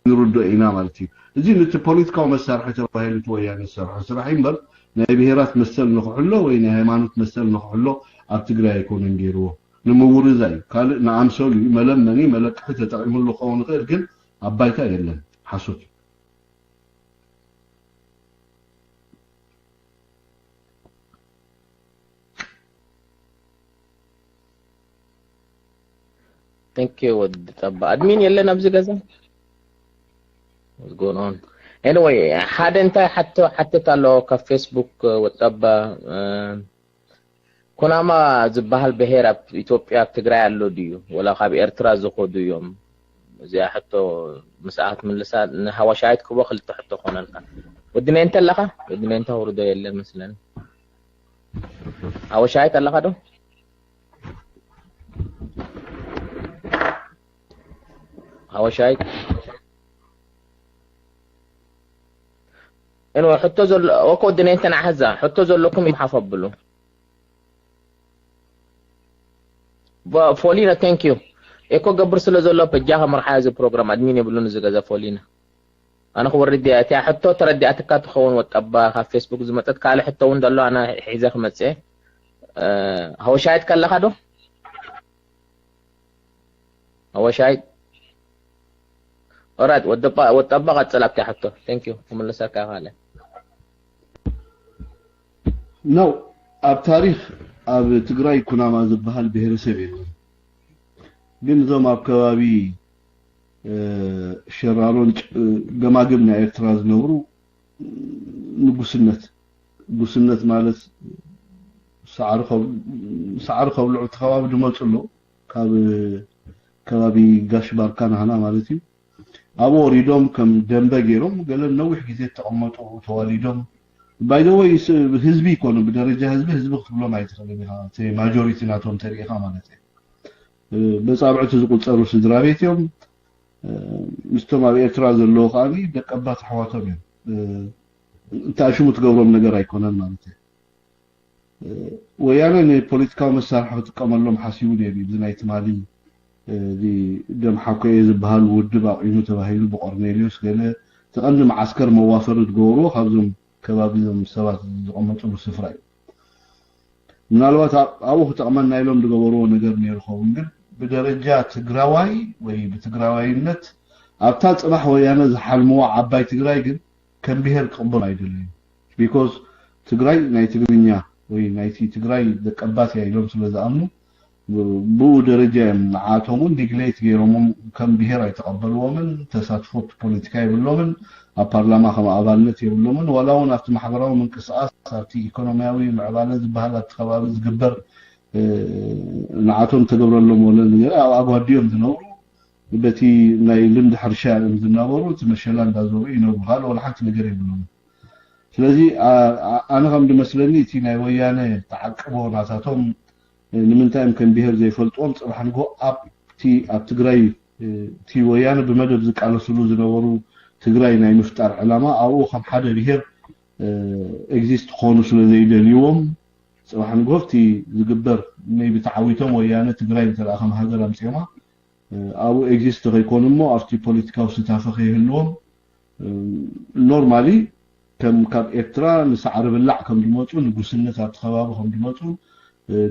ንርዶ ኢና ማለት እዩ። እዚ ነቲ ፖለቲካዊ መሳርሒ ተባሂሉ እቲ ወያነ ዝሰርሖ ስራሕ እዩ እምበር ናይ ብሄራት መሰል ንክሕሎ ወይ ናይ ሃይማኖት መሰል ንክሕሎ ኣብ ትግራይ ኣይኮነን ገይርዎ። ንምውርዛ እዩ። ካልእ ንኣምሰሉ እዩ። መለመኒ መለቅሒ ተጠቒሙሉ ክኸውን ይኽእል ግን ኣብ ባይታ የለን። ሓሶት እዩ። Thank you ወዲ ጠባ ኣድሚን የለን ኣብዚ ገዛ What's going on? Anyway ሓደ እንታይ ሓቶ ሓተት ኣሎ ካብ ፌስቡክ ወጠባ ኩናማ ዝበሃል ብሄር ኣብ ኢትዮጵያ ኣብ ትግራይ ኣሎ ድዩ ወላ ካብ ኤርትራ ዝኸዱ እዮም እዚኣ ሕቶ ምስኣ ክትምልሳ ንሃዋሻይት ክቦ ክልተ ሕቶ ኮነልካ ወዲ ሜንተ ኣለኻ ወዲ ሜንተ ውርዶ የለን መስለኒ ሃወሻይት ኣለኻ ዶ ሃወሻይት እንወ ሕቶ ዘሎ ወኮ ድኔንተን ኣሕዛ ሕቶ ዘለኩም ይሓፍ ኣብሉ ፎሊና thank you ኤኮ ገብር ስለ ዘሎ በጃኸ መርሓ እዚ ፕሮግራም ኣድሚን የብሉን እዚ ገዛ ፎሊና ኣነ ክወርድ እያ እቲያ ሕቶ ተረዲኣትካ ትኸውን ወጠባ ካብ ፌስቡክ ዝመፀት ካልእ ሕቶ እውን ዘሎ ኣነ ሒዘ ክመፅእ ሃወሻየት ከለኻ ዶ ሃወሻየት ኦራይት ወጠባ ቀፅል ኣብታ ሕቶ thank you ክምልሰካ ካለ ነው ኣብ ታሪክ ኣብ ትግራይ ኩናማ ዝበሃል ብሄረሰብ የለን ግን እዞም ኣብ ከባቢ ሸራሮን ገማግም ናይ ኤርትራ ዝነብሩ ንጉስነት፣ ጉስነት ማለት ሳዕሪ ከብልዑ እቲ ከባቢ ዝመፁ ኣለዉ። ካብ ከባቢ ጋሽ ባርካ ናህና ማለት እዩ። ኣብኡ ወሪዶም ከም ደንበ ገይሮም ገለ ነዊሕ ግዜ ተቐመጡ፣ ተዋሊዶም። ባይደወይ ህዝቢ ይኮኑ፣ ብደረጃ ህዝቢ ህዝቢ ክትብሎም ኣይትኽእልን ኢኻ። እቲ ማጆሪቲ ናቶም ተሪኢኻ ማለት እዩ። በፃብዕቲ ዝቁፀሩ ስድራ ቤት እዮም። ምስቶም ኣብ ኤርትራ ዘለዉ ከዓኒ ደቀባት ኣሕዋቶም እዮም። እንተኣሽሙ ትገብሮም ነገር ኣይኮነን ማለት እዩ። ወያነ ንፖለቲካዊ መሳርሒ ክጥቀመሎም ሓሲቡ ነይሩ። እዚ ናይ ትማሊ ደም ሓኮየ ዝበሃል ውድብ ኣቑሙ ተባሂሉ ብቆርኔሌዎስ ገለ እቲ ቀንዲ መዓስከር መዋፈሪ ዝገበርዎ ካብዞም ከባቢ ዞም ሰባት ዝቐመጥሉ ስፍራ እዩ። ምናልባት ኣብኡ ክጠቕመና ኢሎም ዝገበርዎ ነገር ነይሩ ኸውን፣ ግን ብደረጃ ትግራዋይ ወይ ብትግራዋይነት ኣብታ ፅባሕ ወያነ ዝሓልምዋ ዓባይ ትግራይ ግን ከም ብሄር ክቕበሉ ኣይደለዩ። ቢኮዝ ትግራይ ናይ ትግርኛ ወይ ናይቲ ትግራይ ደቀባት እያ ኢሎም ስለ ዝኣምኑ ብኡ ደረጃ እዮም ንዓቶም እውን ኒግሌክት ገይሮሞም። ከም ብሄር ኣይተቐበልዎምን፣ ተሳትፎ ፖለቲካ የብሎምን፣ ኣብ ፓርላማ ከም ኣባልነት የብሎምን። ዋላ እውን ኣብቲ ማሕበራዊ ምንቅስቃስ ኣብቲ ኢኮኖሚያዊ ምዕባለ ዝበሃል ኣብቲ ከባቢ ዝግበር ንዓቶም ተገብረሎም ወለ ነገር ኣብ ኣጓዲኦም ዝነብሩ በቲ ናይ ልምዲ ሕርሻ እዮም ዝናበሩ። እቲ መሸላ እንዳዘሩ ይነብሩ፣ ካልእ ወላ ሓንቲ ነገር የብሎም። ስለዚ ኣነ ከም ዝመስለኒ እቲ ናይ ወያነ ተዓቅቦ ናታቶም ንምንታይ እዮም ከም ብሄር ዘይፈልጥዎም? ፅባሕ ንግሆ ኣብቲ ኣብ ትግራይ እቲ ወያነ ብመደብ ዝቃለስሉ ዝነበሩ ትግራይ ናይ ምፍጣር ዕላማ ኣብኡ ከም ሓደ ብሄር ኤግዚስት ክኾኑ ስለ ዘይደልይዎም ፅባሕ ንግሆ እቲ ዝግበር ሜይ ቢ ተዓዊቶም ወያነ ትግራይ እንተ ከም ሃገር ኣምፅኦማ ኣብኡ ኤግዚስት ከይኮኑ እሞ ኣብቲ ፖለቲካዊ ስታፈ ከይህልዎም ኖርማሊ ከም ካብ ኤርትራ ንሳዕሪ ብላዕ ከም ዝመፁ ንጉስነት ኣብቲ ከባቢ ከም ዝመፁ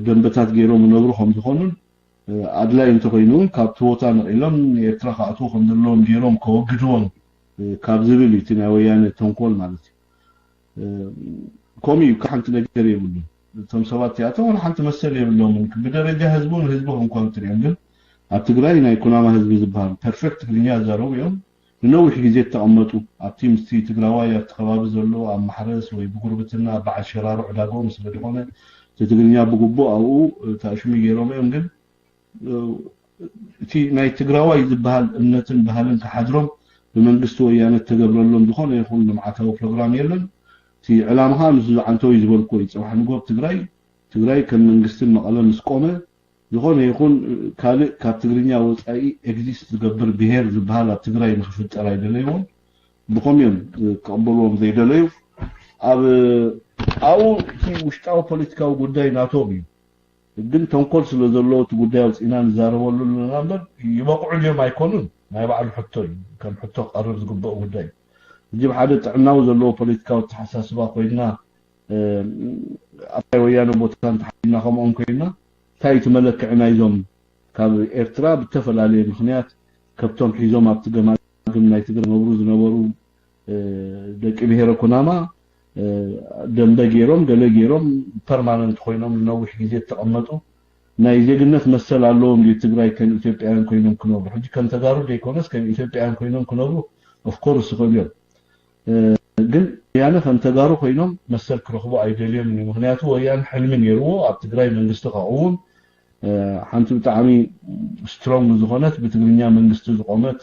ደንበታት ገይሮም ይነብሩ ከም ዝኾኑን ኣድላይ እንተኮይኑ እውን ካብቲ ቦታ ነቒሎም ንኤርትራ ክኣትዉ ከም ዘለዎም ገይሮም ከወግድዎም ካብ ዝብል እዩ እቲ ናይ ወያነ ተንኮል ማለት እዩ። ከምኡ እዩ፣ ሓንቲ ነገር የብሉን። እቶም ሰባት እዚኣቶም ወላ ሓንቲ መሰል የብሎምን። ብደረጃ ህዝቡ ንህዝቡ ከም ኮን ትሪኦም፣ ግን ኣብ ትግራይ ናይ ኩናማ ህዝቢ ዝበሃል ፐርፌክት ትግርኛ ዝዛረቡ እዮም። ንነዊሕ ግዜ እተቐመጡ ኣብቲ ምስቲ ትግራዋይ ኣብቲ ከባቢ ዘሎ ኣብ ማሕረስ ወይ ብጉርብትና በዓል ሸራሮ ዕዳግኦም ስለ ዝኾነ እቲ ትግርኛ ብግቡእ ኣብኡ ተኣሽሙ ገይሮም እዮም። ግን እቲ ናይ ትግራዋይ ዝበሃል እምነትን ባህልን ክሓድሮም ብመንግስቲ ወያነ እተገብረሎም ዝኾነ ይኹን ልምዓታዊ ፕሮግራም የለን። እቲ ዕላማ ከዓ ምስ ዝዓንተው እዩ ዝበልኩዎ እዩ። ፅባሕ ንጎ ኣብ ትግራይ ትግራይ ከም መንግስትን መቐለ ምስ ቆመ ዝኾነ ይኹን ካልእ ካብ ትግርኛ ወፃኢ ኤግዚስት ዝገብር ብሄር ዝበሃል ኣብ ትግራይ ንክፍጠር ኣይደለይዎን። ብኸምኡ እዮም ክቕበልዎም ዘይደለዩ። ኣብ ኣብኡ እቲ ውሽጣዊ ፖለቲካዊ ጉዳይ ናቶም እዩ። ግን ተንኮል ስለ ዘለዎ እቲ ጉዳይ ኣውፂእና ንዛረበሉ ኣለና እምበር ይበቕዑ ድዮም ኣይኮኑን ናይ ባዕሉ ሕቶ እዩ። ከም ሕቶ ክቐርብ ዝግበኦ ጉዳይ እዩ። ሕጂ ብሓደ ጥዕናዊ ዘለዎ ፖለቲካዊ ኣተሓሳስባ ኮይንና ኣብ ናይ ወያነ ቦታ እንተሓሊና ከምኦም ኮይንና እንታይ እቲ መለክዒ ናይዞም ካብ ኤርትራ ብተፈላለየ ምክንያት ከብቶም ሒዞም ኣብቲ ገማግም ናይ ትግራይ ነብሩ ዝነበሩ ደቂ ብሄረ ኩናማ ደንበ ገይሮም ገለ ገይሮም ፐርማነንት ኮይኖም ንነዊሕ ግዜ እተቐመጡ ናይ ዜግነት መሰል ኣለዎም ድዩ ትግራይ ከም ኢትዮጵያውያን ኮይኖም ክነብሩ? ሕጂ ከም ተጋሩ ዘይኮነስ ከም ኢትዮጵያውያን ኮይኖም ክነብሩ ኦፍኮርስ ይኽእሉ እዮም። ግን ያነ ከም ተጋሩ ኮይኖም መሰል ክረኽቡ ኣይደልዮም እዩ። ምክንያቱ ወያነ ሕልሚ ነይርዎ ኣብ ትግራይ መንግስቲ ከቕውም ሓንቲ ብጣዕሚ ስትሮንግ ዝኾነት ብትግርኛ መንግስቲ ዝቆመት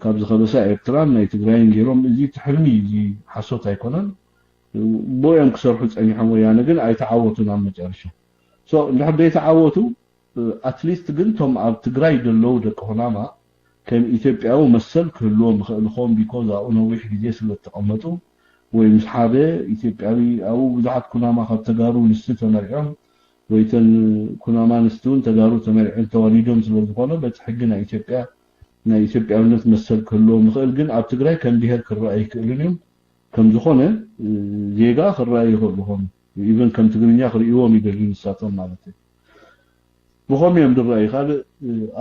ካብ ዝኸበሳ ኤርትራን ናይ ትግራይን ገይሮም እዚ እቲ ሕልሚ እዩ። እዚ ሓሶት ኣይኮነን። ብኡ እዮም ክሰርሑ ፀኒሖም። ወያነ ግን ኣይተዓወቱን ኣብ መጨረሻ። እንድሕር ዘይተዓወቱ ኣትሊስት ግን ቶም ኣብ ትግራይ ዘለዉ ደቂ ኩናማ ከም ኢትዮጵያዊ መሰል ክህልዎም ይኽእል ይኸውን። ቢኮዝ ኣብኡ ነዊሕ ግዜ ስለ ዝተቐመጡ ወይ ምስ ሓደ ኢትዮጵያዊ ኣብኡ ብዙሓት ኩናማ ካብ ተጋሩ ንስቲ ተመሪዖም ወይ ተን ኩናማ ንስቲ እውን ተጋሩ ተመሪዖም ተዋሊዶም ስለ ዝኾነ በቲ ሕጊ ናይ ኢትዮጵያ ናይ ኢትዮጵያውነት መሰል ክህልዎም ይኽእል። ግን ኣብ ትግራይ ከም ብሄር ክረኣዩ ይክእልን እዮም። ከም ዝኾነ ዜጋ ክረኣዩ ይኽእሉ ይኾኑ። ኢቨን ከም ትግርኛ ክርእይዎም ይደልዩ ንሳቶም ማለት እዩ። ብኸምኡ እዮም ዝረኣዩ። ካልእ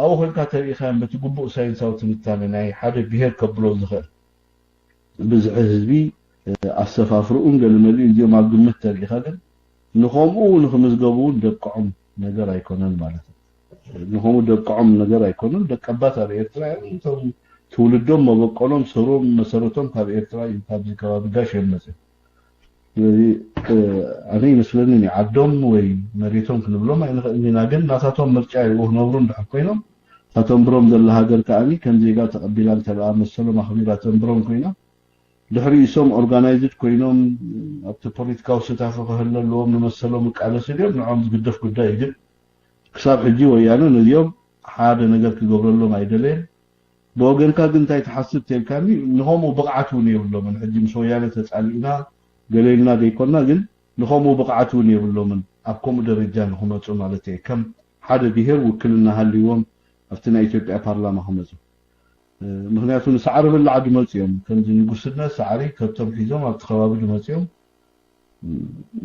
ኣብኡ ኮይንካ ተሪኢኻዮም በቲ ግቡእ ሳይንሳዊ ትንታነ ናይ ሓደ ብሄር ከብሎ ዝኽእል ብዝሒ ህዝቢ ኣሰፋፍርኡን ገለመሊኡ እዚኦም ኣብ ግምት ተሪኢኻ ግን ንኸምኡ ንክምዝገቡ እውን ደብቅዖም ነገር ኣይኮነን ማለት እዩ። ንኸምኡ ደብቅዖም ነገር ኣይኮኑን። ደቀባት ኣብ ኤርትራ እዮም። እቶም ትውልዶም፣ መበቆሎም፣ ሰሮም፣ መሰረቶም ካብ ኤርትራ እዩ፣ ካብዚ ከባቢ ጋሽ እዮም መፅኦም። ስለዚ ኣነ ይመስለኒ ዓዶም ወይ መሬቶም ክንብሎም ኣይንኽእልን ኢና፣ ግን ናታቶም ምርጫ እዩ ክነብሩ እንድሕር ኮይኖም፣ እታ ተንብሮም ዘላ ሃገር ከኣ ከም ዜጋ ተቐቢላ እንተ ደኣ መሰሎም ኣኽቢራ ተንብሮም ኮይና፣ ድሕሪ እሶም ኦርጋናይዝድ ኮይኖም ኣብቲ ፖለቲካዊ ስታፍ ክህለ ኣለዎም፣ ንመሰሎም ይቃለሱ ድዮም፣ ንዖም ዝግደፍ ጉዳይ እዩ። ግን ክሳብ ሕጂ ወያነ ነዚኦም ሓደ ነገር ክገብረሎም ኣይደለየን። ብወገንካ ግን እንታይ ትሓስብ ተልካኒ፣ ንኸምኡ ብቕዓት እውን የብሎምን። ሕጂ ምስ ወያነ ተጻሊእና ገለ ኢልና ዘይኮና፣ ግን ንኸምኡ ብቕዓት እውን የብሎምን፣ ኣብ ከምኡ ደረጃ ንክመፁ ማለት እየ። ከም ሓደ ብሄር ውክልና ሃልይዎም ኣብቲ ናይ ኢትዮጵያ ፓርላማ ክመፁ። ምክንያቱ ንሳዕሪ ብላዕ ድመፁ እዮም። ከምዚ ንጉስነት ሳዕሪ ከብቶም ሒዞም ኣብቲ ከባቢ ድመፁ እዮም።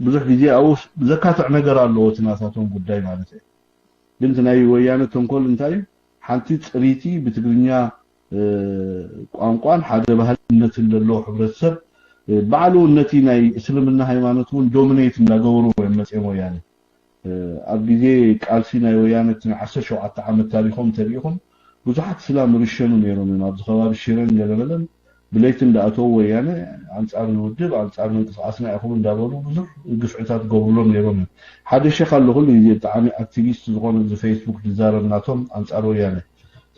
ብዙሕ ግዜ ኣብኡ ዘካትዕ ነገር ኣለዎ እቲ ናታቶም ጉዳይ ማለት እዩ። ግን እቲ ናይ ወያነ ተንኮል እንታይ እዩ? ሓንቲ ፅሪቲ ብትግርኛ ቋንቋን ሓደ ባህልነትን ዘለዎ ሕብረተሰብ ባዕሉ ነቲ ናይ እስልምና ሃይማኖት እውን ዶሚኔት እንዳገበሩ እዮም መፅኦም ወያነ። ኣብ ግዜ ቃልሲ ናይ ወያነ እቲ ናይ ዓሰርተ ሸውዓተ ዓመት ታሪኾም እንተሪኢኹም ብዙሓት ስላም ርሸኑ ነይሮም እዮም። ኣብዚ ከባቢ ሽረን ገለመለን ብለይቲ እንዳኣተው ወያነ ኣንፃር ውድብ ኣንፃር ምንቅስቃስና ኢኹም እንዳበሉ ብዙሕ ግፍዕታት ገብሩሎም ነይሮም እዮም። ሓደ ሸኽ ኣሎ ኩሉ ግዜ ብጣዕሚ ኣክቲቪስት ዝኾነ እዚ ፌስቡክ ዝዛረብ ናቶም ኣንፃር ወያነ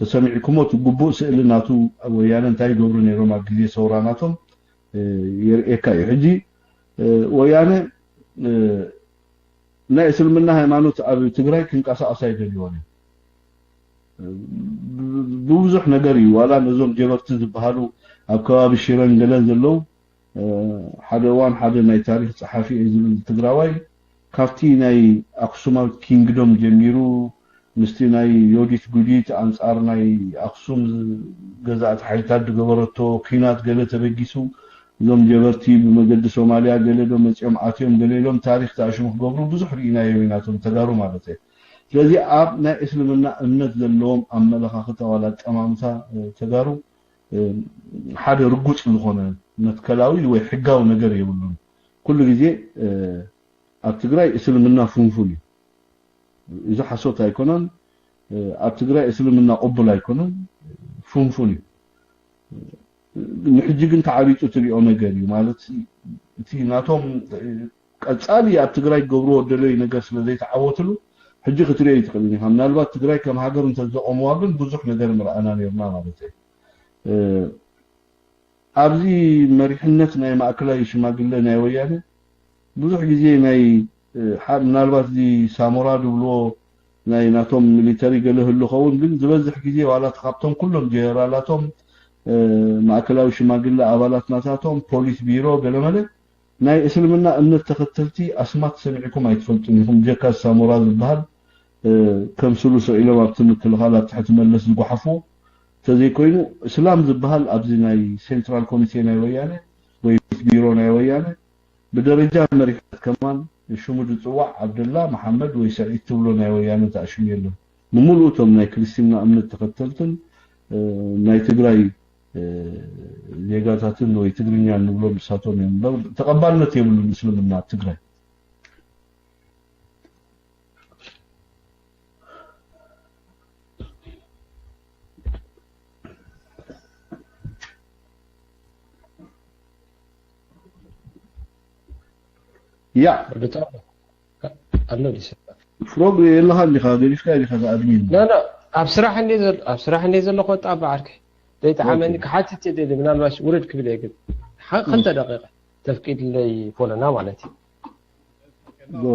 ተሰሚዕኩሞ እቲ ግቡእ ስእሊ ናቱ ወያነ እንታይ ይገብሩ ነይሮም ኣብ ግዜ ሰውራ ናቶም የርእየካ እዩ። ሕጂ ወያነ ናይ እስልምና ሃይማኖት ኣብ ትግራይ ክንቀሳቀስ ኣይደልዮን እዩ። ብብዙሕ ነገር እዩ ዋላ ነዞም ጀበርቲ ዝበሃሉ ኣብ ከባቢ ሽረን ገለ ዘለዉ ሓደ እዋን ሓደ ናይ ታሪክ ፀሓፊ እየ ዝብል ትግራዋይ ካብቲ ናይ ኣክሱማዊት ኪንግዶም ጀሚሩ ምስቲ ናይ ዮዲት ጉዲት ኣንፃር ናይ ኣክሱም ገዛእቲ ሓይልታት ዝገበረቶ ኪናት ገለ ተበጊሱ እዞም ጀበርቲ ብመገዲ ሶማልያ ገለ ዶ መፂኦም ኣትዮም ገለ ኢሎም ታሪክ ተኣሽሙ ክገብሩ ብዙሕ ርኢናዮም ኢና እቶም ተጋሩ ማለት እየ። ስለዚ ኣብ ናይ እስልምና እምነት ዘለዎም ኣመለኻኽታ ዋላ ኣጠማምታ ተጋሩ ሓደ ርጉፅ ዝኾነ መትከላዊ ወይ ሕጋዊ ነገር የብሉን። ኩሉ ግዜ ኣብ ትግራይ እስልምና ፍንፉን እዩ። እዚ ሓሶት ኣይኮነን። ኣብ ትግራይ እስልምና ቅቡል ኣይኮነን፣ ፍንፉን እዩ። ንሕጂ ግን ተዓቢጡ ትሪኦ ነገር እዩ ማለት እቲ ናቶም ቀፃሊ ኣብ ትግራይ ክገብርዎ ደለዩ ነገር ስለ ዘይተዓወትሉ ሕጂ ክትሪኦ ይትኽእልን ኢኻ። ምናልባት ትግራይ ከም ሃገር እንተዘቆምዋ ግን ብዙሕ ነገር ምረኣና ነርና ማለት እዩ። ኣብዚ መሪሕነት ናይ ማእከላይ ሽማግለ ናይ ወያነ ብዙሕ ግዜ ናይ ምናልባት እዚ ሳሞራ ዝብልዎ ናይ ናቶም ሚሊተሪ ገለ ህሉ ኸውን ግን ዝበዝሕ ግዜ ዋላ ካብቶም ኩሎም ጀነራላቶም ማእከላዊ ሽማግለ ኣባላት ናታቶም ፖሊስ ቢሮ ገለመለ ናይ እስልምና እምነት ተኸተልቲ ኣስማት ሰሚዕኩም ኣይትፈልጡን ኢኹም ጀካ ሳሞራ ዝበሃል ከም ስሉ ሰቂሎም ኣብቲ ምክልኻል ኣብ ትሕቲ መለስ ዝጓሓፍዎ እንተዘይኮይኑ እስላም ዝበሃል ኣብዚ ናይ ሴንትራል ኮሚቴ ናይ ወያነ ወይ ቢሮ ናይ ወያነ ብደረጃ መሪሕነት ከማን ሽሙ ዝፅዋዕ ዓብደላ መሓመድ ወይ ሰዒድ ትብሎ ናይ ወያነ ተኣሽሙ የለን። ብምሉእ እቶም ናይ ክርስትና እምነት ተኸተልትን ናይ ትግራይ ዜጋታትን ወይ ትግርኛ ንብሎም ንሳቶም እዮም እምበር ተቐባልነት የብሉን እስልምና ኣብ ትግራይ። ያ ኣሎ ዲስ ፍሮግ የለኻ እንዲኻ ገዲፍካ ኢኻ ኣድሚን ላ ላ ኣብ ስራሕ እንደ ዘሎ ኣብ ስራሕ እንደ ዘለኹ ወጣ በዓርከ ዘይጠዓመኒ ክሓትት እየ ደሊ ምናልባሽ ውርድ ክብል እየ ግን ሓ- ክልተ ደቂቃ ተፍቂድለይ ፎለና ማለት እዩ ጎ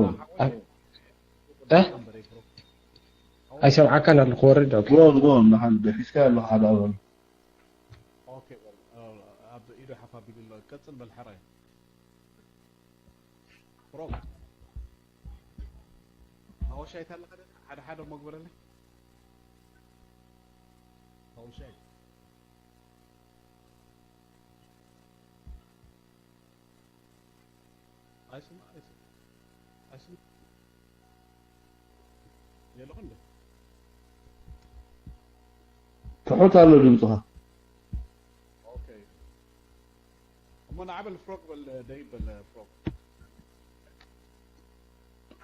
እ ኣይሰምዓካን ኣለኹ ወርድ ኦኬ ጎ ጎ ንሓን ገፊስካ ኣለኻ ሓደ ኣበል ኦኬ በል ኣብ ኢዱ ሓፍ ኣቢሉ ኣሎ ቀጽል በል ሕራይ ሮብ ኣወሻይታ ኣለኻ ሓደ ሓደ መግበረለይ ኣወሻይ ኣይስማ ኣይስማ ኣይስማ የለኹ እንደ ትሑት ኣሎ ድምፅኻ ኦኬ እሞ ንዓበል ፍሮግ በል ደይብ በል ፍሮግ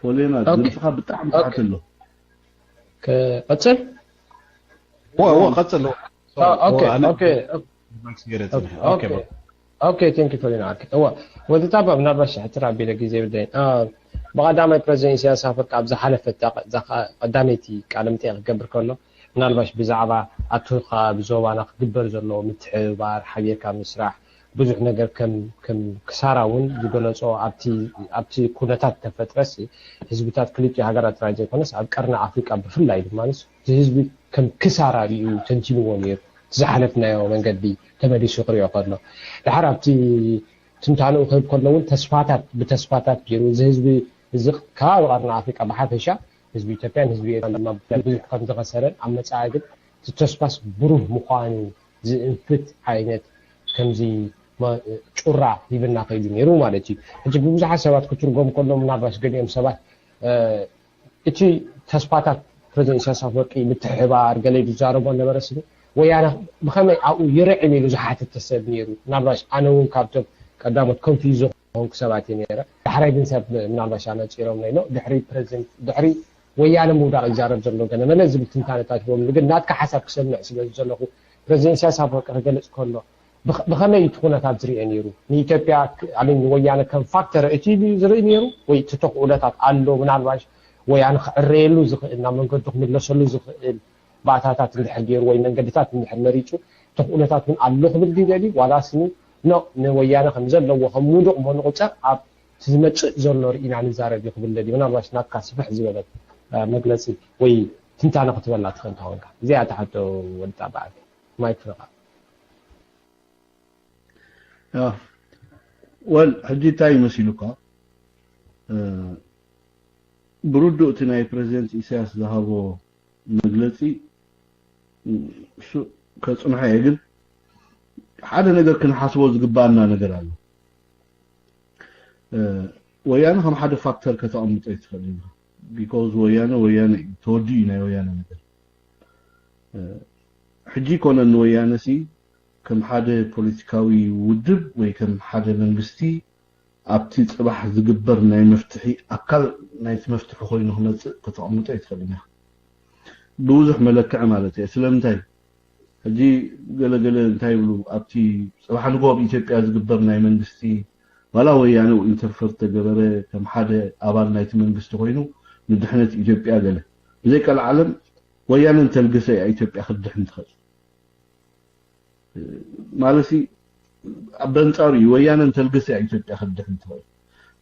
ፎሌና ኦኬ። ድምፅኻ ብጣዕሚ ትሓት ኣሎ ክቐጽል ወ ወ ቀጽል ኦኬ ኦኬ ኦኬ ኦኬ ኦኬ ቴንክ ዩ ፎር ኦኬ እዋ ወዲ ጣባ ምናልባት ሕትር ኣቢለ ግዜ ብደይ ብቐዳማይ ፕሬዚደንት ኢሳያስ ኣፈወርቂ ኣብ ዝሓለፈ ቀዳመይቲ ቃለ መጠይቅ ክገብር ከሎ ምናልባሽ ብዛዕባ ኣብቲ ከባቢ ዞባና ክግበር ዘለዎ ምትሕብባር ሓቢርካ ምስራሕ ብዙሕ ነገር ከም ከም ክሳራ እውን ዝገለጾ ኣብቲ ኣብቲ ኩነታት ተፈጥረሲ ህዝብታት ክልቲኡ ሃገራት ጥራይ ዘይኮነስ ኣብ ቀርኒ ኣፍሪቃ ብፍላይ ድማ እቲ ህዝቢ ከም ክሳራ እዩ ተንቲንዎ ነይሩ ዝሓለፍናዮ መንገዲ ተመሊሱ ክሪኦ ከሎ ድሓር ኣብቲ ትንታንኡ ክህብ ከሎ እውን ተስፋታት ብተስፋታት ገይሩ እዚ ህዝቢ እዚ ከባቢ ቀርኒ ኣፍሪቃ ብሓፈሻ ህዝቢ ኢትዮጵያን ህዝቢ ኤርትራን ድማ ብዙሕ ከም ዝኸሰረን ኣብ መጻኢ ግን እቲ ተስፋስ ብሩህ ምዃኑ ዝእንፍት ዓይነት ከምዚ ጩራ ሂብና ከይዱ ነይሩ ማለት እዩ። ሕጂ ብብዙሓት ሰባት ክትርጎም ከሎ ምናልባሽ ገሊኦም ሰባት እቲ ተስፋታት ፕሬዚደንት ኢሳያስ ኣፈወርቂ ምትሕባር ገለ ዝዛረቦ ነበረ ስኒ ወያነ ብኸመይ ኣብኡ ይርዕም ኢሉ ዝሓተተ ሰብ ነይሩ። ምናልባሽ ኣነ እውን ካብቶም ቀዳሞት ኮንፊዝ ዝኾንኩ ሰባት እየ ነይረ። ዳሕራይ ግን ሰብ ምናልባሽ ኣነፂሮም ነይኖ ድሕሪ ፕሬዚደንት ድሕሪ ወያነ ምውዳቕ ይዛረብ ዘሎ ገለ መለ ዝብል ትንታነታት ሂቦምሉ ግን ናትካ ሓሳብ ክሰምዕ ስለ ዝደለኹ ፕሬዚደንት ኢሳያስ ኣፈወርቂ ክገልፅ ከሎ ብኸመይ እቲ ኩነታት ዝርአ ነይሩ? ንኢትዮጵያ ንወያነ ከም ፋክተር እቲ ዝርኢ ነይሩ ወይ እቲ ተኽእሎታት ኣሎ ምናልባሽ ወያነ ክዕረየሉ ዝኽእል ናብ መንገዱ ክምለሰሉ ዝኽእል ባእታታት እንድሕር ገይሩ ወይ መንገድታት እንድሕር መሪፁ ተኽእሎታት እውን ኣሎ ክብል ድዩ ደልዩ ዋላስ ኖ ንወያነ ከም ዘለዎ ከም ውዱቕ መኑ ቁፀር ኣብ ዝመፅእ ዘሎ ርኢና ንዛረብ እዩ ክብል ደልዩ ምናልባሽ ናትካ ስፍሕ ዝበለት መግለፂ ወይ ትንታነ ክትበላ ትኽእል ተኾንካ እዚኣ ተሓቶ ወልጣ በዓል ማይክ ፍረኻ ወል ሕጂ እንታይ ይመሲሉካ ብርዱእ እቲ ናይ ፕሬዚደንት ኢሳያስ ዝሃቦ መግለፂ እሱ ከፅንሖ እየ ግን ሓደ ነገር ክንሓስቦ ዝግባኣና ነገር ኣሎ ወያነ ከም ሓደ ፋክተር ከተቐምጦ ይትኽእል እዩ because ወያነ ወያነ እዩ ተወዲኡ ናይ ወያነ ነገር ሕጂ ይኮነ ንወያነ ሲ ከም ሓደ ፖለቲካዊ ውድብ ወይ ከም ሓደ መንግስቲ ኣብቲ ፅባሕ ዝግበር ናይ መፍትሒ ኣካል ናይቲ መፍትሒ ኮይኑ ክመፅእ ከተቐምጦ ይትኽእል ኢና ብብዙሕ መለክዒ ማለት እየ ስለምንታይ ሕጂ ገለገለ እንታይ ይብሉ ኣብቲ ፅባሕ ንጎ ኣብ ኢትዮጵያ ዝግበር ናይ መንግስቲ ዋላ ወያነ ኢንተርፈር ተገበረ ከም ሓደ ኣባል ናይቲ መንግስቲ ኮይኑ ንድሕነት ኢትዮጵያ ገለ ብዘይ ቀልዓለም ወያነ እንተልገሰ እያ ኢትዮጵያ ክትድሕን ትኽእል ማለት በንጻሩ እዩ ወያነ እንተልገሰ እያ ኢትዮጵያ ክትድሕን ትኽእል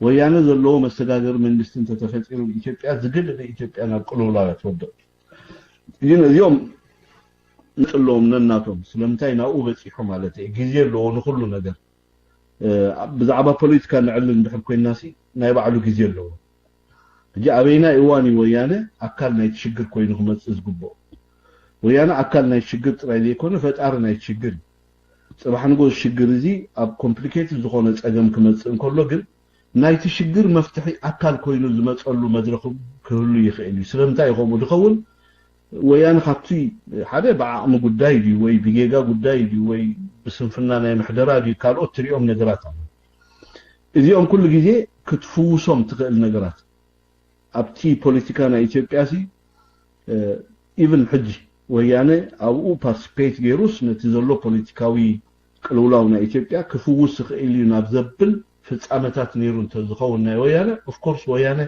ወያነ ዘለዎ መሰጋገሪ መንግስቲ እንተተፈጢሩ ኢትዮጵያ ዝግድ ኢትዮጵያ ናብ ቅልውላው እያ ትወድቕ ግን እዚኦም ነጥለዎም ነናቶም ስለምንታይ ናብኡ በፂሑ ማለት እዩ ግዜ ኣለዎ ንኩሉ ነገር ብዛዕባ ፖለቲካ ንዕልል እንድሕር ኮይና ሲ ናይ ባዕሉ ግዜ ኣለዎ ሕጂ ኣበይናይ እዋን እዩ ወያነ ኣካል ናይቲ ሽግር ኮይኑ ክመፅእ ዝግብኦ ወያነ ኣካል ናይ ሽግር ጥራይ ዘይኮነ ፈጣሪ ናይ ሽግር እዩ ፅባሕ ንጎ ሽግር እዚ ኣብ ኮምፕሊኬትድ ዝኾነ ፀገም ክመፅእ እንከሎ ግን ናይቲ ሽግር መፍትሒ ኣካል ኮይኑ ዝመፀሉ መድረኽ ክህሉ ይኽእል እዩ ስለምንታይ ከምኡ ዝኸውን ወያነ ካብቲ ሓደ ብዓቕሚ ጉዳይ ድዩ ወይ ብጌጋ ጉዳይ ድዩ ወይ ብስንፍና ናይ ምሕደራ ድዩ ካልኦት ትሪኦም ነገራት ኣሎ እዚኦም ኩሉ ግዜ ክትፍውሶም ትኽእል ነገራት ኣብቲ ፖለቲካ ናይ ኢትዮጵያ ሲ ኢቭን ሕጂ ወያነ ኣብኡ ፓርቲስፔት ገይሩስ ነቲ ዘሎ ፖለቲካዊ ቅልውላው ናይ ኢትዮጵያ ክፍውስ ይኽእል እዩ ናብ ዘብል ፍፃመታት ነይሩ እንተዝኸውን ናይ ወያነ ኦፍኮርስ ወያነ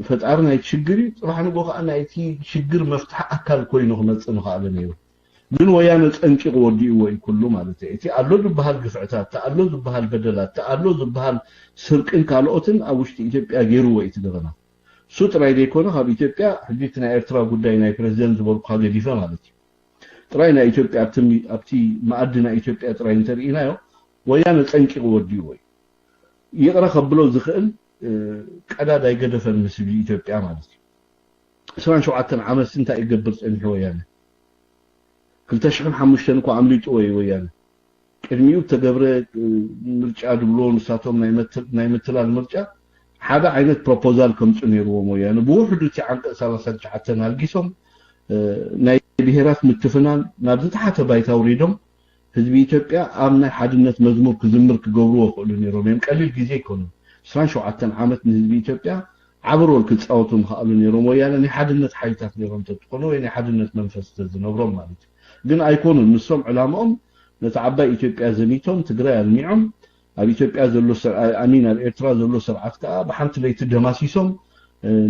ፈጣሪ ናይ ችግር እዩ ፅባሕ ንጎ ከዓ ናይቲ ችግር መፍትሒ ኣካል ኮይኑ ክመፅእ ምኽኣለ ነይሩ ግን ወያነ ፀንቂቑ ወዲእዎ እዩ ኩሉ ማለት እዩ እቲ ኣሎ ዝበሃል ግፍዕታት እቲ ኣሎ ዝበሃል በደላት እቲ ኣሎ ዝበሃል ስርቅን ካልኦትን ኣብ ውሽጢ ኢትዮጵያ ገይርዎ እዩ እቲ ገበናት እሱ ጥራይ ዘይኮነ ካብ ኢትዮጵያ ሕጂ እቲ ናይ ኤርትራ ጉዳይ ናይ ፕሬዚደንት ዝበልኩካ ገዲፈ ማለት እዩ ጥራይ ናይ ኢትዮጵያ ኣብቲ መኣዲ ናይ ኢትዮጵያ ጥራይ እንተርኢናዮ ወያነ ፀንቂቑ ወዲእዎ እዩ ይቕረ ከብሎ ዝኽእል ቀዳድ ኣይገደፈን ምስ ህዝቢ ኢትዮጵያ ማለት እዩ። ዕስራን ሸውዓተን ዓመት እንታይ ይገብር ጸኒሑ ወያነ? ክልተ ሽሕን ሓሙሽተን እኮ ኣምሊጥዎ እዩ ወያነ። ቅድሚኡ ተገብረ ምርጫ ድብሎ ንሳቶም ናይ ምትላል ምርጫ ሓደ ዓይነት ፕሮፖዛል ከምፁ ነይርዎም ወያነ ብውሕዱ እቲ ዓንቀፅ ሰላሳን ትሽዓተን ኣልጊሶም ናይ ብሄራት ምትፍናን ናብ ዝተሓተ ባይታ ኣውሪዶም ህዝቢ ኢትዮጵያ ኣብ ናይ ሓድነት መዝሙር ክዝምር ክገብርዎ ይኽእሉ ነይሮም እዮም። ቀሊል ግዜ ኣይኮነን። ዕስራን ሸውዓተን ዓመት ንህዝቢ ኢትዮጵያ ዓቢ ሮል ክጻወቱ ምኽኣሉ ነይሮም። ወያነ ናይ ሓድነት ሓይልታት ነይሮም ተትኾኑ ወይ ናይ ሓድነት መንፈስ ተዝነብሮም ማለት እዩ። ግን ኣይኮኑን። ንሶም ዕላምኦም ነቲ ዓባይ ኢትዮጵያ ዘሚቶም ትግራይ ኣልሚዖም ኣብ ኢትዮጵያ ዘሎ ኣሚን ኣብ ኤርትራ ዘሎ ስርዓት ከዓ ብሓንቲ ለይቲ ደማሲሶም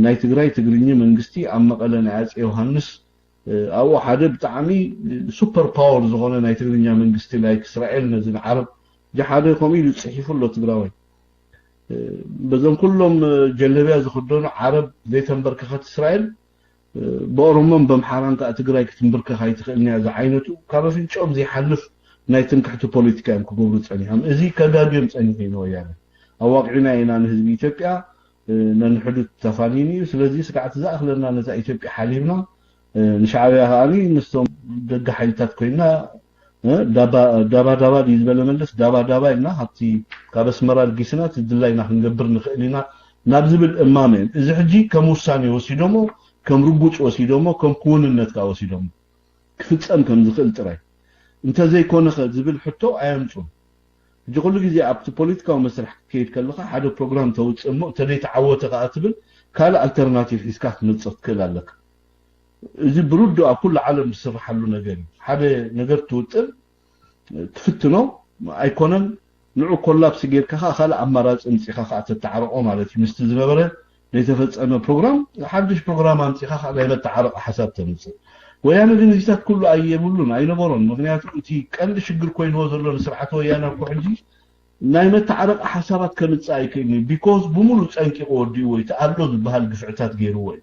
ናይ ትግራይ ትግርኝ መንግስቲ ኣብ መቐለ ናይ ኣጼ ዮሃንስ ኣብኡ ሓደ ብጣዕሚ ሱፐር ፓወር ዝኾነ ናይ ትግርኛ መንግስቲ ላይክ እስራኤል ነዚ ንዓረብ ሓደ ከምኡ ኢሉ ፅሒፉ ኣሎ ትግራዋይ። በዞም ኩሎም ጀለብያ ዝኽደኑ ዓረብ ዘይተንበርከኸት እስራኤል ብኦሮሞን በምሓራን ከዓ ትግራይ ክትንብርከኽ ኣይትኽእልን እያ ዝዓይነቱ ካብ ኣፍንጭኦም ዘይሓልፍ ናይ ትምክሕቲ ፖለቲካ እዮም ክገብሩ ፀኒሖም። እዚ ከጋግዮም ፀኒሑ እዩ ንወያነ። ኣዋቂዕና ኢና ንህዝቢ ኢትዮጵያ ነንሕዱት ተፋኒኑ እዩ። ስለዚ ስጋዕቲ ዝኣኽለና ነዛ ኢትዮጵያ ሓሊብና ንሻዕብያ ከዓኒ ምስቶም ደገ ሓይልታት ኮይና ዳባ ዳባ ድዩ ዝበለ መለስ ዳባ ዳባ ኢልና ካብቲ ካብ ኣስመራ ልጊስና እቲ ድላይና ክንገብር ንኽእል ኢና ናብ ዝብል እማመ እዮም። እዚ ሕጂ ከም ውሳኔ ወሲዶሞ ከም ርጉፅ ወሲዶሞ ከም ክውንነት ከዓ ወሲዶሞ ክፍፀም ከም ዝኽእል ጥራይ እንተዘይኮነኸ ዝብል ሕቶ ኣየምፁን። ሕጂ ኩሉ ግዜ ኣብቲ ፖለቲካዊ መስርሕ ክትከይድ ከለኻ ሓደ ፕሮግራም ተውፅእ እሞ እንተዘይተዓወተ ከዓ ትብል ካልእ ኣልተርናቲቭ ሒዝካ ክትመፅእ ክትክእል ኣለካ። እዚ ብርዱእ ኣብ ኩሉ ዓለም ዝስርሓሉ ነገር እዩ። ሓደ ነገር ትውጥን ትፍትኖ ኣይኮነን ንዑ ኮላፕስ ጌርካ ከዓ ካልእ ኣማራፂ ምፂኻ ከዓ ተተዓርቆ ማለት እዩ። ምስቲ ዝነበረ ዘይተፈፀመ ፕሮግራም ሓድሽ ፕሮግራም ኣምፂኻ ከዓ ናይ መተዓረቂ ሓሳብ ተምፅእ። ወያነ ግን እዚታት ኩሉ ኣየብሉን ኣይነበሮን። ምክንያቱ እቲ ቀንዲ ሽግር ኮይንዎ ዘሎ ንስርዓት ወያነ እኮ ሕጂ ናይ መተዓረቂ ሓሳባት ከምፅእ ኣይክእልን እዩ። ቢኮዝ ብሙሉ ፀንቂቁ ወዲእዎ እዩ። ተኣሎ ዝበሃል ግፍዕታት ገይርዎ እዩ።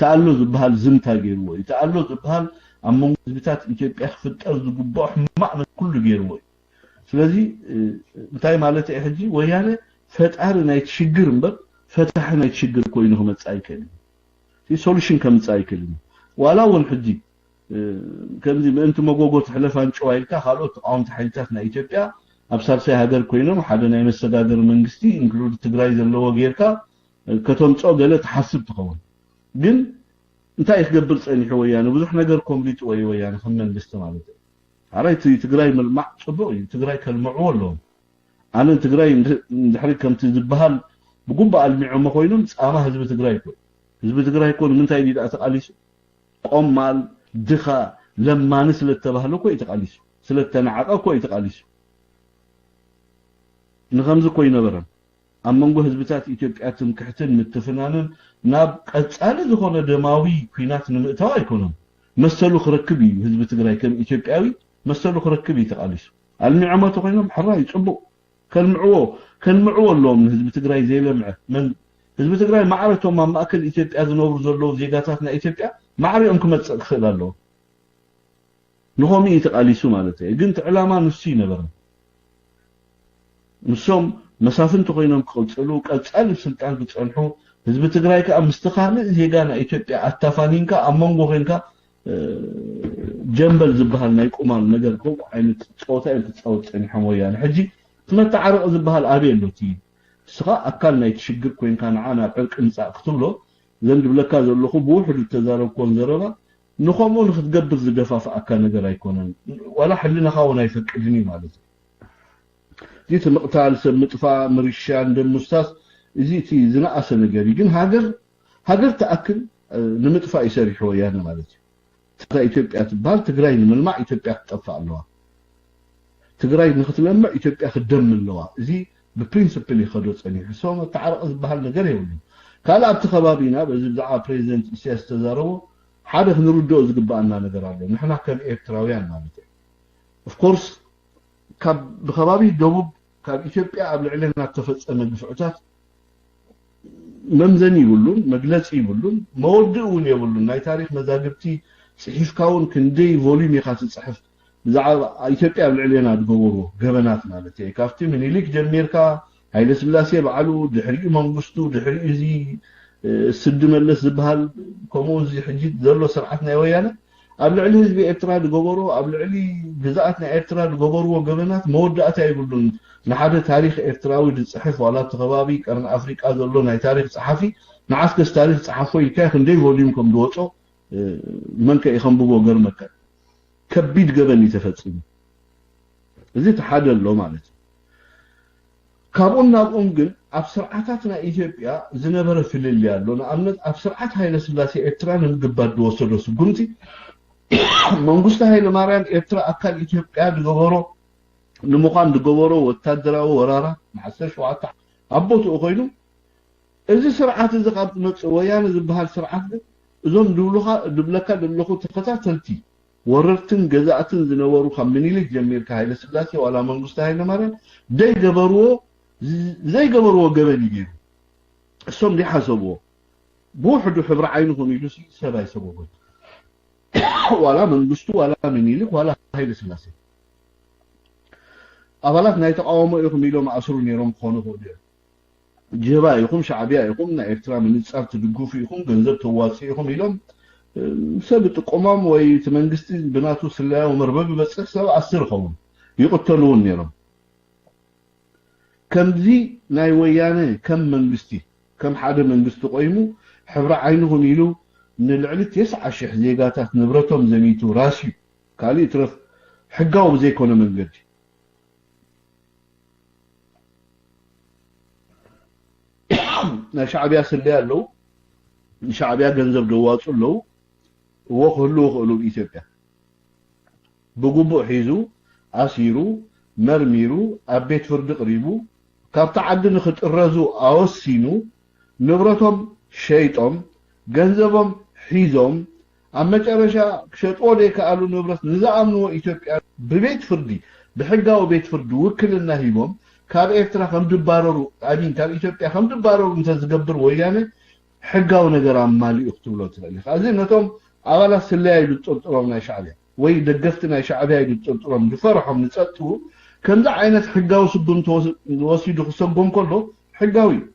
ተኣሎ ዝበሃል ዝምታ ገይርዎ እዩ። ተኣሎ ዝበሃል ኣብ መንጎ ህዝብታት ኢትዮጵያ ክፍጠር ዝግብኦ ሕማቅ ኩሉ ገይርዎ እዩ። ስለዚ እንታይ ማለት እየ ሕጂ ወያነ ፈጣሪ ናይቲ ሽግር እምበር ፈታሒ ናይቲ ሽግር ኮይኑ ክመፅእ ኣይክእልን። ሶሉሽን ከምፅእ ኣይክእልን። ዋላ እውን ሕጂ ከምዚ ምእንቲ መጎጎ ትሕለፍ ኣንጭዋ ኢልካ ካልኦት ተቃወምቲ ሓይልታት ናይ ኢትዮጵያ ኣብ ሳልሳይ ሃገር ኮይኖም ሓደ ናይ መሰጋገሪ መንግስቲ ኢንክሉድ ትግራይ ዘለዎ ጌርካ ከተምፅኦ ገለ ትሓስብ ትኸውን። ግን እንታይ ክገብር ፀኒሑ ወያነ? ብዙሕ ነገር ኮምሊጥዎ እዩ ወያነ ከም መንግስቲ ማለት እዩ። ሓራይ እቲ ትግራይ ምልማዕ ፅቡቅ እዩ። ትግራይ ከልምዕዎ ኣለዎም። ኣነ ትግራይ እንድሕሪ ከምቲ ዝበሃል ብጉባእ ኣልሚዖሞ ኮይኖም ፃማ ህዝቢ ትግራይ እኮ ህዝቢ ትግራይ እኮ ንምንታይ ድኣ ተቃሊሱ? ቆማል ድኻ ለማኒ ስለተባህለ እኮ እዩ ተቃሊሱ። ስለተናዓቀ እኮ እዩ ተቃሊሱ። ንኸምዚ እኮ ይነበረም ኣብ መንጎ ህዝብታት ኢትዮጵያ ትምክሕትን ምትፍናንን ናብ ቀፃሊ ዝኾነ ደማዊ ኩናት ንምእታው ኣይኮነን። መሰሉ ክረክብ እዩ ህዝቢ ትግራይ ከም ኢትዮጵያዊ መሰሉ ክረክብ እዩ ተቃሊሱ። ኣልሚዖሞ ተኮይኖም ሕራይ ፅቡቅ ከልምዕዎ ከልምዕዎ ኣለዎም። ንህዝቢ ትግራይ ዘይለምዐ መን ህዝቢ ትግራይ ማዕረቶም ኣብ ማእከል ኢትዮጵያ ዝነብሩ ዘለዉ ዜጋታት ናይ ኢትዮጵያ ማዕሪኦም ክመፅእ ክኽእል ኣለዎ። ንኸምኡ እዩ ተቃሊሱ ማለት እዩ። ግን እቲ ዕላማ ንሱ ይነበረ። ንሶም መሳፍንቲ ኮይኖም ክቕፅሉ ቀፃሊ ስልጣን ክፀንሑ ህዝቢ ትግራይ ከዓ ምስቲ ካልእ ዜጋ ናይ ኢትዮጵያ ኣታፋኒንካ ኣብ መንጎ ኮይንካ ጀንበል ዝበሃል ናይ ቁማል ነገር ከምኡ ዓይነት ፀወታ እዮም ክፃወት ፀኒሖም ወያነ። ሕጂ እቲ መተዓረቂ ዝበሃል ኣበይ ኣሎ? እቲ ንስኻ ኣካል ናይቲ ሽግር ኮይንካ ንዓ ናብ ዕርቂ ምፃእ ክትብሎ ዘን ዝብለካ ዘለኹ ብውሕዱ ዝተዛረብኮን ዘረባ ንኸምኡ ንክትገብር ዝደፋፍኣካ ነገር ኣይኮነን። ዋላ ሕልናኻ እውን ኣይፈቅድን እዩ ማለት እዩ። እዚ እቲ ምቕታል ሰብ ምጥፋእ ምርሻን ደም ምፍሳስ እዚ እቲ ዝነኣሰ ነገር እዩ። ግን ሃገር ሃገር ትኣክል ንምጥፋእ እዩ ሰሪሑ ወያነ ማለት እዩ። እታ ኢትዮጵያ ትበሃል ትግራይ ንምልማዕ ኢትዮጵያ ክትጠፍእ ኣለዋ። ትግራይ ንክትለምዕ ኢትዮጵያ ክትደሚ ኣለዋ። እዚ ብፕሪንስፕል ይኸዶ ፀኒሑ ሰው መተዓረቂ ዝበሃል ነገር የብሉን። ካልእ ኣብቲ ከባቢና በዚ ብዛዕባ ፕሬዚደንት ኢሳያስ ዝተዛረቦ ሓደ ክንርድኦ ዝግበኣና ነገር ኣሎ። ንሕና ከም ኤርትራውያን ማለት እዩ ኦፍኮርስ ካብ ብከባቢ ደቡብ ካብ ኢትዮጵያ ኣብ ልዕለና ዝተፈፀመ ግፍዕታት መምዘኒ ይብሉን መግለፂ ይብሉን መወድእ እውን የብሉን። ናይ ታሪክ መዛግብቲ ፅሒፍካ እውን ክንደይ ቮሊም ኢካ ትፅሕፍ ብዛዕባ ኢትዮጵያ ኣብ ልዕሌና ዝገበርዎ ገበናት ማለት እየ። ካብቲ ምኒልክ ጀሚርካ ሃይለ ስላሴ ባዕሉ ድሕሪኡ መንግስቱ ድሕሪኡ እዚ ስዲ መለስ ዝበሃል ከምኡ እዚ ሕጂ ዘሎ ስርዓት ናይ ወያነ ኣብ ልዕሊ ህዝቢ ኤርትራ ዝገበርዎ ኣብ ልዕሊ ግዝኣት ናይ ኤርትራ ዝገበርዎ ገበናት መወዳእታ የብሉን። ንሓደ ታሪክ ኤርትራዊ ዝፅሕፍ ዋላ ኣብቲ ከባቢ ቀርኒ ኣፍሪቃ ዘሎ ናይ ታሪክ ፀሓፊ ንዓስከስ ታሪክ ፀሓፎ ኢልካ ክንደይ ቮሊዩም ከም ዝወፆ መንከ ይኸንብቦ ገርመካ። ከቢድ ገበን እዩ ተፈፂሙ። እዚ እቲ ሓደ ኣሎ ማለት እዩ። ካብኡን ናብኡን ግን ኣብ ስርዓታት ናይ ኢትዮጵያ ዝነበረ ፍልልይ ኣሎ። ንኣብነት ኣብ ስርዓት ሃይለ ስላሴ ኤርትራ ንምግባር ዝወሰዶ ስጉምቲ መንግስቱ ሃይለ ማርያም ኤርትራ ኣካል ኢትዮጵያ ዝገበሮ ንምዃን ዝገበሮ ወታደራዊ ወራራ ን ዓሰርተ ሸውዓተ ኣብ ቦትኡ ኮይኑ እዚ ስርዓት እዚ ካብ ዝመጽእ ወያነ ዝበሃል ስርዓት ግን እዞም ድብሉኻ ድብለካ ዘለኹ ተኸታተልቲ ወረርትን ገዛእትን ዝነበሩ ካብ ምኒልክ ጀሚርካ ሃይለ ስላሴ ዋላ መንግስቱ ሃይለ ማርያም ዘይገበርዎ ዘይገበርዎ ገበን እዩ ገይሩ እሶም ዘይሓሰብዎ ብውሕዱ ሕብሪ ዓይንኹም ኢሉ ሰብ ኣይሰበቦን ዋላ መንግስቱ ዋላ ምኒልክ ዋላ ሃይለ ስላሴ ኣባላት ናይ ተቃውሞ ኢኹም ኢሎም ኣስሩ ነይሮም ክኾኑ ይኽእሉ እዮም ጀባ ኢኹም ሻዕብያ ኢኹም ናይ ኤርትራ ምንጻር ትድግፉ ኢኹም ገንዘብ ተዋጽኡ ኢኹም ኢሎም ሰብ ጥቆሞም ወይ እቲ መንግስቲ ብናቱ ስለያዊ መርበብ ይበጽሕ ሰብ ኣስር ይኸውን ይቕተሉ እውን ነይሮም ከምዚ ናይ ወያነ ከም መንግስቲ ከም ሓደ መንግስቲ ቆይሙ ሕብሪ ዓይንኹም ኢሉ ንልዕሊ ተስዓ ሽሕ ዜጋታት ንብረቶም ዘሚቱ ራስዩ ካልእ ይትረፍ ሕጋዊ ብዘይኮነ መንገዲ ናይ ሻዕብያ ስለያ ኣለዉ ንሻዕብያ ገንዘብ ደዋፁ ኣለዉ እዎ ክህልዉ ክእሉ ኢትዮጵያ ብግቡእ ሒዙ ኣሲሩ መርሚሩ ኣብ ቤት ፍርዲ ቅሪቡ ካብቲ ዓዲ ንክጥረዙ ኣወሲኑ ንብረቶም ሸይጦም ገንዘቦም ሒዞም ኣብ መጨረሻ ክሸጥዎ ዘይከኣሉ ንብረት ንዝኣምንዎ ኢትዮጵያ ብቤት ፍርዲ ብሕጋዊ ቤት ፍርዲ ውክልና ሂቦም ካብ ኤርትራ ከም ድባረሩ ኣሚን ካብ ኢትዮጵያ ከም ድባረሩ እንተዝገብር ወያነ ሕጋዊ ነገር ኣማሊኡ ክትብሎ ትኽእል ኢኻ። እዚ ነቶም ኣባላት ስለያ ኢሉ ዝጥርጥሮም ናይ ሻዕብያ ወይ ደገፍቲ ናይ ሻዕብያ ኢሉ ዝጥርጥሮም ዝፈርሖም ዝጸጥቡ ከምዚ ዓይነት ሕጋዊ ስጉምቲ ወሲዱ ክሰጎም ከሎ ሕጋዊ እዩ።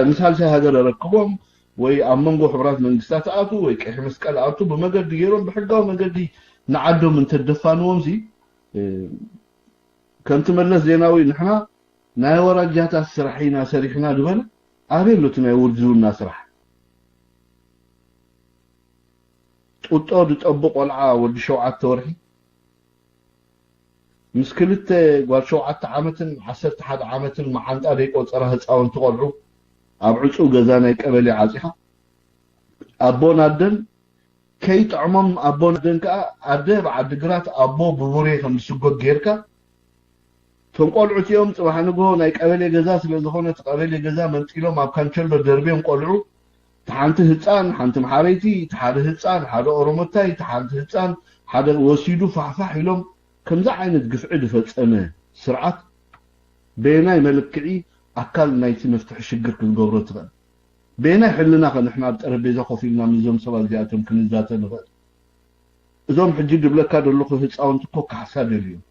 ንሳልሳይ ሃገር ኣረክቦም ወይ ኣብ መንጎ ሕብራት መንግስታት ኣቱ ወይ ቀይሕ መስቀል ኣቱ ብመገዲ ገይሮም ብሕጋዊ መገዲ ንዓዶም እንተደፋንዎም ሲ ከምቲ መለስ ዜናዊ ንሕና ናይ ወራጃታት ስራሕ ኢና ሰሪሕና ዝበለ ኣበይ ኣሎ እቲ ናይ ውርጅውና ስራሕ ጡጦ ዝጠቡ ቆልዓ ወዲ ሸውዓተ ወርሒ ምስ ክልተ ጓል ሸውዓተ ዓመትን ዓሰርተ ሓደ ዓመትን መዓንጣ ዘይቆጸራ ህፃውንቲ ቆልዑ ኣብ ዕፁው ገዛ ናይ ቀበሌ ዓፂኻ ኣቦን ኣደን ከይጥዕሞም ኣቦን ኣደን ከዓ ኣደ ብዓዲ ግራት ኣቦ ብቡሬ ከም ዝስጎግ ጌርካ እቶም ቆልዑ እቲኦም ፅባሕ ንግሆ ናይ ቀበሌ ገዛ ስለ ዝኾነ እቲ ቀበሌ ገዛ መንጢሎም ኣብ ካንቸሎ ደርብዮም ቆልዑ እቲ ሓንቲ ህፃን ሓንቲ መሓረይቲ እቲ ሓደ ህፃን ሓደ ኦሮሞታይ እቲ ሓንቲ ህፃን ሓደ ወሲዱ ፋሕፋሕ ኢሎም ከምዚ ዓይነት ግፍዒ ዝፈፀመ ስርዓት በየናይ መለክዒ ኣካል ናይቲ መፍትሒ ሽግር ክንገብሮ ትኽእል? በየናይ ሕልና ከ ንሕና ኣብ ጠረጴዛ ኮፍ ኢልና ምስዞም ሰባት እዚኣቶም ክንዛተ ንኽእል? እዞም ሕጂ ድብለካ ዘለኹ ህፃውንቲ እኮ ካሕሳ ደልዮም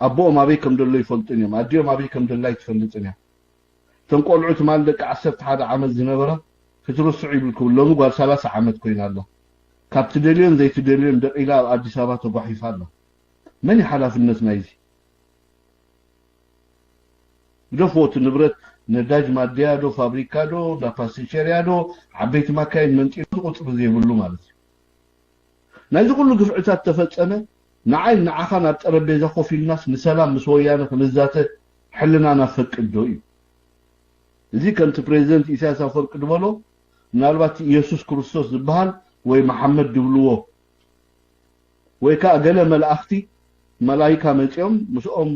ኣቦኦም ኣበይ ከም ደሎ ይፈልጡን እዮም ኣዲኦም ኣበይ ከም ደላ ይትፈልጥን እዮም እቶም ቆልዑ ትማል ደቂ ዓሰርተ ሓደ ዓመት ዝነበራ ክትርስዑ ይብልኩም ሎሚ ጓል ሰላሳ ዓመት ኮይና ኣላ ካብ ትደልዮን ዘይትደልዮን ደቂላ ኣብ ኣዲስ ኣበባ ተጓሒፋ ኣላ መን ሓላፍነት ናይዚ ግደፍዎ እቲ ንብረት ነዳጅ ማደያ ዶ ፋብሪካ ዶ እንዳ ፓስቸርያ ዶ ዓበይቲ ማካይን መንጢሉ ቁፅሪ ዘይብሉ ማለት እዩ ናይዚ ኩሉ ግፍዕታት ተፈፀመ ንዓይ ንዓኻ ናብ ጠረጴዛ ኮፍ ኢልናስ ንሰላም ምስ ወያነ ክንዛተ ሕልናና ፈቅድ ዶ እዩ እዚ ከምቲ ፕሬዚደንት ኢሳያስ ኣፈወርቂ ዝበሎ ምናልባት ኢየሱስ ክርስቶስ ዝበሃል ወይ መሓመድ ድብልዎ ወይ ከዓ ገለ መላእኽቲ መላይካ መፂኦም ምስኦም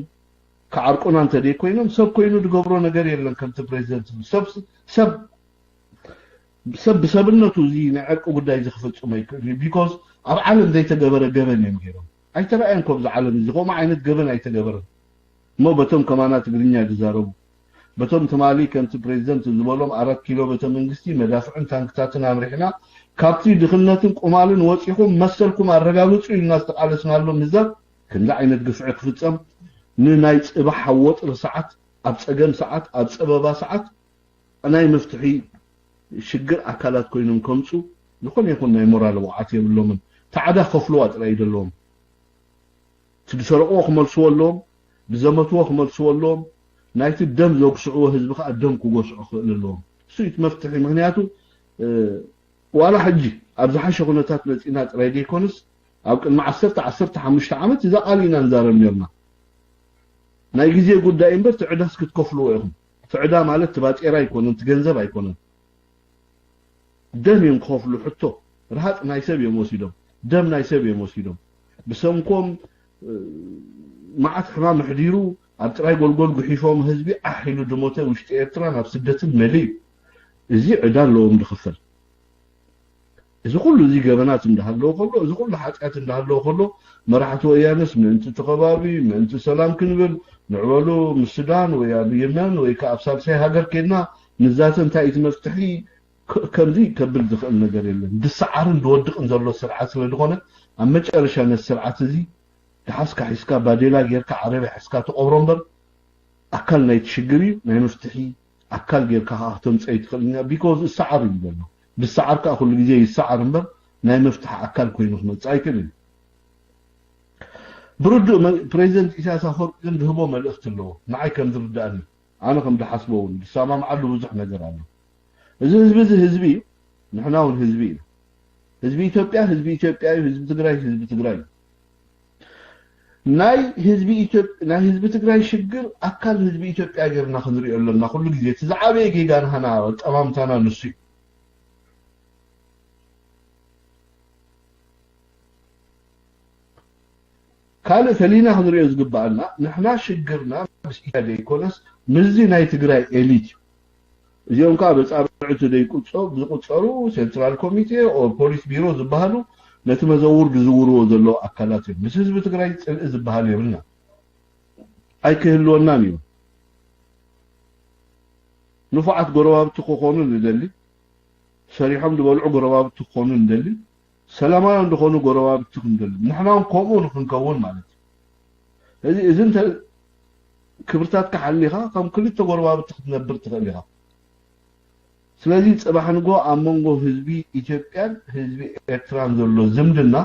ክዓርቁና እንተደይ ኮይኖም ሰብ ኮይኑ ዝገብሮ ነገር የለን ከምቲ ፕሬዚደንት ሰብ ሰብ ሰብ ብሰብነቱ እዚ ናይ ዕርቂ ጉዳይ እዚ ክፍፅሞ ይክእል እዩ because ኣብ ዓለም ዘይተገበረ ገበን እዮም ገይሮም ኣይተረኣየን ኮ ብዚ ዓለም እዚ ከምኡ ዓይነት ገበን ኣይተገበረን እሞ በቶም ከማና ትግርኛ ዝዛረቡ በቶም ትማሊ ከምቲ ፕሬዚደንት ዝበሎም ኣራት ኪሎ ቤተ መንግስቲ መዳፍዕን ታንክታትን ኣምሪሕና ካብቲ ድኽነትን ቁማልን ወፂኹም መሰልኩም ኣረጋግፁ ኢልና ዝተቃለስናሎም ህዛብ ከምዚ ዓይነት ግፍዒ ክፍፀም ንናይ ፅባሕ ሃወፅሪ ሰዓት ኣብ ፀገም ሰዓት ኣብ ፀበባ ሰዓት ናይ መፍትሒ ሽግር ኣካላት ኮይኖም ከምፁ ዝኾነ ይኹን ናይ ሞራል ወዓት የብሎምን ታዕዳ ከፍልዋ ጥራይ ዘለዎም እቲ ዝሰረቅዎ ክመልስዎ ኣለዎም ዝዘመትዎ ክመልስዎ ኣለዎም ናይቲ ደም ዘጉስዕዎ ህዝቢ ከዓ ደም ክጎስዑ ክኽእል ኣለዎም እሱ እቲ መፍትሒ ምክንያቱ ዋላ ሕጂ ኣብ ዝሓሸ ኩነታት መፂና ጥራይ ዘይኮነስ ኣብ ቅድሚ ዓሰርተ ዓሰርተ ሓሙሽተ ዓመት እዛ ቃል ኢና ንዛረብ ነርና ናይ ግዜ ጉዳይ እምበር፣ እቲ ዕዳስ ክትከፍልዎ ኢኹም። እቲ ዕዳ ማለት እቲ ባጤራ ኣይኮነን፣ እቲ ገንዘብ ኣይኮነን። ደም እዮም ክኸፍሉ። ሕቶ፣ ርሃፅ ናይ ሰብ እዮም ወሲዶም፣ ደም ናይ ሰብ እዮም ወሲዶም። ብሰንኮም መዓት ሕማም ኣሕዲሩ፣ ኣብ ጥራይ ጎልጎል ጉሒፎም፣ ህዝቢ ዓሕ ኢሉ ድሞተ። ውሽጢ ኤርትራ ናብ ስደትን መሊ እዩ። እዚ ዕዳ ኣለዎም ዝኽፈል። እዚ ኩሉ እዚ ገበናት እንዳሃለዎ ከሎ፣ እዚ ኩሉ ሓጢኣት እንዳሃለዎ ከሎ፣ መራሕቲ ወያነስ ምእንቲ እቲ ከባቢ፣ ምእንቲ ሰላም ክንብል፣ ንዕበሉ ምስ ሱዳን ወይ ኣብ የመን ወይ ከኣ ኣብ ሳልሳይ ሃገር ኬድና ንዛተ፣ እንታይ እቲ መፍትሒ? ከምዚ ከብል ዝኽእል ነገር የለን። ዝሰዓርን ዝወድቕን ዘሎ ስርዓት ስለ ዝኾነ፣ ኣብ መጨረሻ ነቲ ስርዓት እዚ ደሓስካ ሒዝካ፣ ባዴላ ጌርካ፣ ዓረብያ ሒዝካ ትቐብሮ እምበር፣ ኣካል ናይቲ ሽግር እዩ። ናይ መፍትሒ ኣካል ጌርካ ከኣ ክተምጽኦ ኣይትኽእልን ኢኻ። ቢኮዝ ዝሰዓር እዩ ዘሎ። ዝሰዓር ከኣ ኩሉ ግዜ ይሰዓር እምበር፣ ናይ መፍትሒ ኣካል ኮይኑ ክመጽእ ኣይክእልን። ብርዱእ ፕሬዚደንት ኢሳያስ ኣፈወርቂ ግን ዝህቦ መልእኽቲ ኣለዎ። ንዓይ ከም ዝርዳእኒ፣ ኣነ ከም ዝሓስቦ እውን ዝሰማምዓሉ ብዙሕ ነገር ኣሎ። እዚ ህዝቢ እዚ ህዝቢ እዩ። ንሕና እውን ህዝቢ እዩ። ህዝቢ ኢትዮጵያ ህዝቢ ኢትዮጵያ እዩ። ህዝቢ ትግራይ ህዝቢ ትግራይ እዩ። ናይ ህዝቢ ኢትዮጵያ፣ ናይ ህዝቢ ትግራይ ሽግር ኣካል ህዝቢ ኢትዮጵያ ጌርና ክንሪኦ ኣለና። ኩሉ ግዜ እቲ ዝዓበየ ጌጋ ንሃና ጠማምታና ንሱ እዩ። ካልእ ፈሊና ክንሪኦ ዝግባኣና፣ ንሕና ሽግርና ምስ ኢትዮጵያ ዘይኮነስ ምስዚ ናይ ትግራይ ኤሊት እዩ። እዚኦም ከዓ በፃብዕቲ ዘይቁፀ-፣ ዝቁፀሩ ሴንትራል ኮሚቴ ኦር ፖሊስ ቢሮ ዝበሃሉ ነቲ መዘውር ዝዝውርዎ ዘለዉ ኣካላት እዮም። ምስ ህዝቢ ትግራይ ፅልኢ ዝበሃል የብልና፣ ኣይክህልወናን እዩ። ንፉዓት ጎረባብቲ ክኾኑ ንደሊ፣ ሰሪሖም ዝበልዑ ጎረባብቲ ክኾኑ ንደሊ፣ ሰላማውያን ዝኾኑ ጎረባብቲ ክንደሊ፣ ንሕና እውን ከምኡ ንክንከውን ማለት እዩ። እዚ፣ እዚ እንተ ክብርታትካ ሓሊኻ ከም ክልተ ጎረባብቲ ክትነብር ትኽእል ኢኻ። ስለዚ ጽባሕ ንግሆ ኣብ መንጎ ህዝቢ ኢትዮጵያን ህዝቢ ኤርትራን ዘሎ ዝምድና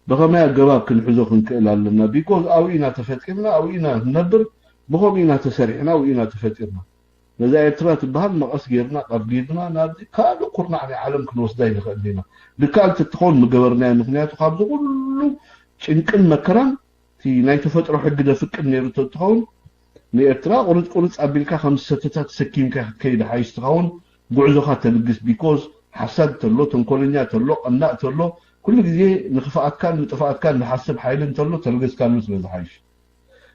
ብኸመይ ኣገባብ ክንሕዞ ክንክእል ኣለና? ቢኮዝ ኣብኡ ኢና ተፈጢርና፣ ኣብኡ ኢና ንነብር፣ ብኸምኡ ኢና ተሰሪሕና፣ ኣብኡ ኢና ተፈጢርና። ነዛ ኤርትራ ትበሃል መቐስ ጌርና ቀርጊድና ናብዚ ካልእ ኩርናዕ ናይ ዓለም ክንወስዳ ኣይንኽእል ኢና። ድካ እንተትኸውን ምገበርናዮ። ምኽንያቱ ካብዚ ኩሉ ጭንቅን መከራን እቲ ናይ ተፈጥሮ ሕጊ ደፍቅድ ነይሩ ተትኸውን ንኤርትራ ቁርጽ ቁርጽ ኣቢልካ ከም ሰተታ ተሰኪምካ ክትከይድ ሓይሽ ትኸውን። ጉዕዞኻ ተልግስ። ቢኮዝ ሓሳድ ተሎ፣ ተንኮለኛ ተሎ፣ ቀናእ ተሎ፣ ኩሉ ግዜ ንክፍኣትካን ንጥፍኣትካን ዝሓስብ ሓይሊ እንተሎ ተልገስካሉ ስለ ዝሓይሽ።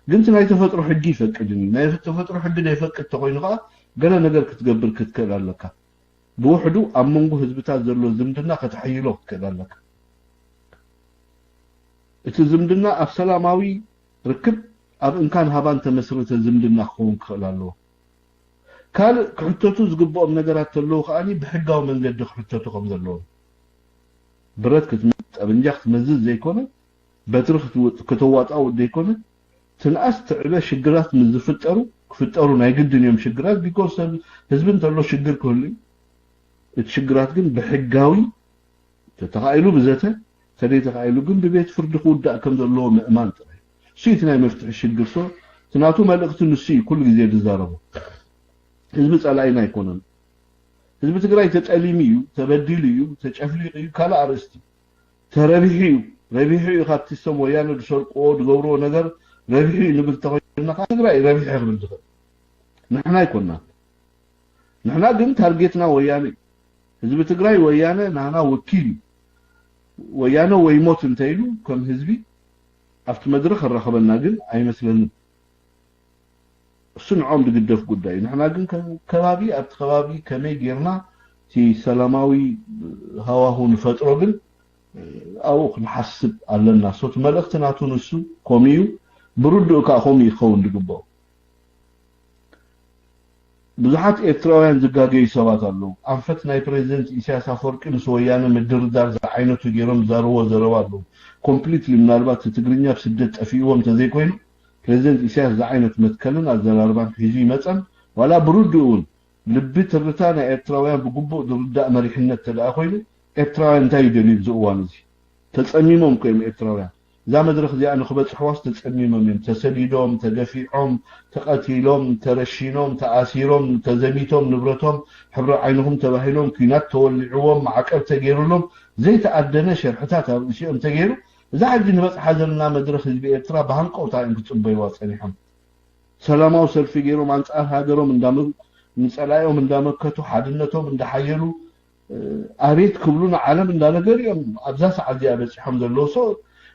ግን እቲ ናይ ተፈጥሮ ሕጊ ይፈቅድን እዩ። ናይ ተፈጥሮ ሕጊ ዘይፈቅድ ተኾይኑ ከኣ ገለ ነገር ክትገብር ክትክእል ኣለካ። ብውሕዱ ኣብ መንጎ ህዝብታት ዘሎ ዝምድና ከተሐይሎ ክትክእል ኣለካ። እቲ ዝምድና ኣብ ሰላማዊ ርክብ፣ ኣብ እንካን ሃባን ተመስረተ ዝምድና ክኸውን ክኽእል ኣለዎ። ካልእ ክሕተቱ ዝግብኦም ነገራት ተለዉ ከኣ ብሕጋዊ መንገዲ ክሕተቱ ከም ዘለዎም። ብረት ክትም-፣ ጠበንጃ ክትመዝዝ ዘይኮነ፣ በትሪ ክትው-፣ ከተዋጣው ዘይኮነ፣ ትንኣስ ትዕበ ሽግራት ምስ ዝፍጠሩ፣ ክፍጠሩ ናይ ግድን እዮም ሽግራት፣ ቢኮዝ ሰብ፣ ህዝቢ እንተሎ ሽግር ክህሉ እዩ። እቲ ሽግራት ግን ብሕጋዊ፣ ተተኻኢሉ ብዘተ፣ ተደይተኻኢሉ ግን ብቤት ፍርዲ ክውዳእ ከም ዘለዎ ምእማን ጥራይ። እሱ እቲ ናይ መፍትሒ ሽግር። ሶ፣ እቲ ናቱ መልእኽቲ ንሱ እዩ ኩሉ ግዜ ዝዛረቦ። ህዝቢ ጸላኢና ኣይኮነን። ህዝቢ ትግራይ ተጠሊሙ እዩ፣ ተበዲሉ እዩ፣ ተጨፍሊቑ እዩ፣ ካልእ ኣርእስቲ። ተረቢሑ እዩ፣ ረቢሑ እዩ፣ ካብቲ ሰም ወያነ ዝሰርቅዎ ዝገብርዎ ነገር ረቢሑ እዩ ንብል ተኾይንና፣ ካብ ትግራይ ረቢሑ ክብል ዝኽእል ንሕና ኣይኮንና። ንሕና ግን ታርጌትና ወያነ እዩ። ህዝቢ ትግራይ ወያነ ናና ወኪል እዩ። ወያነ ወይ ሞት እንተኢሉ ከም ህዝቢ ኣብቲ መድረኽ ክራኸበና ግን ኣይመስለንን። እሱ ንዖም ዝግደፍ ጉዳይ እዩ። ንሕና ግን ከም ከባቢ፣ ኣብቲ ከባቢ ከመይ ጌርና እቲ ሰላማዊ ሃዋሁ ንፈጥሮ ግን ኣብኡ ክንሓስብ ኣለና። ሶ እቲ መልእኽቲ ናቱ ንሱ ከምኡ እዩ። ብርድኡ ከዓ ከምኡ እዩ ክኸውን ዝግብኦ። ብዙሓት ኤርትራውያን ዝጋገዩ ሰባት ኣለዉ። ኣንፈት ናይ ፕሬዚደንት ኢሳያስ ኣፈወርቂ ምስ ወያነ ምድርዳር ዝዓይነቱ ገይሮም ዝዛረብዎ ዘረባ ኣለዉ። ኮምፕሊትሊ ምናልባት እቲ ትግርኛ ብስደት ጠፊእዎ እንተዘይኮይኑ ፕሬዚደንት ኢሳያስ ዝዓይነት መትከልን ኣዘራርባን ሒዙ ይመጸን ዋላ ብርድኡ እውን ልቢ ትርታ ናይ ኤርትራውያን ብግቡእ ዝርዳእ መሪሕነት ተደኣ ኮይኑ ኤርትራውያን እንታይ ይደልዩ ኣብዚ እዋን እዚ? ተጸሚሞም እኮ እዮም ኤርትራውያን። እዛ መድረኽ እዚኣ ንኽበጽሕዋስ ተጸሚሞም እዮም። ተሰዲዶም፣ ተገፊዖም፣ ተቐቲሎም፣ ተረሺኖም፣ ተኣሲሮም፣ ተዘሚቶም፣ ንብረቶም ሕብሪ ዓይንኹም ተባሂሎም፣ ኲናት ተወሊዕዎም፣ ማዕቀብ ተገይሩሎም፣ ዘይተኣደነ ሸርሕታት ኣብ ርእሲኦም ተገይሩ፣ እዛ ሕጂ ንበጽሓ ዘለና መድረኽ ህዝቢ ኤርትራ ብሃንቀውታ እዮም ክጽበይዋ ጸኒሖም። ሰላማዊ ሰልፊ ገይሮም ኣንጻር ሃገሮም እንዳመ- ንጸላኢኦም እንዳመከቱ፣ ሓድነቶም እንዳሓየሉ፣ ኣቤት ክብሉ ንዓለም እንዳነገሩ እዮም ኣብዛ ሰዓት እዚኣ በፂሖም ዘለዉ። So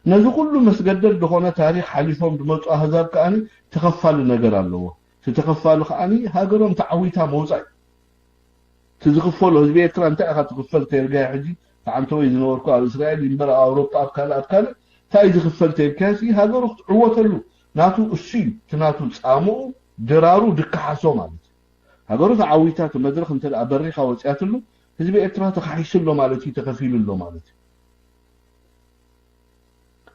ነዚ ኩሉ መስገደል ዝኾነ ታሪኽ ሓሊፎም ዝመፁ ኣህዛብ ከዓኒ ተኸፋሊ ነገር ኣለዎ። እቲ ተኸፋሊ ከዓኒ ሃገሮም ተዓዊታ ምውፃእ እዩ። እቲ ዝኽፈሎ ህዝቢ ኤርትራ እንታይ ኢኻ ትኽፈል ተይልካዮ? ሕጂ ተዓንተወይ ዝነበርኩ ኣብ እስራኤል እምበር ኣብ ኣውሮጳ ኣብ ካልእ ኣብ ካልእ እንታይ እዩ ዝኽፈል ተይልካዮ? ሃገሩ ክትዕወተሉ ናቱ እሱ እዩ። እቲ ናቱ ፃምኡ ድራሩ ድከሓሶ ማለት እዩ። ሃገሩ ተዓዊታ እቲ መድረኽ እንተ ደኣ በሪኻ ወፂኣትሉ ህዝቢ ኤርትራ ተኻሒሱ ኣሎ ማለት እዩ፣ ተኸፊሉ ኣሎ ማለት እዩ።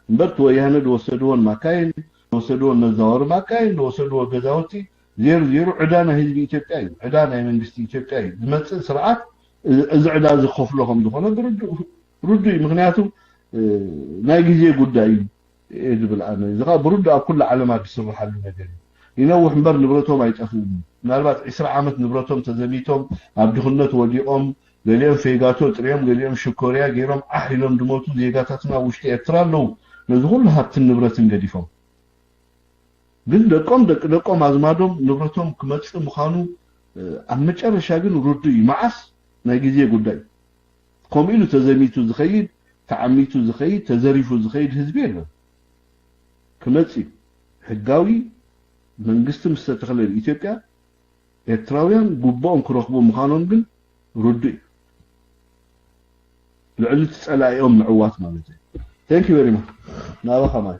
እምበር እቲ ወያነ ዝወሰድዎን ማካይን ዝወሰድዎን መዛወሪ ማካይን ዝወሰድዎ ገዛውቲ ዜሩ ዜሩ ዕዳ ናይ ህዝቢ ኢትዮጵያ እዩ፣ ዕዳ ናይ መንግስቲ ኢትዮጵያ እዩ። ዝመፅእ ስርዓት እዚ ዕዳ እዚ ክኸፍሎ ከም ዝኾነ ብርዱእ ርዱእ እዩ። ምክንያቱ ናይ ግዜ ጉዳይ እዩ እየ ዝብል ኣነ። እዚ ከዓ ብርዱእ ኣብ ኩሉ ዓለም ዝስርሓሉ ነገር እዩ። ይነውሕ እምበር ንብረቶም ኣይጠፍእን እዩ። ምናልባት ዕስራ ዓመት ንብረቶም ተዘሚቶም ኣብ ድኽነት ወዲቖም ገሊኦም ፌጋቶ ጥሪዮም ገሊኦም ሽኮርያ ገይሮም ዓሕ ኢሎም ዝሞቱ ዜጋታትና ኣብ ውሽጢ ኤርትራ ኣለዉ። ነዚ ኩሉ ሃብትን ንብረትን ገዲፎም ግን ደቆም ደቂ ደቆም ኣዝማዶም ንብረቶም ክመፅእ ምዃኑ ኣብ መጨረሻ ግን ርዱእ እዩ። መዓስ ናይ ግዜ ጉዳይ። ከምኡ ኢሉ ተዘሚቱ ዝኸይድ ተዓሚቱ ዝኸይድ ተዘሪፉ ዝኸይድ ህዝቢ የለን። ክመፅእ እዩ። ሕጋዊ መንግስቲ ምስ ተተኽለ ኢትዮጵያ ኤርትራውያን ጉቦኦም ክረኽቡ ምዃኖም ግን ርዱእ እዩ። ልዕሊ እቲ ፀላኢኦም ምዕዋት ማለት እዩ። Thank you very much። ናባኻ ማይ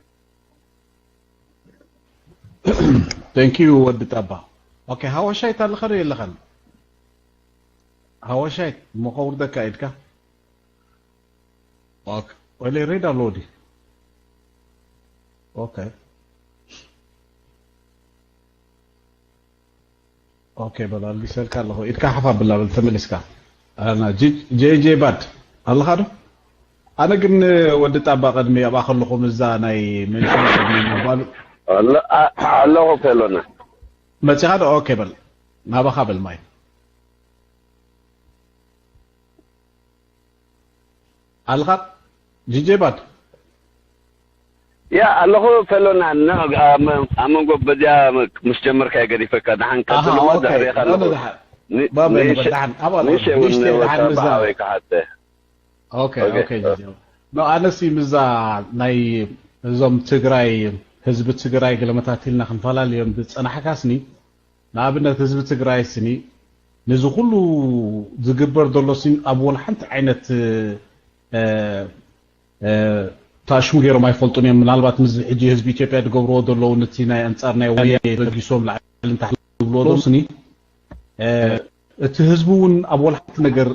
Thank you ወዲ ጣባ። Okay ሃወሻይት ኣለኸ ዶ የለኸን? ሃወሻይት እሞ ከውርደካ ኢድካ። Okay ወለ ሬድ ኣሎ ወዲ። Okay Okay በል ኣልጊሰልካ ኣለኹ። ኢድካ ሓፍ ኣብላ በል ተመሊስካ። ኣና ጂ- ጄ ጄ ባድ ኣለኻ ዶ? ኣነ ግን ወዲ ጣባ ቅድሚ ኣብኣ ከለኹ ምዛ ናይ መንሽን ቅድሚ ምባሉ ኣለ- ኣ- ኣለኹ ፌሎና። መጺኻ ዶ? Okay በል ናባኻ በል ማይ ኣልኻ ጂጄ ባድ ያ ኣለኹ ፈሎና ኣብ መንጎ በዚያ ምስ ጀመርካ ገዲፈካ ደሓን ቀጽል እሞ ድሕሬኻ ኣለኹ። ንእሽተይ እውን ወካ ብሓወይ ክሓተ ኦኬ ኦኬ ኖ ኣነሲ ምዛ ናይ እዞም ትግራይ ህዝቢ ትግራይ ገለመታት ኢልና ክንፈላለዮም ዝፀናሕካስኒ ንኣብነት ህዝቢ ትግራይ ስኒ ነዚ ኩሉ ዝግበር ዘሎ ስኒ ኣብ ወላ ሓንቲ ዓይነት ታሽሙ ገይሮም ኣይፈልጡን እዮም። ምናልባት ምስ ሕጂ ህዝቢ ኢትዮጵያ ዝገብርዎ ዘለዉ ነቲ ናይ ኣንፃር ናይ ወያነ ተበጊሶም ላዕልን ታሕትን ዝብልዎ ዘለዉ ስኒ እቲ ህዝቢ እውን ኣብ ወላ ሓንቲ ነገር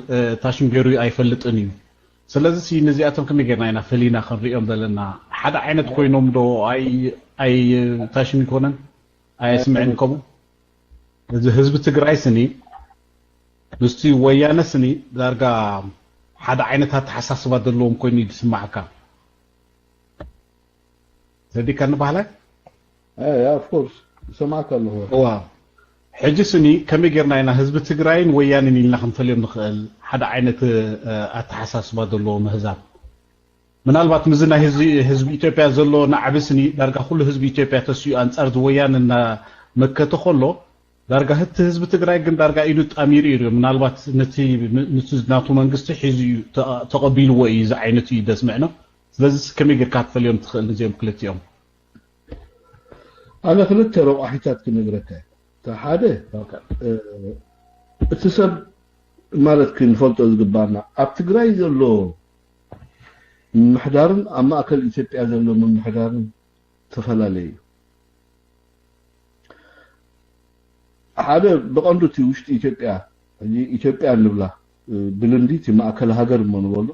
ታሽሙ ገይሩ ኣይፈልጥን እዩ። ስለዚ ነዚኣቶም ከመይ ጌርና ኢና ፈሊና ክንሪኦም ዘለና? ሓደ ዓይነት ኮይኖም ዶ ኣይ ኣይ ታሽሙ ይኮነን? ኣየስምዕን ከምኡ እዚ ህዝቢ ትግራይ ስኒ ምስቲ ወያነ ስኒ ዳርጋ ሓደ ዓይነት ኣተሓሳስባ ዘለዎም ኮይኑ እዩ ዝስማዓካ። ተረዲእካኒ ባህላይ? ኦፍኮርስ ይሰማዕካ ኣለኹ። እዋ ሕጂ ስኒ ከመይ ጌርና ኢና ህዝቢ ትግራይን ወያንን ኢልና ክንፈልዮም ንኽእል? ሓደ ዓይነት ኣተሓሳስባ ዘለዎ ምህዛብ ምናልባት ምዚ ናይ ህዝቢ ኢትዮጵያ ዘሎ ናዕቢ ስኒ ዳርጋ ኩሉ ህዝቢ ኢትዮጵያ ተሲኡ ኣንፃር ዝወያን እናመከተ ከሎ ዳርጋ ህቲ ህዝቢ ትግራይ ግን ዳርጋ ኢዱ ጣሚሩ እዩ። ምናልባት ነቲ ናቱ መንግስቲ ሒዙ እዩ ተቐቢልዎ እዩ እዚ ዓይነት እዩ ደስምዕኖ። ስለዚ ከመይ ጌርካ ክትፈልዮም ትኽእል ንዚኦም ክልቲኦም? ኣነ ክልተ ረቋሒታት ክነግረካ እየ። ሓደ እቲ ሰብ ማለት ክንፈልጦ ዝግባና ኣብ ትግራይ ዘሎ ምምሕዳርን ኣብ ማእከል ኢትዮጵያ ዘሎ ምምሕዳርን ተፈላለየ እዩ። ሓደ ብቐንዱ እቲ ውሽጢ ኢትዮጵያ ሕጂ ኢትዮጵያ ንብላ ብልምዲ እቲ ማእከል ሃገር እሞ ንበሎ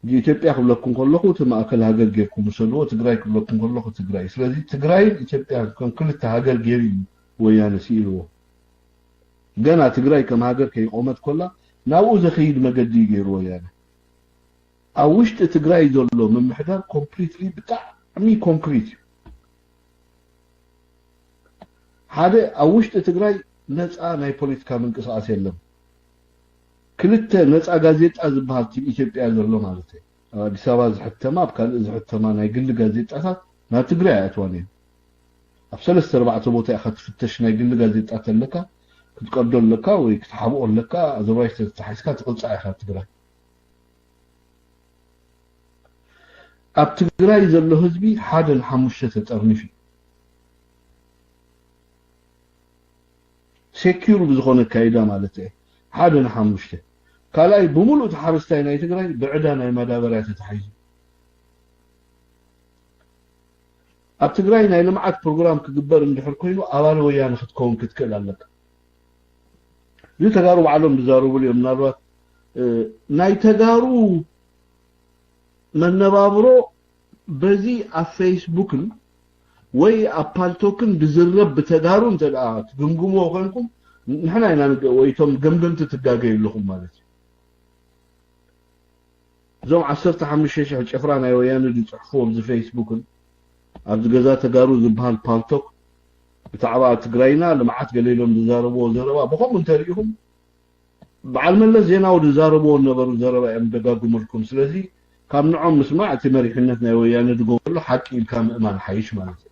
ኢትዮጵያ ክብለኩም ከለኹ እቲ ማእከል ሃገር ጌርኩም ውሰድዎ፣ ትግራይ ክብለኩም ከለኹ ትግራይ። ስለዚ ትግራይን ኢትዮጵያን ከም ክልተ ሃገር ጌሩ እዩ ወያነ ስኢልዎ። ገና ትግራይ ከም ሃገር ከይቆመት ኮላ ናብኡ ዘኸይድ መገዲ እዩ ጌሩ ወያነ። ኣብ ውሽጢ ትግራይ ዘሎ ምምሕዳር ኮምፕሊትሊ ብጣዕሚ ኮንክሪት እዩ። ሓደ ኣብ ውሽጢ ትግራይ ነፃ ናይ ፖለቲካ ምንቅስቃስ የለን። ክልተ ነፃ ጋዜጣ ዝበሃል ቲም ኢትዮጵያ ዘሎ ማለት እዩ። ኣብ ኣዲስ ኣበባ ዝሕተማ ኣብ ካልእ ዝሕተማ ናይ ግሊ ጋዜጣታት ናብ ትግራይ ኣይኣትዋን እየን። ኣብ ሰለስተ ኣርባዕተ ቦታ ኢኻ ትፍተሽ። ናይ ግሊ ጋዜጣ ተለካ ክትቀዶ ኣለካ ወይ ክትሓብኦ ኣለካ። ኣዘርባይስ ተተሓሒዝካ ትቕጻዕ ኢኻ ኣብ ትግራይ። ኣብ ትግራይ ዘሎ ህዝቢ ሓደ ንሓሙሽተ ተጠርኒፉ እዩ። ሴኪር ብዝኾነ ኣካይዳ ማለት እየ። ሓደ ንሓሙሽተ። ካልኣይ፣ ብምሉእ እቲ ሓረስታይ ናይ ትግራይ ብዕዳ ናይ ማዳበርያ ተታሒዙ። ኣብ ትግራይ ናይ ልምዓት ፕሮግራም ክግበር እንድሕር ኮይኑ ኣባል ወያነ ክትከውን ክትክእል ኣለካ። እዚ ተጋሩ ባዕሎም ዝዛረቡሉ እዮም። ምናልባት ናይ ተጋሩ መነባብሮ በዚ ኣብ ፌስቡክን ወይ ኣብ ፓልቶክን ዝዝረብ ብተጋሩ እንተ ደኣ ትግምግምዎ ኮንኩም፣ ንሕና ኢና ንገ-፣ ወይ እቶም ገምገምቲ ትጋገዩ ኣለኹም ማለት እዩ። እዞም ዓሰርተ ሓሙሽተ ሽሕ ጭፍራ ናይ ወያነ ዝጽሕፉ ኣብዚ ፌስቡክን ኣብዚ ገዛ ተጋሩ ዝበሃል ፓልቶክ ብዛዕባ ትግራይና ልምዓት ገለ ኢሎም ዝዛረብዎ ዘረባ ብኸምኡ እንተሪኢኹም፣ በዓል መለስ ዜናዊ ዝዛረብዎ ዝነበሩ ዘረባ እዮም ደጋግሙልኩም። ስለዚ ካብ ንዖም ምስማዕ እቲ መሪሕነት ናይ ወያነ ዝገብረሉ ሓቂ ኢልካ ምእማን ሓይሽ ማለት እዩ።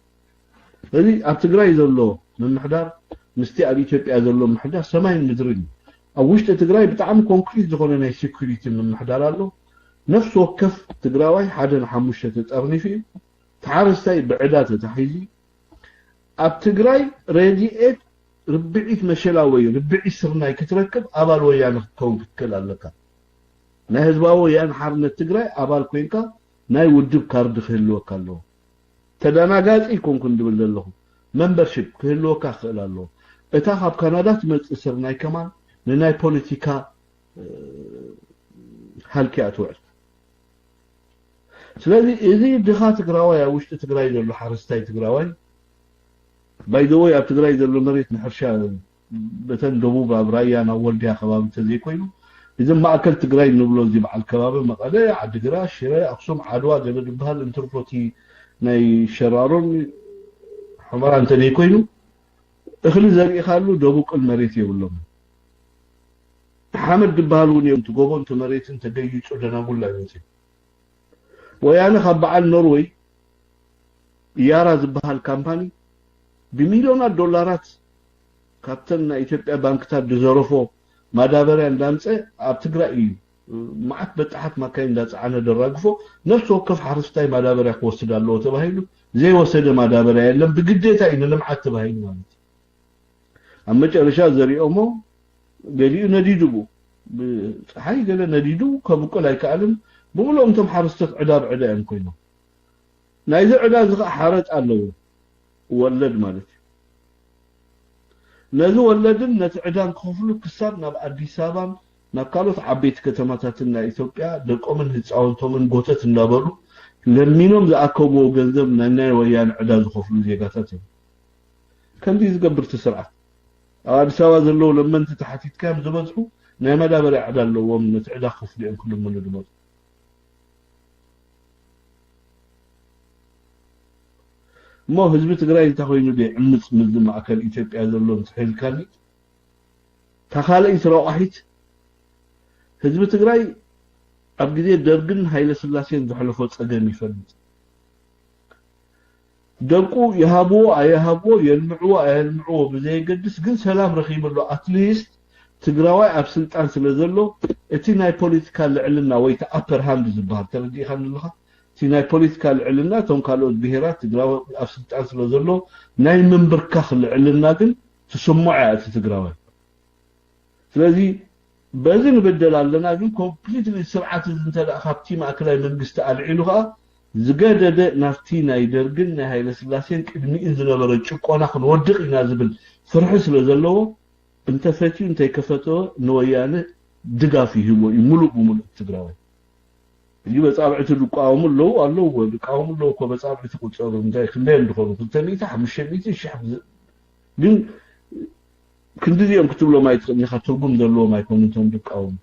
ስለዚ ኣብ ትግራይ ዘሎ ምምሕዳር ምስቲ ኣብ ኢትዮጵያ ዘሎ ምምሕዳር ሰማይን ምድርን እዩ። ኣብ ውሽጢ ትግራይ ብጣዕሚ ኮንክሪት ዝኾነ ናይ ሴኩሪቲ ምምሕዳር ኣሎ። ነፍሲ ወከፍ ትግራዋይ ሓደ ንሓሙሽተ ተጠርኒፉ እዩ። ተሓረስታይ ብዕዳ ተታሒዙ እዩ። ኣብ ትግራይ ረድኤት ርብዒት መሸላ ወይ ርብዒት ስርናይ ክትረክብ ኣባል ወያነ ክትከውን ክትክእል ኣለካ። ናይ ህዝባዊ ወያነ ሓርነት ትግራይ ኣባል ኮይንካ ናይ ውድብ ካርድ ክህልወካ ኣለዎ። ተደናጋፂ ኣይኮንኩን ድብል ዘለኹ፣ መምበርሺፕ ክህልወካ ክኽእል ኣለዎ። እታ ካብ ካናዳ ትመፅእ ስርናይ ከማን ንናይ ፖለቲካ ሃልኪ እያ ትውዕል። ስለዚ እዚ ድኻ ትግራዋይ ኣብ ውሽጢ ትግራይ ዘሎ ሓረስታይ ትግራዋይ ባይዘወይ ኣብ ትግራይ ዘሎ መሬት ንሕርሻ በተን ደቡብ ኣብ ራያ ናብ ወልዲያ ከባቢ እንተዘይኮይኑ እዚ ማእከል ትግራይ እንብሎ እዚ በዓል ከባቢ መቐለ፣ ዓዲግራት፣ ሽረ፣ ኣክሱም፣ ዓድዋ ገለ ዝበሃል እንትርፎ እቲ ናይ ሸራሮን ሑመራ እንተዘይኮይኑ እኽሊ ዘሪእኻሉ ደቡቅል መሬት የብሎም። ሓመድ ዝበሃል እውን እዮም። እቲ ጎቦ እንተ መሬትን ተገይጹ ደናጉላ ይወፅእ። ወያነ ካብ በዓል ኖርወይ ያራ ዝበሃል ካምፓኒ ብሚልዮናት ዶላራት ካብተን ናይ ኢትዮጵያ ባንክታት ዝዘረፎ ማዳበርያ እንዳምፀ ኣብ ትግራይ እዩ መዓት በጣሓት ማካይ እንዳፀዓነ ደራግፎ። ነፍሲ ወከፍ ሓረስታይ ማዳበርያ ክወስድ ኣለዎ ተባሂሉ ዘይወሰደ ማዳበርያ የለን። ብግዴታ እዩ ንልምዓት ተባሂሉ ማለት እዩ። ኣብ መጨረሻ ዘሪኦሞ ገሊኡ ነዲዱ ብኡ ብፀሓይ ገለ ነዲዱ ከብቁል ኣይከኣልን። ብምሉኦም እቶም ሓረስቶት ዕዳ ብዕዳ እዮም ኮይኖም። ናይዚ ዕዳ እዚ ከዓ ሓረጥ ኣለዎ፣ ወለድ ማለት እዩ። ነዚ ወለድን ነቲ ዕዳን ክኸፍሉ ክሳብ ናብ ኣዲስ ኣበባን ናብ ካልኦት ዓበይቲ ከተማታትን ናይ ኢትዮጵያ ደቆምን ህፃውንቶምን ጎተት እንዳበሉ ለሚኖም ዝኣከብዎ ገንዘብ ናይ ናይ ወያነ ዕዳ ዝኸፍሉ ዜጋታት እዮም። ከምዚ ዝገብር እቲ ስርዓት ኣብ ኣዲስ ኣበባ ዘለዉ ለመንቲ ተሓቲትካዮም ዝበዝሑ ናይ መዳበርያ ዕዳ ኣለዎም። ነቲ ዕዳ ክኸፍሉ እዮም ክልምኑ ዝመፁ። እሞ ህዝቢ ትግራይ እንታይ ኮይኑ ደይዕምፅ? ምዚ ማእከል ኢትዮጵያ ዘሎ እንተሒዝካኒ እታ ካልኣይቲ ረቋሒት ህዝቢ ትግራይ ኣብ ግዜ ደርግን ሃይለ ስላሴን ዘሕለፎ ፀገም ይፈልጥ። ደቁ ይሃብዎ ኣይሃብዎ የልምዕዎ ኣየልምዕዎ ብዘየገድስ ግን ሰላም ረኺቡ ኣሎ። ኣትሊስት ትግራዋይ ኣብ ስልጣን ስለ ዘሎ እቲ ናይ ፖለቲካ ልዕልና ወይ እቲ ኣፐር ሃንድ ዝበሃል ተረዲእካ ኣለኻ። እቲ ናይ ፖለቲካ ልዕልና እቶም ካልኦት ብሄራት ትግራዋይ ኣብ ስልጣን ስለ ዘሎ ናይ ምንብርካኽ ልዕልና ግን ትስምዖ እያ እቲ ትግራዋይ። ስለዚ በዚ ንበደል ኣለና። ግን ኮምፕሊትሊ ስርዓት እዚ እንተ ደኣ ካብቲ ማእከላይ መንግስቲ ኣልዒሉ ከኣ ዝገደደ ናብቲ ናይ ደርግን ናይ ሃይለ ስላሴን ቅድሚኡን ዝነበረ ጭቆና ክንወድቕ ኢና ዝብል ፍርሒ ስለ ዘለዎ እንተፈትዩ እንተይከፈተወ ንወያነ ድጋፍ ይህቦ እዩ ሙሉእ ብሙሉእ ትግራዋይ። ሕጂ በጻብዕቲ ዝቃወሙ ኣለዉ ኣለዉ ድቃወሙ ኣለዉ እኮ በጻብዕቲ ቁጸሩ እንታይ ክንደይ እንድኾኑ ክልተ ሚእቲ ሓሙሽተ ሚእቲ ሽሕ ግን ክንድዚኦም ክትብሎም ኣይትኽእልኻ ትርጉም ዘለዎም ኣይኮኑ እቶም ዝቃወሙ።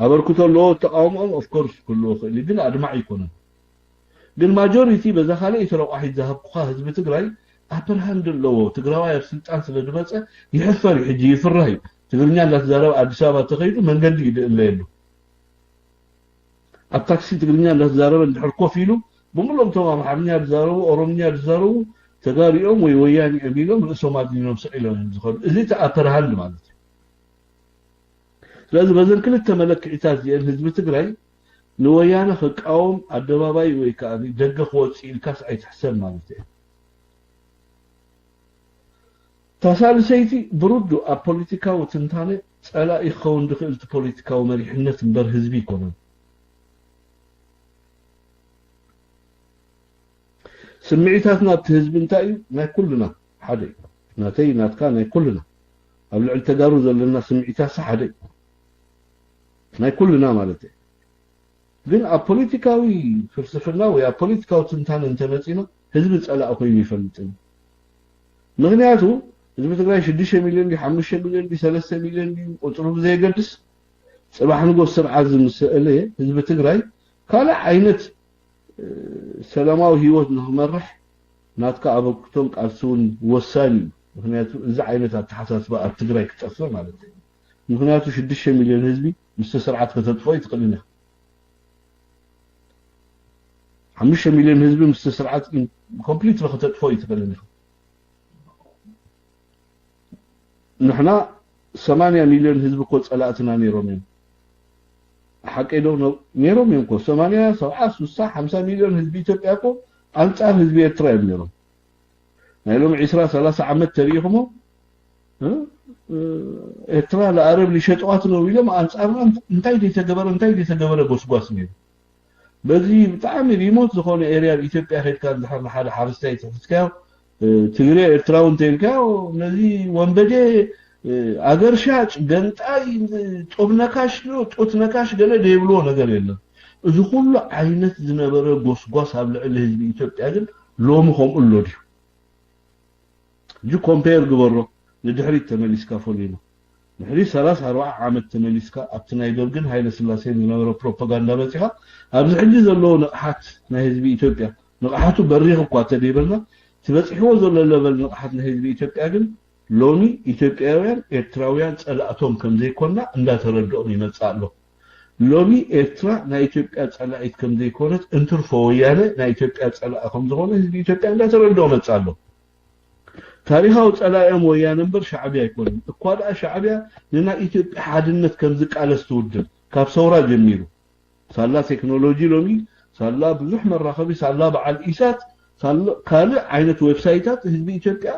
ኣበርክቶ ኣለዎ ተቃውሞኦም ኦፍኮርስ ክህልዎ ክእል ግን ኣድማዕ ኣይኮነን። ግን ማጆሪቲ በዛ ካልኣይቲ ረቋሒት ዝሃብኩኻ ህዝቢ ትግራይ ኣፐር ሃንድ ኣለዎ። ትግራዋይ ኣብ ስልጣን ስለ ዝመፀ ይሕፈር እዩ ሕጂ ይፍራህ እዩ። ትግርኛ እንዳተዛረበ ኣዲስ ኣበባ ተኸይዱ መንገዲ እዩ ዝእለየሉ። ኣብ ታክሲ ትግርኛ እንዳተዛረበ እንድሕር ኮፍ ኢሉ ብምሎም እቶም ኣምሓርኛ ዝዛረቡ ኦሮምኛ ዝዛረቡ ተጋሩ እዮም ወይ ወያነ እዮም ኢሎም ርእሶም ኣድኒኖም ስቕ ኢሎም እዮም ዝኸዱ። እዚ እቲ ኣፐር ሃንድ ማለት እዩ። ስለዚ በዘን ክልተ መለክዒታት እዚአን ህዝቢ ትግራይ ንወያነ ክቃወም ኣደባባይ ወይ ከዓ ደገ ክወፅእ ኢልካስ ኣይትሕሰብ ማለት እዩ። እታ ሳልሰይቲ ብርዱእ ኣብ ፖለቲካዊ ትንታነ ጸላኢ ክኸውን ዝኽእል እቲ ፖለቲካዊ መሪሕነት እምበር ህዝቢ ኣይኮነን። ስምዒታትና ኣብቲ ህዝቢ እንታይ እዩ? ናይ ኩልና ሓደ እዩ። ናተይ ናትካ ናይ ኩልና። ኣብ ልዕሊ ተጋሩ ዘለና ስምዒታትሲ ሓደ እዩ። ናይ ኩልና ማለት እዩ። ግን ኣብ ፖለቲካዊ ፍልስፍና ወይ ኣብ ፖለቲካዊ ትንታነ እንተመፂና ህዝቢ ፀላኢ ኮይኑ ይፈልጥን። ምክንያቱ ህዝቢ ትግራይ ሽዱሽተ ሚልዮን ድዩ ሓሙሽተ ሚልዮን ድዩ ሰለስተ ሚልዮን ድዩ ቁፅሩ ብዘየገድስ ፅባሕ ንጎስ ስርዓት ዝምሰእለ ህዝቢ ትግራይ ካልእ ዓይነት ሰላማዊ ህይወት ንክመርሕ ናትካ ኣበርክቶን ቃልሲ እውን ወሳኒ እዩ። ምክንያቱ እዚ ዓይነት ኣተሓሳስባ ኣብ ትግራይ ክጠፍእ ማለት እዩ። ምክንያቱ ሽዱሽተ ሚልዮን ህዝቢ ምስቲ ስርዓት ከተጥፍኦ ይትኽእልን ኢኻ። ሓሙሽተ ሚልዮን ህዝቢ ምስቲ ስርዓት ኮምፕሊትሊ ከተጥፍኦ ይትኽእልን ኢኻ። ንሕና ሰማንያ ሚልዮን ህዝቢ እኮ ፀላእትና ነይሮም እዮም። ሓቀይ ዶ? ነይሮም እዮም እኮ። ሰማንያ፣ ሰብዓ፣ ስሳ፣ ሓምሳ ሚልዮን ህዝቢ ኢትዮጵያ እኮ ኣንፃር ህዝቢ ኤርትራ እዮም ነይሮም። ናይ ሎም ዒስራ ሰላሳ ዓመት ተሪኢኹሞ ኤርትራ ለኣረብ ሊሸጠዋት ነው ኢሎም ኣንፃርና እንታይ ዘይተገበረ እንታይ ዘይተገበረ ጎስጓስ ነይሩ። በዚ ብጣዕሚ ሪሞት ዝኾነ ኤርያ ኣብ ኢትዮጵያ ከድካ እንድሕር ንሓደ ሓረስታይ ትሕዝካዮ ትግሬ ኤርትራዊ እንተኢልካዮ ነዚ ወንበዴ ኣገር ሻጭ ገንጣይ ጡብ ነካሽ ጡት ነካሽ ገለ ዘይብልዎ ነገር የለን። እዚ ኩሉ ዓይነት ዝነበረ ጎስጓስ ኣብ ልዕሊ ህዝቢ ኢትዮጵያ ግን ሎሚ ከምኡ ኣሎ ድዩ? ሕጂ ኮምፔር ግበሮ ንድሕሪት ተመሊስካ ፎሊና ድሕሪ ሰላሳ ኣርባዓ ዓመት ተመሊስካ ኣብቲ ናይ ደርግን ሃይለ ስላሴን ዝነበረ ፕሮፓጋንዳ መፂኻ ኣብዚ ሕጂ ዘለዎ ንቕሓት ናይ ህዝቢ ኢትዮጵያ ንቕሓቱ በሪኽ እኳ ተደይበልና ትበፂሕዎ ዘሎ ለበል ንቕሓት ናይ ህዝቢ ኢትዮጵያ ግን ሎሚ ኢትዮጵያውያን ኤርትራውያን ፀላእቶም ከም ዘይኮና እንዳተረድኦም ይመፅእ ኣሎ። ሎሚ ኤርትራ ናይ ኢትዮጵያ ፀላኢት ከም ዘይኮነት እንትርፎ ወያነ ናይ ኢትዮጵያ ፀላኢ ከም ዝኾነ ህዝቢ ኢትዮጵያ እንዳተረድኦ መፅእ ኣሎ። ታሪኻዊ ፀላኢኦም ወያነ እምበር ሻዕብያ ኣይኮነን። እኳ ደኣ ሻዕብያ ንናይ ኢትዮጵያ ሓድነት ከም ዝቃለስ ትውድብ ካብ ሰውራ ጀሚሩ ሳላ ቴክኖሎጂ ሎሚ ሳላ ብዙሕ መራኸቢ ሳላ በዓል ኢሳት ካልእ ዓይነት ዌብሳይታት ህዝቢ ኢትዮጵያ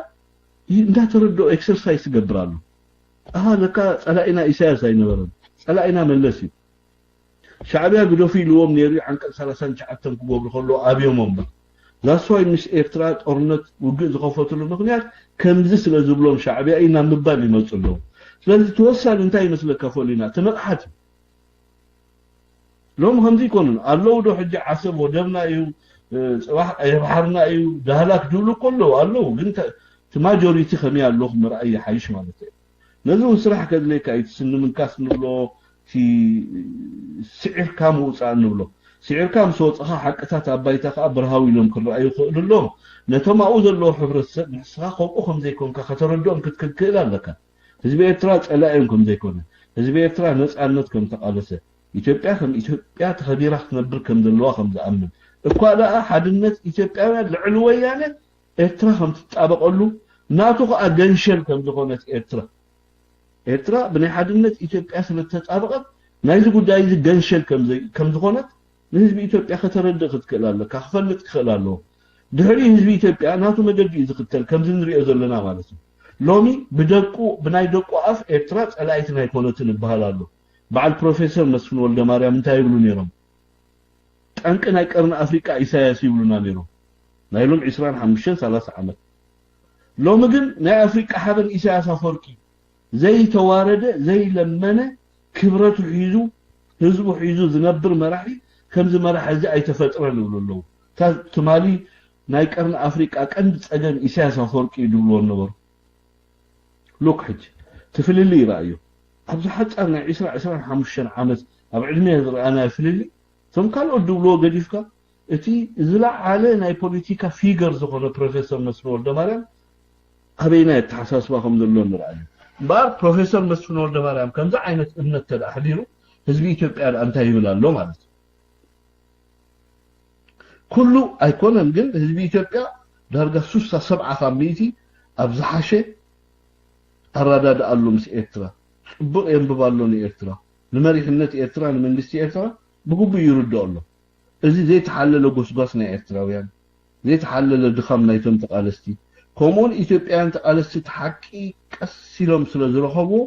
እንዳተረድኦ ኤክሰርሳይስ ይገብር ኣሎ። ኣሃ ለካ ፀላኢና ኢሳያስ ኣይነበረን፣ ፀላኢና መለስ እዩ። ሻዕብያ ግደፉ ኢልዎም ነይሩ እዩ ዓንቀፅ ሰላሳን ትሽዓተን ክገብሩ ከለዉ ኣብዮሞም። ዛስዋይ ምስ ኤርትራ ጦርነት ውግእ ዝኸፈትሉ ምክንያት ከምዚ ስለ ዝብሎም ሻዕብያ እዩ ናብ ምባል ይመፁ ኣለዉ። ስለዚ ተወሳኒ እንታይ ይመስለካ ፎሊና እቲ ንቕሓት እዩ። ሎም ከምዚ ይኮኑን ኣለዉ ዶ ሕጂ ዓሰብ ወደብና እዩ፣ ፅባሕ ቀይሕ ባሕርና እዩ፣ ዳህላክ ድብሉ እኮ ኣለዉ ኣለዉ ግን እቲ ማጆሪቲ ከመይ ኣለኹ ምርኣይ ይሓይሽ ማለት እዩ። ነዚ እውን ስራሕ ከድለየካ እዩ። እቲ ስኒ ምንካስ ንብሎ፣ እቲ ስዒርካ ምውፃእ ንብሎ። ስዒርካ ምስ ወፅኻ ሓቅታት ኣብ ባይታ ከዓ ብርሃው ኢሎም ክረኣዩ ይኽእሉ ኣለዉ። ነቶም ኣብኡ ዘለዉ ሕብረተሰብ ንስኻ ከምኡ ከም ዘይኮንካ ከተረድኦም ክትክእል ኣለካ። ህዝቢ ኤርትራ ፀላኢ እዮም ከም ዘይኮነ፣ ህዝቢ ኤርትራ ነፃነት ከም ተቓለሰ፣ ኢትዮጵያ ከም ኢትዮጵያ ተኸቢራ ክትነብር ከም ዘለዋ ከም ዝኣምን እኳ ደኣ ሓድነት ኢትዮጵያውያን ልዕሊ ወያነ ኤርትራ ከም ትጣበቐሉ ናቱ ከዓ ገንሸል ከም ዝኾነት ኤርትራ ኤርትራ ብናይ ሓድነት ኢትዮጵያ ስለ ዝተጣበቐት ናይዚ ጉዳይ እዚ ገንሸል ከም ዝኾነት ንህዝቢ ኢትዮጵያ ከተረድእ ክትክእል ኣለካ፣ ክፈልጥ ክኽእል ኣለዎ። ድሕሪ ህዝቢ ኢትዮጵያ ናቱ መገዲ እዩ ዝኽተል ከምዚ ንሪኦ ዘለና ማለት እዩ። ሎሚ ብደቁ ብናይ ደቁ ኣፍ ኤርትራ ጸላኢትና ኣይኮነትን ይበሃል ኣሎ። በዓል ፕሮፌሰር መስፍን ወልደማርያም እንታይ ይብሉ ነይሮም? ጠንቂ ናይ ቀርኒ ኣፍሪቃ ኢሳያስ ይብሉና ነይሮም ናይ ሎም ዕስራን ሓሙሽተን ሰላሳ ዓመት። ሎሚ ግን ናይ ኣፍሪቃ ሓበን ኢሳያስ ኣፈወርቂ ዘይተዋረደ ዘይለመነ ክብረቱ ሒዙ ህዝቡ ሒዙ ዝነብር መራሒ ከምዚ መራሒ እዚ ኣይተፈጥረን ይብሉ ኣለዉ። እታ ትማሊ ናይ ቀርኒ ኣፍሪቃ ቀንዲ ጸገም ኢሳያስ ኣፈወርቂ እዩ ዝብልዎ ነበሩ። ሉክ ሕጂ እቲ ፍልልይ ይረኣዮ ኣብዚ ሓጻር ናይ ዕስራ ዕስራን ሓሙሽተን ዓመት ኣብ ዕድመ ዝረኣናዮ ፍልልይ እቶም ካልኦት ዝብልዎ ገዲፍካ እቲ ዝለዓለ ናይ ፖለቲካ ፊገር ዝኾነ ፕሮፌሰር መስፍን ወልደማርያም ኣበይናይ ኣተሓሳስባ ከም ዘሎ ንርኣዮ። እምበኣር ፕሮፌሰር መስፍን ወልደማርያም ከምዚ ዓይነት እምነት ተደኣ ኣሕዲሩ ህዝቢ ኢትዮጵያ ደኣ እንታይ ይብል ኣሎ ማለት እዩ። ኩሉ ኣይኮነን ግን ህዝቢ ኢትዮጵያ ዳርጋ ሱሳ ሰብዓ ካብ ሚእቲ ኣብ ዝሓሸ ኣረዳድኣሉ ምስ ኤርትራ፣ ጽቡቕ የንብባሎ ንኤርትራ፣ ንመሪሕነት ኤርትራ፣ ንመንግስቲ ኤርትራ ብግቡእ ይርድኦ ኣሎ። እዚ ዘይተሓለለ ጎስጓስ ናይ ኤርትራውያን፣ ዘይተሓለለ ድኻም ናይቶም ተቓለስቲ፣ ከምኡውን ኢትዮጵያውያን ተቓለስቲ እቲ ሓቂ ቀስ ኢሎም ስለ ዝረኸብዎ፣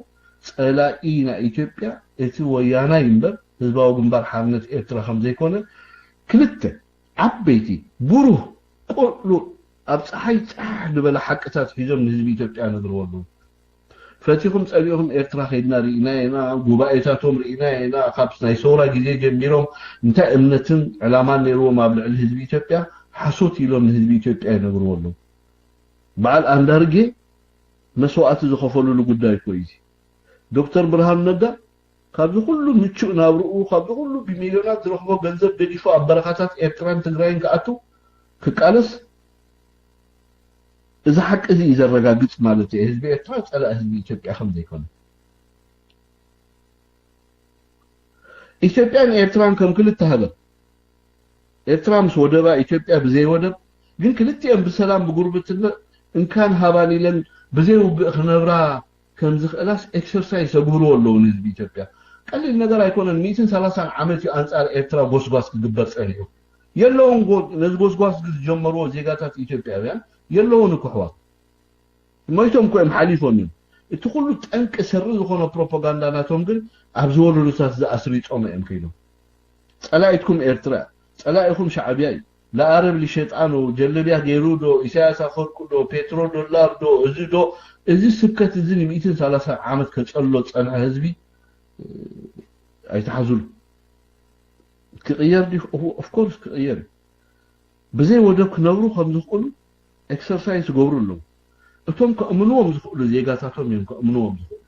ጸላኢ ናይ ኢትዮጵያ እቲ ወያናይ እምበር ህዝባዊ ግንባር ሓርነት ኤርትራ ከም ዘይኮነ ክልተ ዓበይቲ ብሩህ ቁሉዕ ኣብ ጸሓይ ጸሓሕ ዝበለ ሓቅታት ሒዞም ንህዝቢ ኢትዮጵያ ነግርዎ ኣለዉ። ፈቲኹም ጸሊእኹም ኤርትራ ከይድና ርኢና ኢና፣ ጉባኤታቶም ርኢና ኢና፣ ካብ ናይ ሰውራ ግዜ ጀሚሮም እንታይ እምነትን ዕላማን ነይርዎም ኣብ ልዕሊ ህዝቢ ኢትዮጵያ ሓሶት ኢሎም ንህዝቢ ኢትዮጵያ ይነግርዎ ኣለዉ። በዓል ኣንዳርጌ መስዋእቲ ዝኸፈልሉ ጉዳይ እኮ እዩ እዚ። ዶክተር ብርሃኑ ነጋ ካብዚ ኩሉ ምቹእ ናብርኡ፣ ካብዚ ኩሉ ብሚልዮናት ዝረኽቦ ገንዘብ ገዲፉ ኣብ በረኻታት ኤርትራን ትግራይን ክኣቱ ክቃለስ፣ እዚ ሓቂ እዚ እዩ ዘረጋግጽ ማለት እዩ። ህዝቢ ኤርትራ ጸላኢ ህዝቢ ኢትዮጵያ ከም ዘይኮነ። ኢትዮጵያን ኤርትራን ከም ክልተ ሃገር፣ ኤርትራ ምስ ወደባ፣ ኢትዮጵያ ብዘይ ወደብ፣ ግን ክልቲኦም ብሰላም ብጉርብትና እንካን ሃባን ኢለን ብዘይ ውግእ ክነብራ ከም ዝኽእላስ ኤክሰርሳይስ የግብርዎ ኣለዉ ንህዝቢ ኢትዮጵያ። ቀሊል ነገር ኣይኮነን። ሚእትን ሰላሳን ዓመት እዩ ኣንጻር ኤርትራ ጎስጓስ ክግበር ጸኒሑ። የለውን ጎ-፣ ነዚ ጎስጓስ ዝጀመርዎ ዜጋታት ኢትዮጵያውያን የለውን እኮ ኣሕዋት። ሞይቶም እኮ እዮም ሓሊፎም እዮም። እቲ ኩሉ ጠንቂ ሰሪ ዝኾነ ፕሮፓጋንዳ ናቶም ግን ኣብዚ ወለዶታት ዝኣስሪጾም እዮም ከይዶም። ጸላኢትኩም ኤርትራ፣ ጸላኢኹም ሻዕብያ እዩ። ለኣረብ ሊሸጣ ነው፣ ጀለብያ ገይሩ ዶ፣ ኢሳያስ ኣፈወርቂ ዶ፣ ፔትሮ ዶላር ዶ፣ እዚ ዶ፣ እዚ ስብከት እዚ ንሚእትን ሰላሳን ዓመት ከጸሎ ዝጸንሐ ህዝቢ፣ እ፣ ኣይትሓዝሉ። ክቕየር ድዩ? ኦፍ ኮርስ ክቕየር እዩ። ብዘይ ወደብ ክነብሩ ከም ዝኽእሉ ኤክሰርሳይዝ ይገብሩ ኣለዉ። እቶም ከእምንዎም ዝኽእሉ ዜጋታቶም እዮም ከእምንዎም ዝኽእሉ።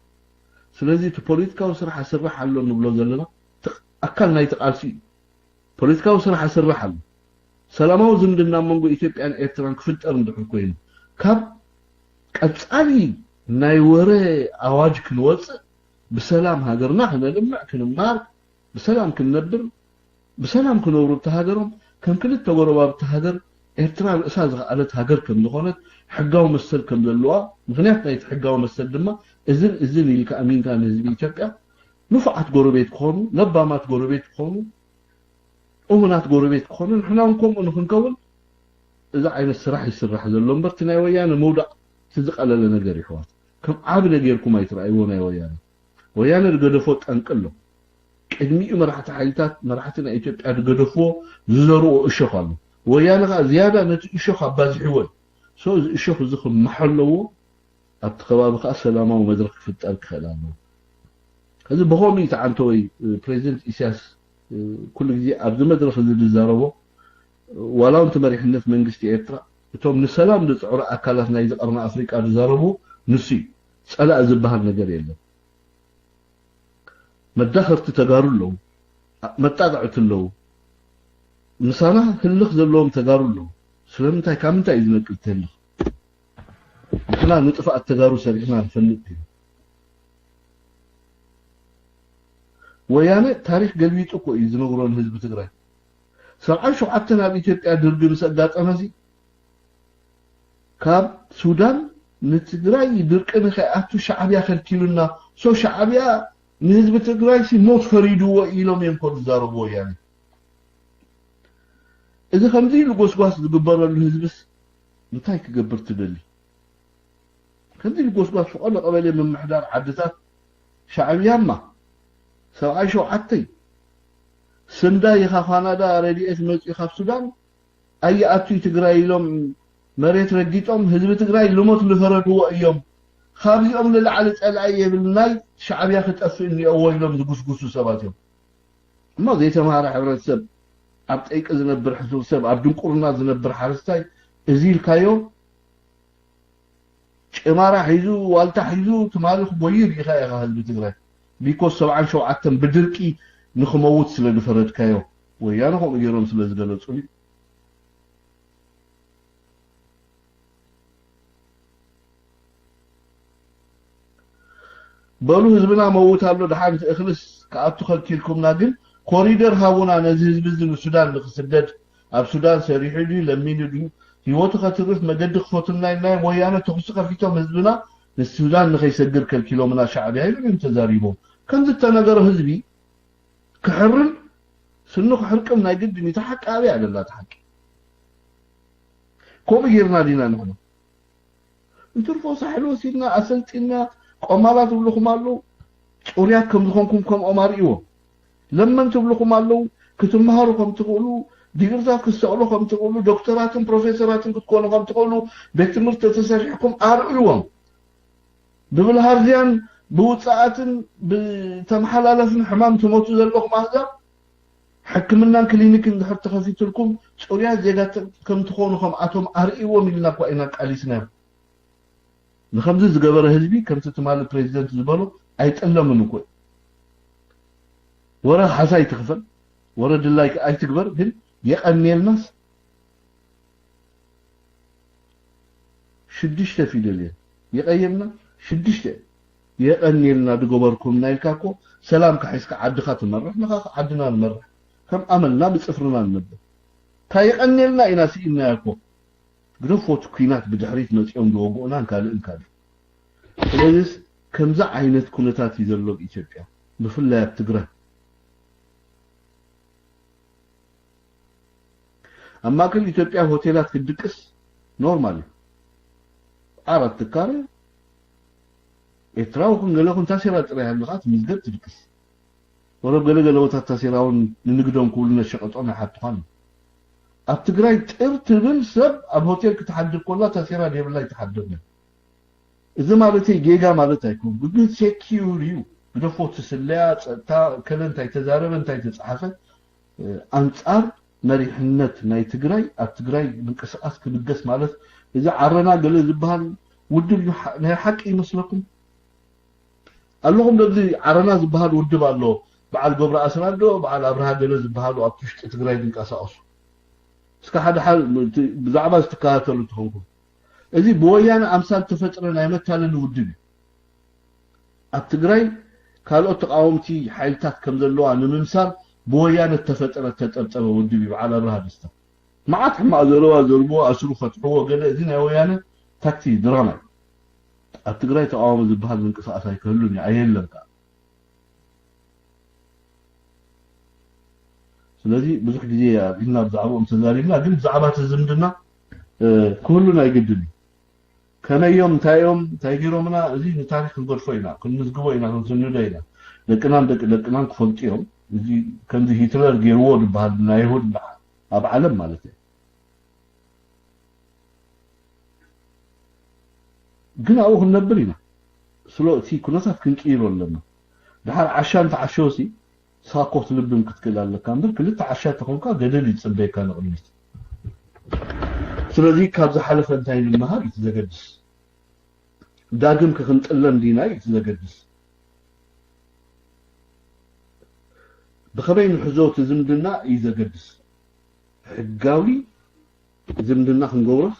ስለዚ እቲ ፖለቲካዊ ስራሕ ይስራሕ ኣሎ ንብሎ ዘለና፣ እቲ ኣካል ናይቲ ቃልሲ እዩ። ፖለቲካዊ ስራሕ ይስራሕ ኣሎ። ሰላማዊ ዝምድና ኣብ መንጎ ኢትዮጵያን ኤርትራን ክፍጠር እንድሕር ኮይኑ፣ ካብ ቀጻሊ ናይ ወረ ኣዋጅ ክንወጽእ፣ ብሰላም ሃገርና ክነልምዕ፣ ክንማር፣ ብሰላም ክንነብር፣ ብሰላም ክነብሩ ኣብቲ ሃገሮም፣ ከም ክልተ ጎረባብቲ ሃገር፣ ኤርትራ ርእሳ ዝኸኣለት ሃገር ከም ዝኾነት፣ ሕጋዊ መሰል ከም ዘለዋ፣ ምኽንያት ናይቲ ሕጋዊ መሰል ድማ እዝን እዝን ኢልካ ኣሚንካ ንህዝቢ ኢትዮጵያ፣ ንፉዓት ጎረቤት ክኾኑ፣ ለባማት ጎረቤት ክኾኑ፣ እሙናት ጎረቤት ክኾኑ፣ ንሕና እውን ከምኡ ንኽንከውን፣ እዚ ዓይነት ስራሕ ይስራሕ ዘሎ እምበር፣ እቲ ናይ ወያነ ምውዳቕ እቲ ዝቐለለ ነገር እዩ፣ ኣሕዋት። ከም ዓቢ ነገር ጌርኩም ኣይትረኣይዎ ናይ ወያነ። ወያነ ዝገደፎ ጠንቂ ኣሎ። ቅድሚኡ መራሕቲ ሓይልታት፣ መራሕቲ ናይ ኢትዮጵያ ዝገደፍዎ፣ ዝዘርዎ እሾኽ ኣሎ። ወያነ ኸኣ ዝያዳ ነቲ እሾኽ ኣባዚሕዎ እዩ። ሶ፣ እዚ እሾኽ እዚ ክመሖ ኣለዎ። ኣብቲ ከባቢ ኸኣ ሰላማዊ መድረኽ ክፍጠር ክኽእል ኣለዎ። ሕዚ ብኸምኡ እዩ ተዓንተወይ፣ እ፣ ፕሬዚደንት ኢሳያስ፣ እ፣ ኩሉ ግዜ ኣብዚ መድረኽ እዚ ዝዛረቦ፣ ዋላ እውን እቲ መሪሕነት መንግስቲ ኤርትራ፣ እቶም ንሰላም ዝጽዕሩ ኣካላት ናይዚ ቀርኒ ኣፍሪቃ ዝዛረቡ፣ ንሱ እዩ። ጸላኢ ዝበሃል ነገር የለን። መዳኸርቲ ተጋሩ ኣለዉ፣ መጣቕዕቲ ኣለዉ፣ ምሳና ህልኽ ዘለዎም ተጋሩ ኣለዉ። ስለምንታይ፣ ካብ ምንታይ እዩ ዝነቅል እቲ ህልኽ? ንሕና ንጥፍኣት ተጋሩ ሰሪሕና ንፈልጥ ኢና። ወያነ ታሪኽ ገልቢጡ እኮ እዩ ዝነግሮ ንህዝቢ ትግራይ። ሰብዓን ሸውዓተን ኣብ ኢትዮጵያ ድርቂ ምስ ኣጋጠመ፣ ካብ ሱዳን ንትግራይ ድርቂ ንኸይኣቱ ሻዕብያ ከልኪሉና፣ ሶ ሻዕብያ ንህዝቢ ትግራይ ሲ ሞት ፈሪድዎ ኢሎም እዮም እኮ ዝዛረቡ ወያነ። እዚ ከምዚ ኢሉ ጎስጓስ ዝግበረሉ ህዝብስ እንታይ ክገብር ትደሊ? ከምዚ ኢሉ ጎስጓስ ፍቐዶ ቀበሌ ምምሕዳር ዓድታት ሻዕብያማ ሰብዓይ ሸውዓተይ ስንዳይ ኢኻ ካናዳ ረድኤት መፅኡ ካብ ሱዳን ኣይኣቱይ ትግራይ ኢሎም መሬት ረጊጦም ህዝቢ ትግራይ ልሞት ዝፈረድዎ እዮም። ካብዚኦም ንላዕሊ ፀላኢ የብልናይ፣ ሻዕብያ ክጠፍእ እኒኦዎ ኢሎም ዝጉስጉሱ ሰባት እዮም። እሞ ዘይተምሃረ ሕብረተሰብ፣ ኣብ ጠይቂ ዝነብር ሕሱር ሰብ፣ ኣብ ድንቁርና ዝነብር ሓረስታይ እዚ ኢልካዮ ጭማራ ሒዙ ዋልታ ሒዙ ትማሊ ክጎይር ኢኻ ኢኻ ህዝቢ ትግራይ። ቢኮስ ሰብዓን ሸውዓተን ብድርቂ ንኽመውት ስለ ዝፈረድካዮ፣ ወያነ ከምኡ ገይሮም ስለ ዝገለጹ እዩ። በሉ ህዝብና መውት ኣሎ፣ ደሓን እቲ እኽልስ ክኣቱ ከልኪልኩምና፣ ግን ኮሪደር ሃቡና ነዚ ህዝቢ እዚ ንሱዳን ንክስደድ፣ ኣብ ሱዳን ሰሪሑ ድዩ ለሚኑ ድዩ ህይወቱ ከትርፍ መገዲ ክፈቱልና ኢልና ወያነ ተኹሲ ከፊቶም ህዝብና ንሱዳን ንኸይሰግር ከልኪሎምና ሻዕብያ ኢሎም እዮም ተዛሪቦም። ከምዚ እተነገሮ ህዝቢ ክሕርን ስኑ ክሕርቅም ናይ ግድን እዩ። እቲ ሓቂ ኣበይ ኣለላ? እቲ ሓቂ ከምኡ ጌርና ዲና ንሕና? እንትርፎ ሳሕል ወሲድና ኣሰልጢና ቆማላ ትብልኹም ኣለዉ። ጭሩያት ከም ዝኾንኩም ከምኦም ኣርእይዎም። ለመን ትብልኹም ኣለዉ። ክትመሃሩ ከም ትኽእሉ፣ ዲግርታት ክትሰቕሉ ከም ትኽእሉ፣ ዶክተራትን ፕሮፌሰራትን ክትኮኑ ከም ትኽእሉ፣ ቤት ትምህርቲ ተተሰሪሕኩም ኣርእይዎም። ብብልሃርዝያን ብውፅኣትን ብተመሓላለፍን ሕማም ትሞቱ ዘለኹም ኣህዛብ ሕክምናን ክሊኒክን እንድሕር ተኸፊትልኩም ጭሩያት ዜጋታት ከም ትኾኑ ከምኣቶም ኣርእይዎም ኢልና እኳ ኢና ቃሊስናዮም። ንኸምዚ ዝገበረ ህዝቢ ከምቲ ትማሊ ፕሬዚደንት ዝበሎ ኣይጠለምን እኮ እዩ። ወረ ሓሳ ኣይትኽፈል፣ ወረ ድላይካ ኣይትግበር፣ ግን የቐንየልናስ ሽዱሽተ ፊደል እየን የቐየምና። ሽዱሽተ የቐንየልና ድገበርኩምና ኢልካ እኮ ሰላምካ ሒዝካ ዓድኻ ትመርሕ፣ ንኻ ዓድና ንመርሕ፣ ከም ኣመልና ብፅፍርና ንነብር። እንታይ የቐንየልና ኢና ስኢንናዮ እኮ። ግደፎ እቲ ኲናት ብድሕሪት መፂኦም ዝወግኡናን ካልእን ካልእ። ስለዚስ ከምዚ ዓይነት ኩነታት እዩ ዘሎ ኣብ ኢትዮጵያ፣ ብፍላይ ኣብ ትግራይ። ኣብ ማእከል ኢትዮጵያ ሆቴላት ክትድቅስ ኖርማል እዩ። ዓራት ትካረ ኤርትራዊ ኩን ገለ ኩን ታሴራ ጥራይ ሃልኻ ትምዝገብ ትድቅስ። ወረብ ገለ ገለ ቦታ ታሴራ እውን ንንግዶም ክብሉ ነሸቀጦም ኣይሓቱኻን። ኣብ ትግራይ ጥር ትብል ሰብ ኣብ ሆቴል ክትሓድር ኮላ ታሴራ ደየብላ ኣይትሓድርን። እዚ ማለተይ ጌጋ ማለት ኣይኮንኩ፣ ግን ሴኪዩር እዩ። ግደፎ እቲ ስለያ፣ ጸጥታ፣ ከለ እንታይ ተዛረበ፣ እንታይ ተጻሓፈ፣ እ፣ ኣንጻር መሪሕነት ናይ ትግራይ፣ ኣብ ትግራይ ምንቅስቃስ ክብገስ ማለት፣ እዚ ዓረና ገለ ዝበሃል ውድብ እዩ፣ ሓ-፣ ናይ ሓቂ ይመስለኩም? ኣለኹም ዶ እዚ ዓረና ዝበሃል ውድብ ኣሎ፣ በዓል ገብረ ኣስራት ዶ፣ በዓል ኣብርሃ ገለ ዝበሃሉ ኣብቲ ውሽጢ ትግራይ ዝንቀሳቐሱ? እስከ ሓደ ሓደ ብዛዕባ እዚ ትከታተሉ እንተኾንኩም፣ እዚ ብወያነ ኣምሳል ተፈጥረ ናይ መታለሊ ውድብ እዩ። ኣብ ትግራይ ካልኦት ተቃወምቲ ሓይልታት ከም ዘለዋ ንምምሳል ብወያነ ተፈጠረ ተጠብጠበ ውድብ እዩ በዓል ኣብርሃ ደስታ። መዓት ሕማቕ ዘረባ ዘርብዎ፣ ኣስሩ ፈትሕዎ፣ ገለ፣ እዚ ናይ ወያነ ታክቲ ድራማ እዩ። ኣብ ትግራይ ተቃዋሚ ዝበሃል ምንቅስቃስ ኣይክህሉን እዩ፣ ኣየለን ከዓ። ስለዚ ብዙሕ ግዜ ኣልዒልና ብዛዕባኦም ተዛሪብና፣ ግን ብዛዕባ እቲ ዝምድና፣ እ፣ ክህሉን ኣይግድን እዩ። ከመይ እዮም፣ እንታይ እዮም፣ እንታይ ገይሮምና፣ እዚ ንታሪክ ክንገድፎ ኢና፣ ክንምዝግቦ ኢና፣ ክንስንዶ ኢና። ደቅናን ደቂ ደቅናን ክፈልጡ እዮም። እዚ ከምዚ ሂትለር ገይርዎ ዝበሃል ናይ ይሁድ ኣብ ዓለም ማለት እዩ። ግን ኣብኡ ክንነብር ኢና። ስለ እቲ ኩነታት ክንቅይሮ ኣለና። ድሓር ዓሻ እንተዓሸወሲ ንስኻ እኮ ክትልብም ክትክእል ኣለካ እምበር፣ ክልተ ዓሻ ተኾንካ ገደል እዩ ዝጽበየካ ንቕድሚት። ስለዚ ካብ ዝሓለፈ እንታይ ንምሃር እዩ ዘገድስ። ዳግም ክኽንጥለን ዲና እዩ ዘገድስ። ብኸመይ ንሕዞ እቲ ዝምድና እዩ ዘገድስ። ሕጋዊ ዝምድና ክንገብሮስ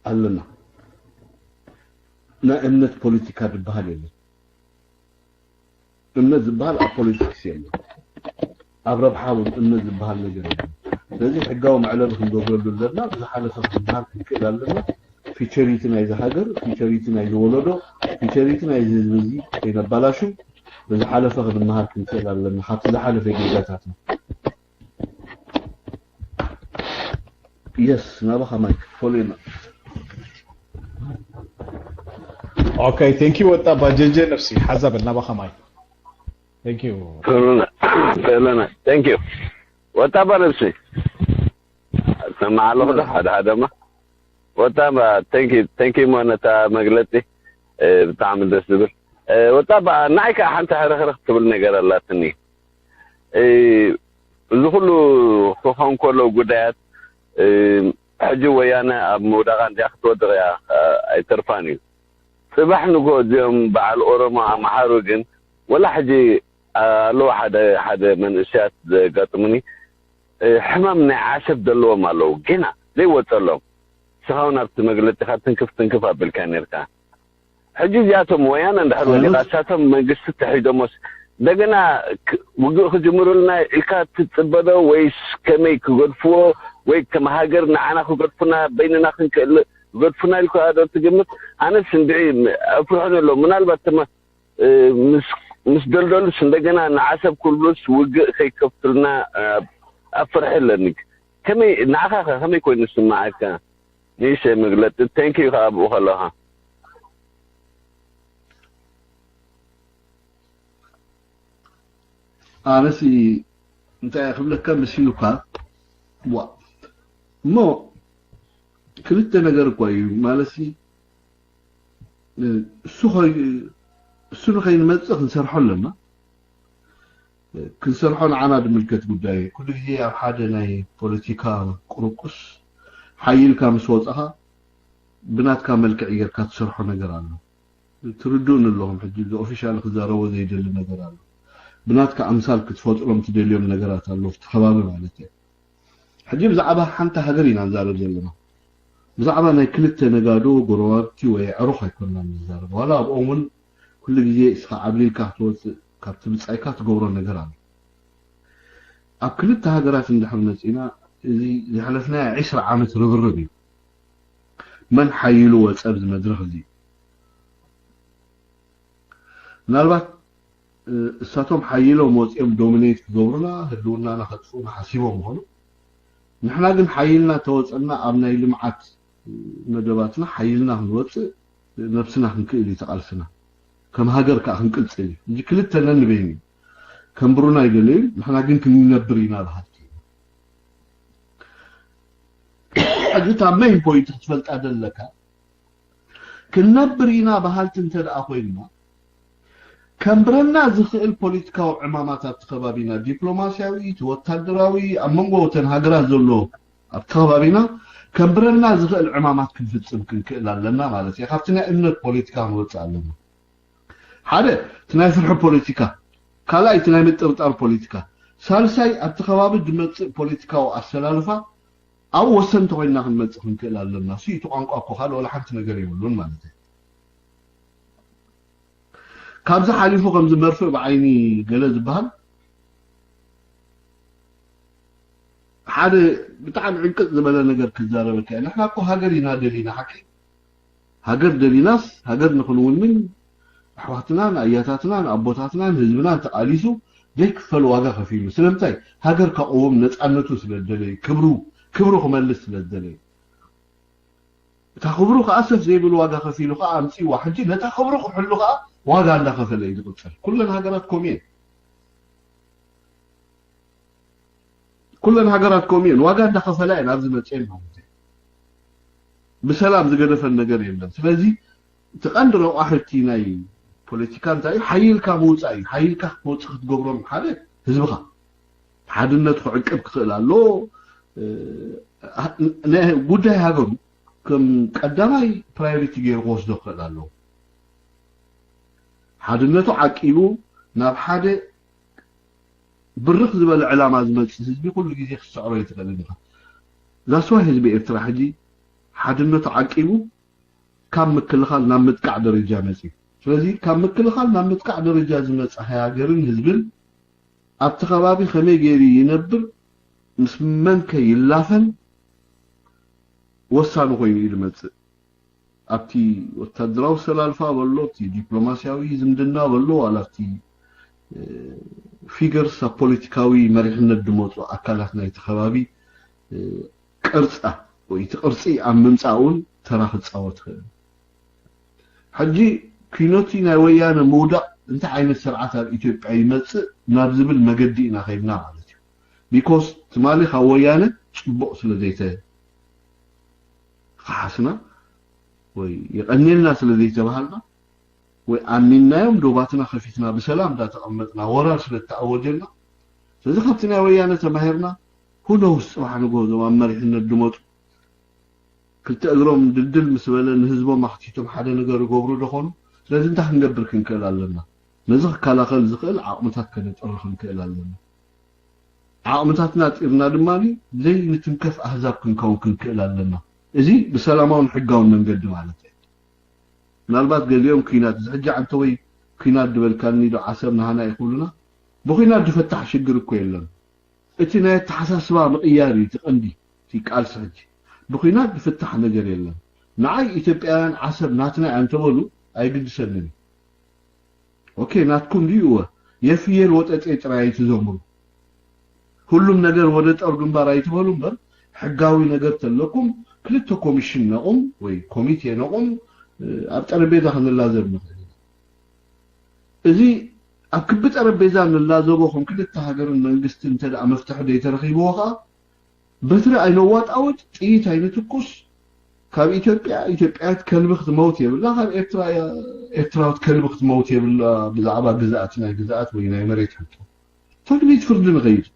ኣለና። ናይ እምነት ፖለቲካ ዝበሃል የለን። እምነት ዝበሃል ኣብ ፖለቲክስ የለን። ኣብ ረብሓ እውን እምነት ዝበሃል ነገር የለን። ስለዚ ሕጋዊ መዕለቢ ክንገብረሉ ኣለና። ብዝሓለፈ ክንበሃል ክንክእል ኣለና። ፊቸሪቲ ናይዚ ሃገር፣ ፊቸሪቲ ናይዚ ወለዶ፣ ፊቸሪቲ ናይዚ ህዝቢ እዚ ከይነባላሹ ብዝሓለፈ ክንመሃር ክንክእል ኣለና። ካብቲ ዝሓለፈ ጌጋታትና። የስ፣ ናባኻ ማይክ፣ ፎሎ ኢና። ኦኬ፣ ቴንክ ዩ ወጣ ባጀጀ ነፍሲ ሓዛ በል ናባኻ ማይክ። ቴንክ ዩ። ሰለና፣ ቴንክ ዩ። ወጣ ባነብሲ። ሰማዕ ኣለኹ ዶ ሓደ ሓደማ። ወጣ ባ፣ ቴንክ ዩ፣ ቴንክ ዩ እሞ ነታ መግለጺ፣ እ፣ ብጣዕሚ ደስ ዝብል። እ፣ ወጣ ባ፣ ንዓይ ከኣ ሓንቲ ሕርኽርኽ ትብል ነገር ኣላትኒ። እ፣ እዚ ኩሉ ክኾን ከሎ ጉዳያት፣ እ፣ ሕጂ ወያነ ኣብ ምውዳቓ እንድያ ክትወድቕ እያ፣ እ፣ ኣይተርፋን እዩ። ጽባሕ ንግሆ እዚኦም በዓል ኦሮሞ ኣምሓሩ ግን ወላ ሕጂ ኣለዉ ሓደ ሓደ መንእሰያት ዘጋጥሙኒ፣ እ፣ ሕማም ናይ ዓሰብ ዘለዎም ኣለዉ፣ ገና ዘይወጸሎም። ንስኻ እውን ኣብቲ መግለጺኻ ትንክፍ ትንክፍ ኣቢልካ ነርካ። ሕጂ እዚኣቶም ወያነ እንድሕር ወዲቓ፣ እሳቶም መንግስቲ ተሒዞሞስ እንደገና ክ-፣ ውግእ ክጅምሩልና ኢልካ ትጽበ ዶ ወይስ ከመይ ክገድፍዎ ወይ ከም ሃገር ንዓና ክገድፉና በይንና ክንክእል ክገድፉና ኢልካ ዶ ትግምት? ኣነስ እንድዒ ኣፍርሑኒ ኣሎ። ምናልባት ተመ ምስ ምስ ደልደሉስ እንደገና ንዓሰብ ክብሉስ ውግእ ከይከፍቱልና ኣብ ፍርሒ ኣለኒ። ከመይ ንዓኻ ከ ከመይ ኮይኑ ዝስምዓካ? ንእሽተይ መግለጺ። Thank you ከኣ ኣብኡ ከለኻ። ኣነሲ እንታይ ክብለካ መሲሉካ ዋ እሞ ክልተ ነገር እኳ እዩ ማለትሲ እሱ ንኸይንመፅእ ክንሰርሖ ኣለና። ክንሰርሖ ንዓና ዝምልከት ጉዳይ ኩሉ ግዜ ኣብ ሓደ ናይ ፖለቲካ ቁርቁስ ሓይልካ ምስ ወፃኻ ብናትካ መልክዕ ጌርካ ትሰርሖ ነገር ኣሎ። ትርድኡን ኣለኹም ሕጂ እዚ ኦፊሻል ክዛረቦ ዘይደሊ ነገር ኣሎ። ብናትካ ኣምሳል ክትፈጥሮም ትደልዮም ነገራት ኣሎ ኣብቲ ከባቢ ማለት እየ። ሕጂ ብዛዕባ ሓንቲ ሃገር ኢና ንዛረብ ዘለና። ብዛዕባ ናይ ክልተ ነጋዶ ጎረባብቲ ወይ ኣዕሩኽ ኣይኮንና ንዛረብ። ዋላ ኣብኦም እውን ኩሉ ግዜ እስኻ ዓብሊልካ ክትወፅእ ካብቲ ብፃይካ ትገብሮ ነገር ኣሎ። ኣብ ክልተ ሃገራት እንድሕር መፂና እዚ ዘሕለፍናዮ ዕስራ ዓመት ርብርብ እዩ። መን ሓይሉ ወፀ ኣብዚ መድረኽ እዚ ምናልባት እሳቶም ሓይሎም ወፂኦም ዶሚኔት ክገብሩና ህልውናና ከጥፍኡና ሓሲቦም ይኾኑ። ንሕና ግን ሓይልና ተወፀና ኣብ ናይ ልምዓት መደባትና ሓይልና ክንወፅእ ነብስና ክንክእል እዩ ተቃልስና። ከም ሃገር ከዓ ክንቅፅል እዩ። እዚ ክልተ ነንበይኑ እዩ። ከም ብሩና ይደለዩ ንሕና ግን ክንነብር ኢና በሃልቲ ኢና። ሕጂ እታ ሜይን ፖይንት ክትፈልጣ ደለካ ክንነብር ኢና በሃልቲ እንተ ደኣ ኮይንና ከንብረና ዝኽእል ፖለቲካዊ ዕማማት ኣብቲ ከባቢና ዲፕሎማስያዊ እቲ ወታደራዊ ኣብ መንጎ እተን ሃገራት ዘሎ ኣብቲ ከባቢና ከንብረና ዝኽእል ዕማማት ክንፍፅም ክንክእል ኣለና ማለት እዩ። ካብቲ ናይ እምነት ፖለቲካ ክንወፅእ ኣለና። ሓደ እቲ ናይ ፍርሒ ፖለቲካ፣ ካልኣይ እቲ ናይ ምጥርጣር ፖለቲካ፣ ሳልሳይ ኣብቲ ከባቢ ዝመፅእ ፖለቲካዊ ኣሰላልፋ ኣብ ወሰንቲ ኮይንና ክንመፅእ ክንክእል ኣለና። እሱ እቲ ቋንቋ እኮ ካልእ ወላ ሓንቲ ነገር የብሉን ማለት እዩ። ካብዚ ሓሊፉ ከምዚ መርፍእ ብዓይኒ ገለ ዝበሃል ሓደ ብጣዕሚ ዕንቅጥ ዝበለ ነገር ክዛረበካ እየ። ንሕና እኮ ሃገር ኢና ደሊና ሓቂ ሃገር ደሊናስ ሃገር ንኽንውንን ኣሕዋትናን ኣያታትናን ኣቦታትናን ህዝብናን ተቓሊሱ ዘይክፈል ዋጋ ከፊሉ ስለምንታይ ሃገር ከቕውም ነፃነቱ ስለደለየ ክብሩ ክብሩ ክመልስ ስለደለየ እታ ክብሩ ከዓ ሰፍ ዘይብል ዋጋ ከፊሉ ከዓ ኣምፅዋ ሕጂ ነታ ክብሩ ክሕሉ ከዓ ዋጋ እንዳኸፈለ እዩ ዝቕፅል ኩለን ሃገራት ኮሚየን ኩለን ሃገራት ከምኡ እየን ዋጋ እንዳኸፈላ እየን ኣብዚ መፅኤን ማለት እዩ። ብሰላም ዝገደፈን ነገር የለን። ስለዚ እቲ ቀንዲ ረቋሒ እቲ ናይ ፖለቲካ እንታይ እዩ? ሓይልካ ምውፃእ እዩ። ሓይልካ ክትወፅእ ክትገብሮም ሓደ ህዝብኻ ሓድነቱ ክዕቅብ ክኽእል ኣለዎ። ጉዳይ ሃገሩ ከም ቀዳማይ ፕራዮሪቲ ገይሩ ክወስዶ ክኽእል ኣለዎ። ሓድነቱ ዓቂቡ ናብ ሓደ ብርኽ ዝበለ ዕላማ ዝመፅእ ህዝቢ ኩሉ ግዜ ክትስዕሮ ኣይትኽእልን ኢኻ። ዛስዋይ ህዝቢ ኤርትራ ሕጂ ሓድነቱ ዓቂቡ ካብ ምክልኻል ናብ ምጥቃዕ ደረጃ መፅዩ። ስለዚ ካብ ምክልኻል ናብ ምጥቃዕ ደረጃ ዝመፀ ሃገርን ህዝብን ኣብቲ ከባቢ ከመይ ገይሩ ይነብር፣ ምስ መንከ ይላፈን ወሳኒ ኮይኑ እዩ ዝመፅእ። ኣብቲ ወታደራዊ ሰላልፋ በሎ፣ ኣብቲ ዲፕሎማስያዊ ዝምድና በሎ፣ ዋላ ኣብቲ ፊገርስ ኣብ ፖለቲካዊ መሪሕነት ዝመፁ ኣካላት ናይቲ ከባቢ ቅርፃ ወይ እቲ ቅርፂ ኣብ ምምፃእ እውን ተራ ክፃወት ይኽእል። ሕጂ ኪኖቲ ናይ ወያነ ምውዳቕ እንታይ ዓይነት ስርዓት ኣብ ኢትዮጵያ ይመፅእ ናብ ዝብል መገዲ ኢና ከይድና ማለት እዩ። ቢኮስ ትማሊ ካብ ወያነ ፅቡቕ ስለ ዘይተ ከሓስና ወይ የቐንየልና ስለ ዘይተባሃልና ወይ ኣሚንናዮም ዶባትና ከፊትና ብሰላም እንዳተቐመጥና ወራር ስለ ተኣወጀልና ስለዚ ካብቲ ናይ ወያነ ተማሂርና ሁነውስ ፅባሕ ንግሆ እዞም ኣብ መሪሕነት ዝመፁ ክልተ እግሮም ድልድል ምስ በለ ንህዝቦም ኣኽቲቶም ሓደ ነገር ይገብሩ ዶ ኾኑ? ስለዚ እንታይ ክንገብር ክንክእል ኣለና? ነዚ ክከላኸል ዝኽእል ዓቕምታት ከነጥሪ ክንክእል ኣለና። ዓቕምታትና ኣጢርና ድማ ዘይንትንከፍ ኣህዛብ ክንከውን ክንክእል ኣለና። እዚ ብሰላማውን ሕጋውን መንገዲ ማለት እዩ። ምናልባት ገሊኦም ኲናት እዚ ሕጂ ዓንተ ወይ ኲናት ዝበልካኒ ዶ ዓሰብ ናህና እዩ ክብሉና። ብኲናት ዝፈታሕ ሽግር እኮ የለን። እቲ ናይ ኣተሓሳስባ ምቕያር እዩ እቲ ቀንዲ። እቲ ቃልሲ ሕጂ። ብኹናት ዝፍታሕ ነገር የለን። ንዓይ ኢትዮጵያውያን ዓሰብ ናትና እያ እንተበሉ ኣይግድሰንን እዩ። ኦኬ፣ ናትኩም ድዩ? እወ። የፍየል ወጠጤ ጥራይ ኣይትዘምሩ። ሁሉም ነገር ወደ ጦር ግንባር ኣይትበሉ እምበር፣ ሕጋዊ ነገር ተለኩም ክልተ ኮሚሽን ነቑም ወይ ኮሚቴ ነቑም፣ ኣብ ጠረጴዛ ክንላዘብ ንኽእል ኢና። እዚ ኣብ ክቢ ጠረጴዛ ንላዘቦ ከም ክልተ ሃገርን መንግስትን እንተ ደኣ መፍትሒ ዘይተረኺብዎ ኸኣ፣ በትሪ ኣይነዋጣውጥ፣ ጥይት ኣይንትኩስ፣ ካብ ኢትዮጵያ ኢትዮጵያዊት ከልቢ ክትመውት የብላ፣ ካብ ኤርትራ ኤርትራዊት ከልቢ ክትመውት የብላ። ብዛዕባ ግዝኣት፣ ናይ ግዝኣት ወይ ናይ መሬት ሕቶ፣ ፍርዲ ቤት ፍርዲ ንኸይድ።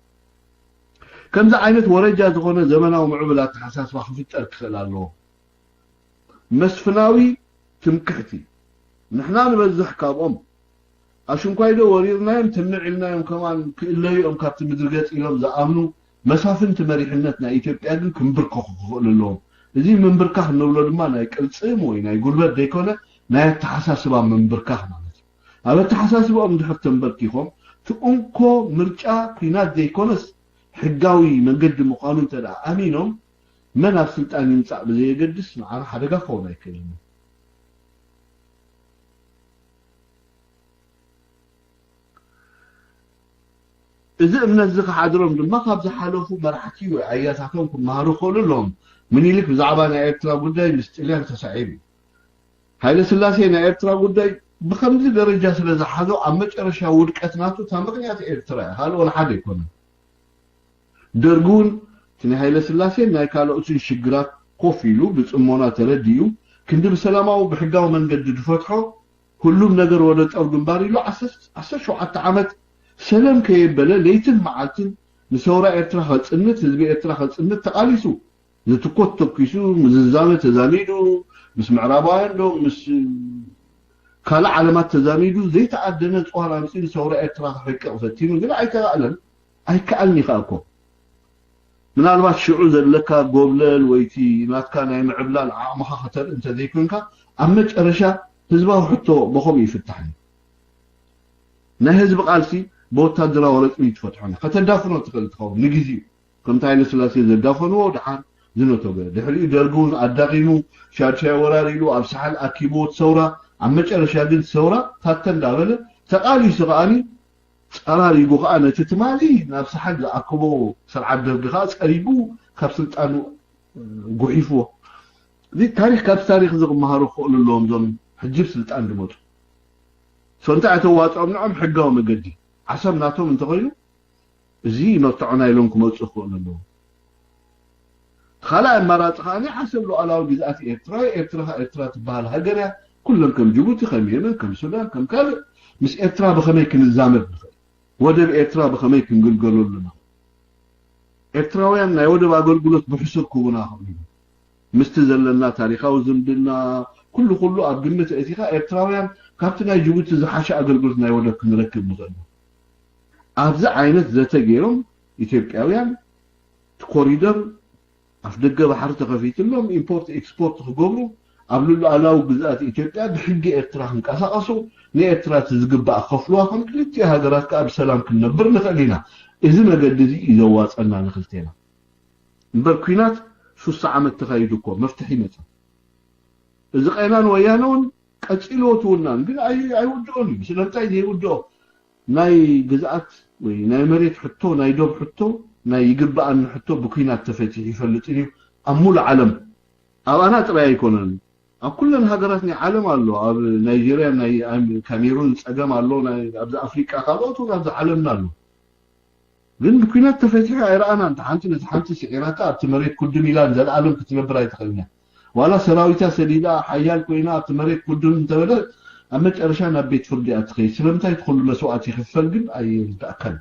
ከምዚ ዓይነት ወረጃ ዝኾነ ዘመናዊ ምዕቡል ኣተሓሳስባ ክፍጠር ክኽእል ኣለዎ። መስፍናዊ ትምክሕቲ፣ ንሕና ንበዝሕ ካብኦም፣ ኣሽንኳይዶ ወሪርናዮም ትምዕ ኢልናዮም ከማን ክእለዩ እዮም ካብቲ ምድሪ ገጽ ኢሎም ዝኣምኑ መሳፍንቲ መሪሕነት ናይ ኢትዮጵያ ግን ክምብርከኹ ክኽእሉ ኣለዎም። እዚ ምንብርካኽ እንብሎ ድማ ናይ ቅልጽም ወይ ናይ ጉልበት ዘይኮነ፣ ናይ ኣተሓሳስባ ምንብርካኽ ማለት እዩ። ኣብ ኣተሓሳስባኦም እንድሕር ተንበርኪኾም፣ እቲ እንኮ ምርጫ ኲናት ዘይኮነስ ሕጋዊ መንገዲ ምዃኑ እንተ ደኣ ኣሚኖም፣ መን ኣብ ስልጣን ይምጻእ ብዘየገድስ ንዓና ሓደጋ ክኸውን ኣይክእልን እዩ። እዚ እምነት እዚ ክሓድሮም ድማ ካብ ዝሓለፉ መራሕቲ ወይ ኣያታቶም ክመሃሩ ይኽእሉ ኣለዎም። ምኒልክ ብዛዕባ ናይ ኤርትራ ጉዳይ ምስ ጥልያን ተሳዒሩ እዩ። ሃይለ ስላሴ ናይ ኤርትራ ጉዳይ ብኸምዚ ደረጃ ስለ ዝሓዞ ኣብ መጨረሻ ውድቀት ናቱ እታ ምኽንያት ኤርትራ እያ፣ ካልእ ወላ ሓደ ኣይኮነን። ደርጊ እውን እቲ ናይ ሃይለ ስላሴን ናይ ካልኦትን ሽግራት ኮፍ ኢሉ ብጽሞና ተረዲኡ ክንዲ ብሰላማዊ ብሕጋዊ መንገዲ ዝፈትሖ፣ ሁሉም ነገር ወደ ጦር ግንባር ኢሉ ዓሰርተ ሸውዓተ ዓመት ሰለም ከየበለ ለይትን መዓልትን ንሰውራ ኤርትራ ከጽንት፣ ህዝቢ ኤርትራ ከጽንት ተቓሊሱ። ዝትኮስ ተኩሱ፣ ምስ ዝዛመ ተዛሚዱ፣ ምስ ምዕራባውያን ዶ ምስ ካልእ ዓለማት ተዛሚዱ ዘይተኣደነ ጽዋር ኣምጺኡ ንሰውራ ኤርትራ ክሕቅቕ ፈቲኑ፣ ግን ኣይተኻእለን። ኣይከኣልን እዩ ከኣ እኮ። ምናልባት ሽዑ ዘለካ ጎብለል ወይ እቲ ናትካ ናይ ምዕብላል ዓቕምኻ ከተርኢ እንተዘይኮንካ፣ ኣብ መጨረሻ ህዝባዊ ሕቶ ብኸምኡ ይፍታሕ እዩ። ናይ ህዝቢ ቃልሲ ብወታደራዊ ረጽሚ ትፈትሖ ከተዳፍኖ ትኽእል ትኸውን ንግዜኡ። ከምቲ ሃይለስላሴ ዘዳፈንዎ ደሓን ዝነተገ። ድሕሪኡ ደርጊ እውን ኣዳኺሙ፣ ሻድሻይ ወራር ኢሉ ኣብ ሳሕል ኣኪብዎ እቲ ሰውራ። ኣብ መጨረሻ ግን ሰውራ ታተ እንዳበለ ተቓሊሱ ከኣኒ ጸራሪጉ ከኣ ነቲ ትማሊ ናብ ሳሕል ዝኣከቦ ስርዓት ደርጊ ከኣ ጸሪጉ ካብ ስልጣኑ ጉሒፍዎ። እዚ ታሪኽ፣ ካብቲ ታሪኽ እዚ ክመሃሩ ክኽእሉ ኣለዎም እዞም ሕጂ ብስልጣን ዝመጹ። So እንታይ እተዋጽኦም ንዖም ሕጋዊ መገዲ ዓሰብ ናቶም እንተኾይኑ እዚ መርትዖና ኢሎም ክመጹ ክኽእሉ ኣለዎም። ካልኣይ ኣማራጺ ከኣ ዓሰብ ሉዓላዊ ግዝኣት ኤርትራ፣ ኤርትራ ከኣ ኤርትራ ትበሃል ሃገር እያ። ኩለን ከም ጅቡቲ፣ ከም የመን፣ ከም ሱዳን፣ ከም ካልእ ምስ ኤርትራ ብኸመይ ክንዛመድ ንኽእል? ወደብ ኤርትራ ብኸመይ ክንግልገለሉ ንኽእል? ኤርትራውያን ናይ ወደብ ኣገልግሎት ብሕሱር ክህቡና ይኽእሉ እዮም። ምስቲ ዘለና ታሪኻዊ ዝምድና ኩሉ ኩሉ ኣብ ግምት ኣእቲኻ ኤርትራውያን ካብቲ ናይ ጅቡቲ ዝሓሸ ኣገልግሎት ናይ ወደብ ክንረክብ ንኽእል ኢና። ኣብዚ ዓይነት ዘተ ገይሮም ኢትዮጵያውያን እቲ ኮሪደር ኣፍደገ ባሕሪ ተኸፊትሎም ኢምፖርት ኤክስፖርት ክገብሩ ኣብ ሉዓላዊ ግዝኣት ኢትዮጵያ ብሕጊ ኤርትራ ክንቀሳቐሱ ንኤርትራ እቲ ዝግባኣ ክኸፍልዋ ከም ክልቲኡ ሃገራት ከኣ ብሰላም ክንነብር ንኽእል ኢና። እዚ መገዲ እዚ እዩ ዘዋጸና ንክልቴና። እምበር ኲናት ሱሳ ዓመት ተኻይዱ እኮ መፍትሒ ይመጽእ። እዚ ቃይናን ወያነ እውን ቀጺልዎ ትውናን ግን ኣይ ኣይውድኦን እዩ። ስለምንታይ ዘይውድኦ? ናይ ግዝኣት ወይ ናይ መሬት ሕቶ፣ ናይ ዶብ ሕቶ፣ ናይ ይግብኣኒ ሕቶ ብኲናት ተፈቲሑ ይፈልጥን እዩ ኣብ ሙሉእ ዓለም። ኣባና ጥራይ ኣይኮነን፣ ኣብ ኩለን ሃገራት ናይ ዓለም ኣሎ። ኣብ ናይጀርያ ናይ ካሜሩን ጸገም ኣሎ፣ ናይ ኣብዚ ኣፍሪቃ ካልኦት እውን ኣብዚ ዓለምና ኣሎ። ግን ብኲናት ተፈቲሑ ኣይረኣናን። እታ ሓንቲ ነቲ ሓንቲ ስዒራታ ኣብቲ መሬት ኩድም ኢላ ንዘለኣለም ክትነብር ኣይትኽእልን እያ። ዋላ ሰራዊታ ሰዲዳ ሓያል ኮይና ኣብቲ መሬት ኩድም እንተበለት ኣብ መጨረሻ ናብ ቤት ፍርዲ እያ ትኸይድ። ስለምንታይ እቲ ኩሉ መስዋእቲ ይኽፈል ግን ኣይርዳእካን።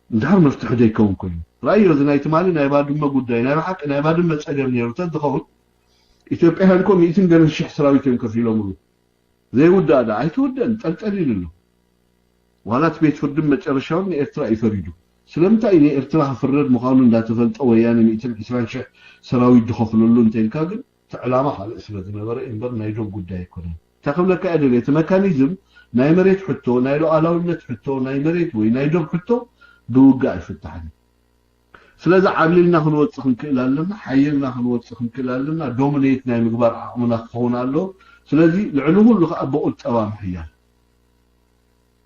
እንድሕር መፍትሒ ዘይከውን ኮይኑ ራእዮ እዚ ናይ ትማሊ ናይ ባድመ ጉዳይ ናይ ብሓቂ ናይ ባድመ ጸገም ነይሩ ተዝኸውን ኢትዮጵያውያን እኮ ሚእትን ገለን ሽሕ ሰራዊት እዮም ከፊሎምሉ። ዘይውዳእ ደኣ ኣይትውደእን ጠልጠል ኢሉ ኣሎ። ዋላ እቲ ቤት ፍርድን መጨረሻውን ንኤርትራ እዩ ፈሪዱ። ስለምንታይ ንኤርትራ ክፍረድ ምዃኑ እንዳተፈልጠ ወያነ ሚእትን ዕስራን ሽሕ ሰራዊት ዝኸፍለሉ እንተኢልካ ግን እቲ ዕላማ ካልእ ስለ ዝነበረ እምበር ናይ ዶብ ጉዳይ ኣይኮነን። እንታይ ክብለካ እየ ደልየ፣ እቲ መካኒዝም ናይ መሬት ሕቶ፣ ናይ ሉዓላውነት ሕቶ፣ ናይ መሬት ወይ ናይ ዶብ ሕቶ ብውግእ ኣይፍታሕን እዩ። ስለዚ ዓብሊልና ክንወፅእ ክንክእል ኣለና፣ ሓይልና ክንወፅእ ክንክእል ኣለና። ዶሚኔት ናይ ምግባር ዓቕምና ክኸውን ኣለዎ። ስለዚ ልዕሊ ኩሉ ከዓ ብቁጠባ ምሕያል።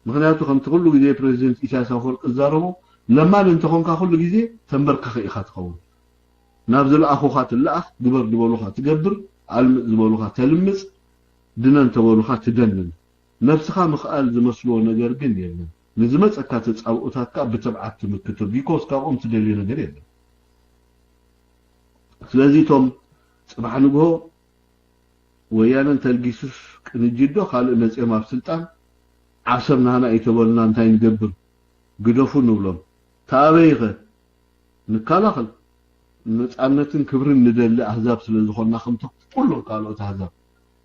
ምክንያቱ ከምቲ ኩሉ ግዜ ፕሬዚደንት ኢሳያስ ኣፈወርቂ ዝዛረቦ፣ ለማኒ እንተኾንካ ኩሉ ግዜ ተንበርካኺ ኢኻ ትኸውን። ናብ ዝለኣኹኻ ትለኣኽ፣ ግበር ዝበሉኻ ትገብር፣ ኣልምፅ ዝበሉኻ ተልምፅ፣ ድነ እንተበሉኻ ትደንን። ነብስኻ ምኽኣል ዝመስልዎ ነገር ግን የለን። ንዝመፀካ ተፃብኦታት ከዓ ብትብዓት ትምክቶ፣ ቢኮዝ ካብኦም ትደልዮ ነገር የለን። ስለዚ እቶም ፅባሕ ንግሆ ወያነ እንተልጊሱስ ቅንጅት ዶ ካልእ መፅኦም ኣብ ስልጣን ዓሰብ ናህና እዩ ተበሉና እንታይ ንገብር? ግደፉ ንብሎም። ተኣበይኸ? ንከላኸል። ነፃነትን ክብርን ንደሊ ኣህዛብ ስለ ዝኾንና ከምቲ ኩሎም ካልኦት ኣህዛብ።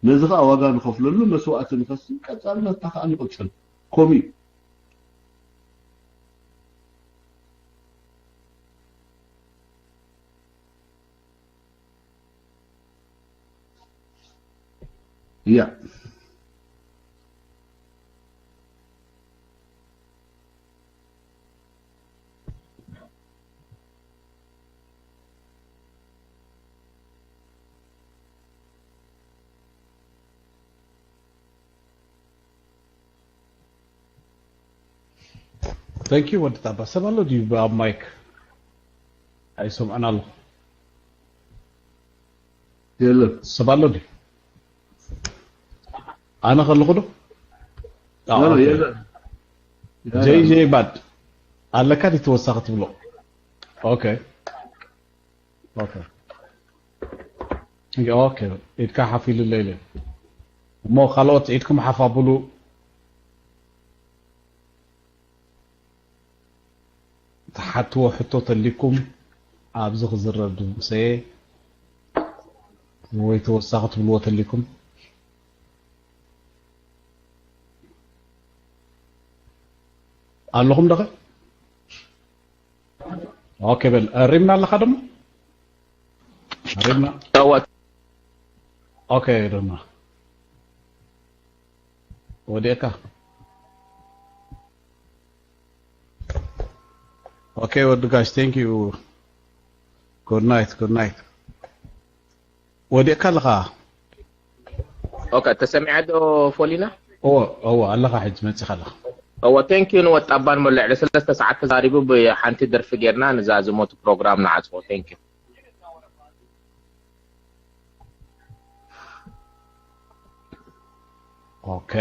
ነዚ ኸዓ ዋጋ ንኸፍለሉ መስዋእቲ ንኸስብ ቀፃልነትና ኸዓ ንቕፅል። ከምኡ እዩ። Yeah. Thank you ወዲ ጣባ። ሰብ ኣሎ ድዩ ኣብ ማይክ? ኣይሰምዐን ኣሎ። የለን። ሰብ ኣሎ ድዩ? ኣነ ከለኹ ዶ? ኣዎ፣ ኦኬ። የለን። ጀይ ጀይ ባድ ኣለካ ድዩ ተወሳኺ ትብሎ? ኦኬ። ኦኬ። ኦኬ። ኢድካ ሓፍ ኢሉለይ ኢለ። እሞ ካልኦት ኢድኩም ሓፍ ኣብሉ። ትሓትዎ ሕቶ ተሊኩም ኣብዚ ክዝረብ ድምፀ ወይ ተወሳኺ ትብልዎ ተሊኩም ኣለኹም ደኸ? ኦኬ በል። ሪምና ኣለኻ ደሞ? ሪምና? እወ። ኦኬ ደሞ። ወዲእካ። ኦኬ ወዲ ጋሽ፣ thank you። Good night፣ good night። ወዲእካ ኣለኻ? ኦኬ፣ ተሰሚዐ ዶ ፎሊና? እወ፣ እወ፣ ኣለኻ ሕጂ መጺኻ ኣለኻ። እወ፣ thank you ንወጣባን መለዕሊ ሰለስተ ሰዓት ተዛሪቡ ብሓንቲ ደርፊ ጌርና ንዛ ዝሞቱ ፕሮግራም ንዓጽፎ። Thank you። ኦኬ፣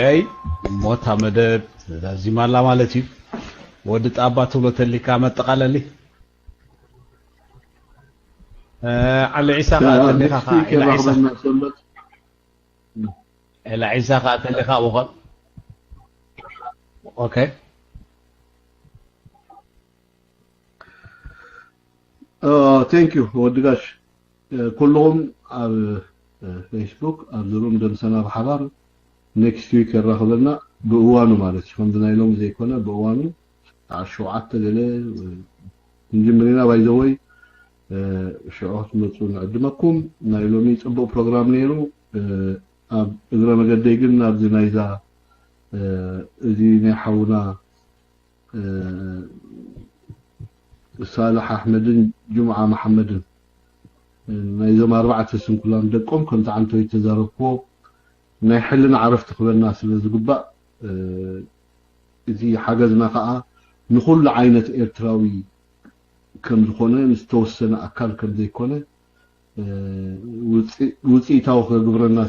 እሞ እታ መደብ ተዛዚማ ኣላ ማለት እዩ። ወዲ ጣባ ትብሎ ተሊካ መጠቓለሊ። እ፣ ዓሊ ዒሳ ኸኣ ያ፣ ተሊኻ ኔክስት ኸኣ፣ ዊክ ኢላ ዒሳ። የራኽበና ሰንበት። ኢላ ዒሳ ኸኣ ተሊኻ ብኾን። ኦኬ። ኦ፣ ቴንክ ዩ ወዲ ጋሽ። እ፣ ኩልኹም ኣብ፣ እ፣ ፌስቡክ፣ ኣብ ዙሩም ደምሰና ብሓባር ኔክስት ዊክ የራኽበና ብእዋኑ ማለት እዩ። ከምዚ ናይ ሎሚ ዘይኮነ ብእዋኑ ሰዓት ሸውዓተ ገለ፣ እ፣ ክንጅምር ኢና። ባይ ዘ ወይ፣ እ፣ ሽዑ ክትመፁ ንዕድመኩም። ናይ ሎሚ ፅቡቕ ፕሮግራም ነይሩ። እ፣ ኣብ እግረ መገደይ ግን ናብዚ ናይዛ፣ እ፣ እዚ ናይ ሓውና እ፣ ሳልሕ ኣሕመድን ጁምዓ መሓመድን፣ እ፣ ናይዞም ኣርባዕተ ስንኩላን ደቆም ከምቲ ዓንተወይ ተዛረብክዎ ናይ ሕልና ዕረፍቲ ክበና ስለ ዝግባእ፣ እ፣ እዚ ሓገዝና ኸኣ ንኹሉ ዓይነት ኤርትራዊ ከም ዝኾነ፣ ምስ ተወሰነ ኣካል ከም ዘይኮነ፣ እ፣ ውጽ-፣ ውጽኢታዊ ከግብረና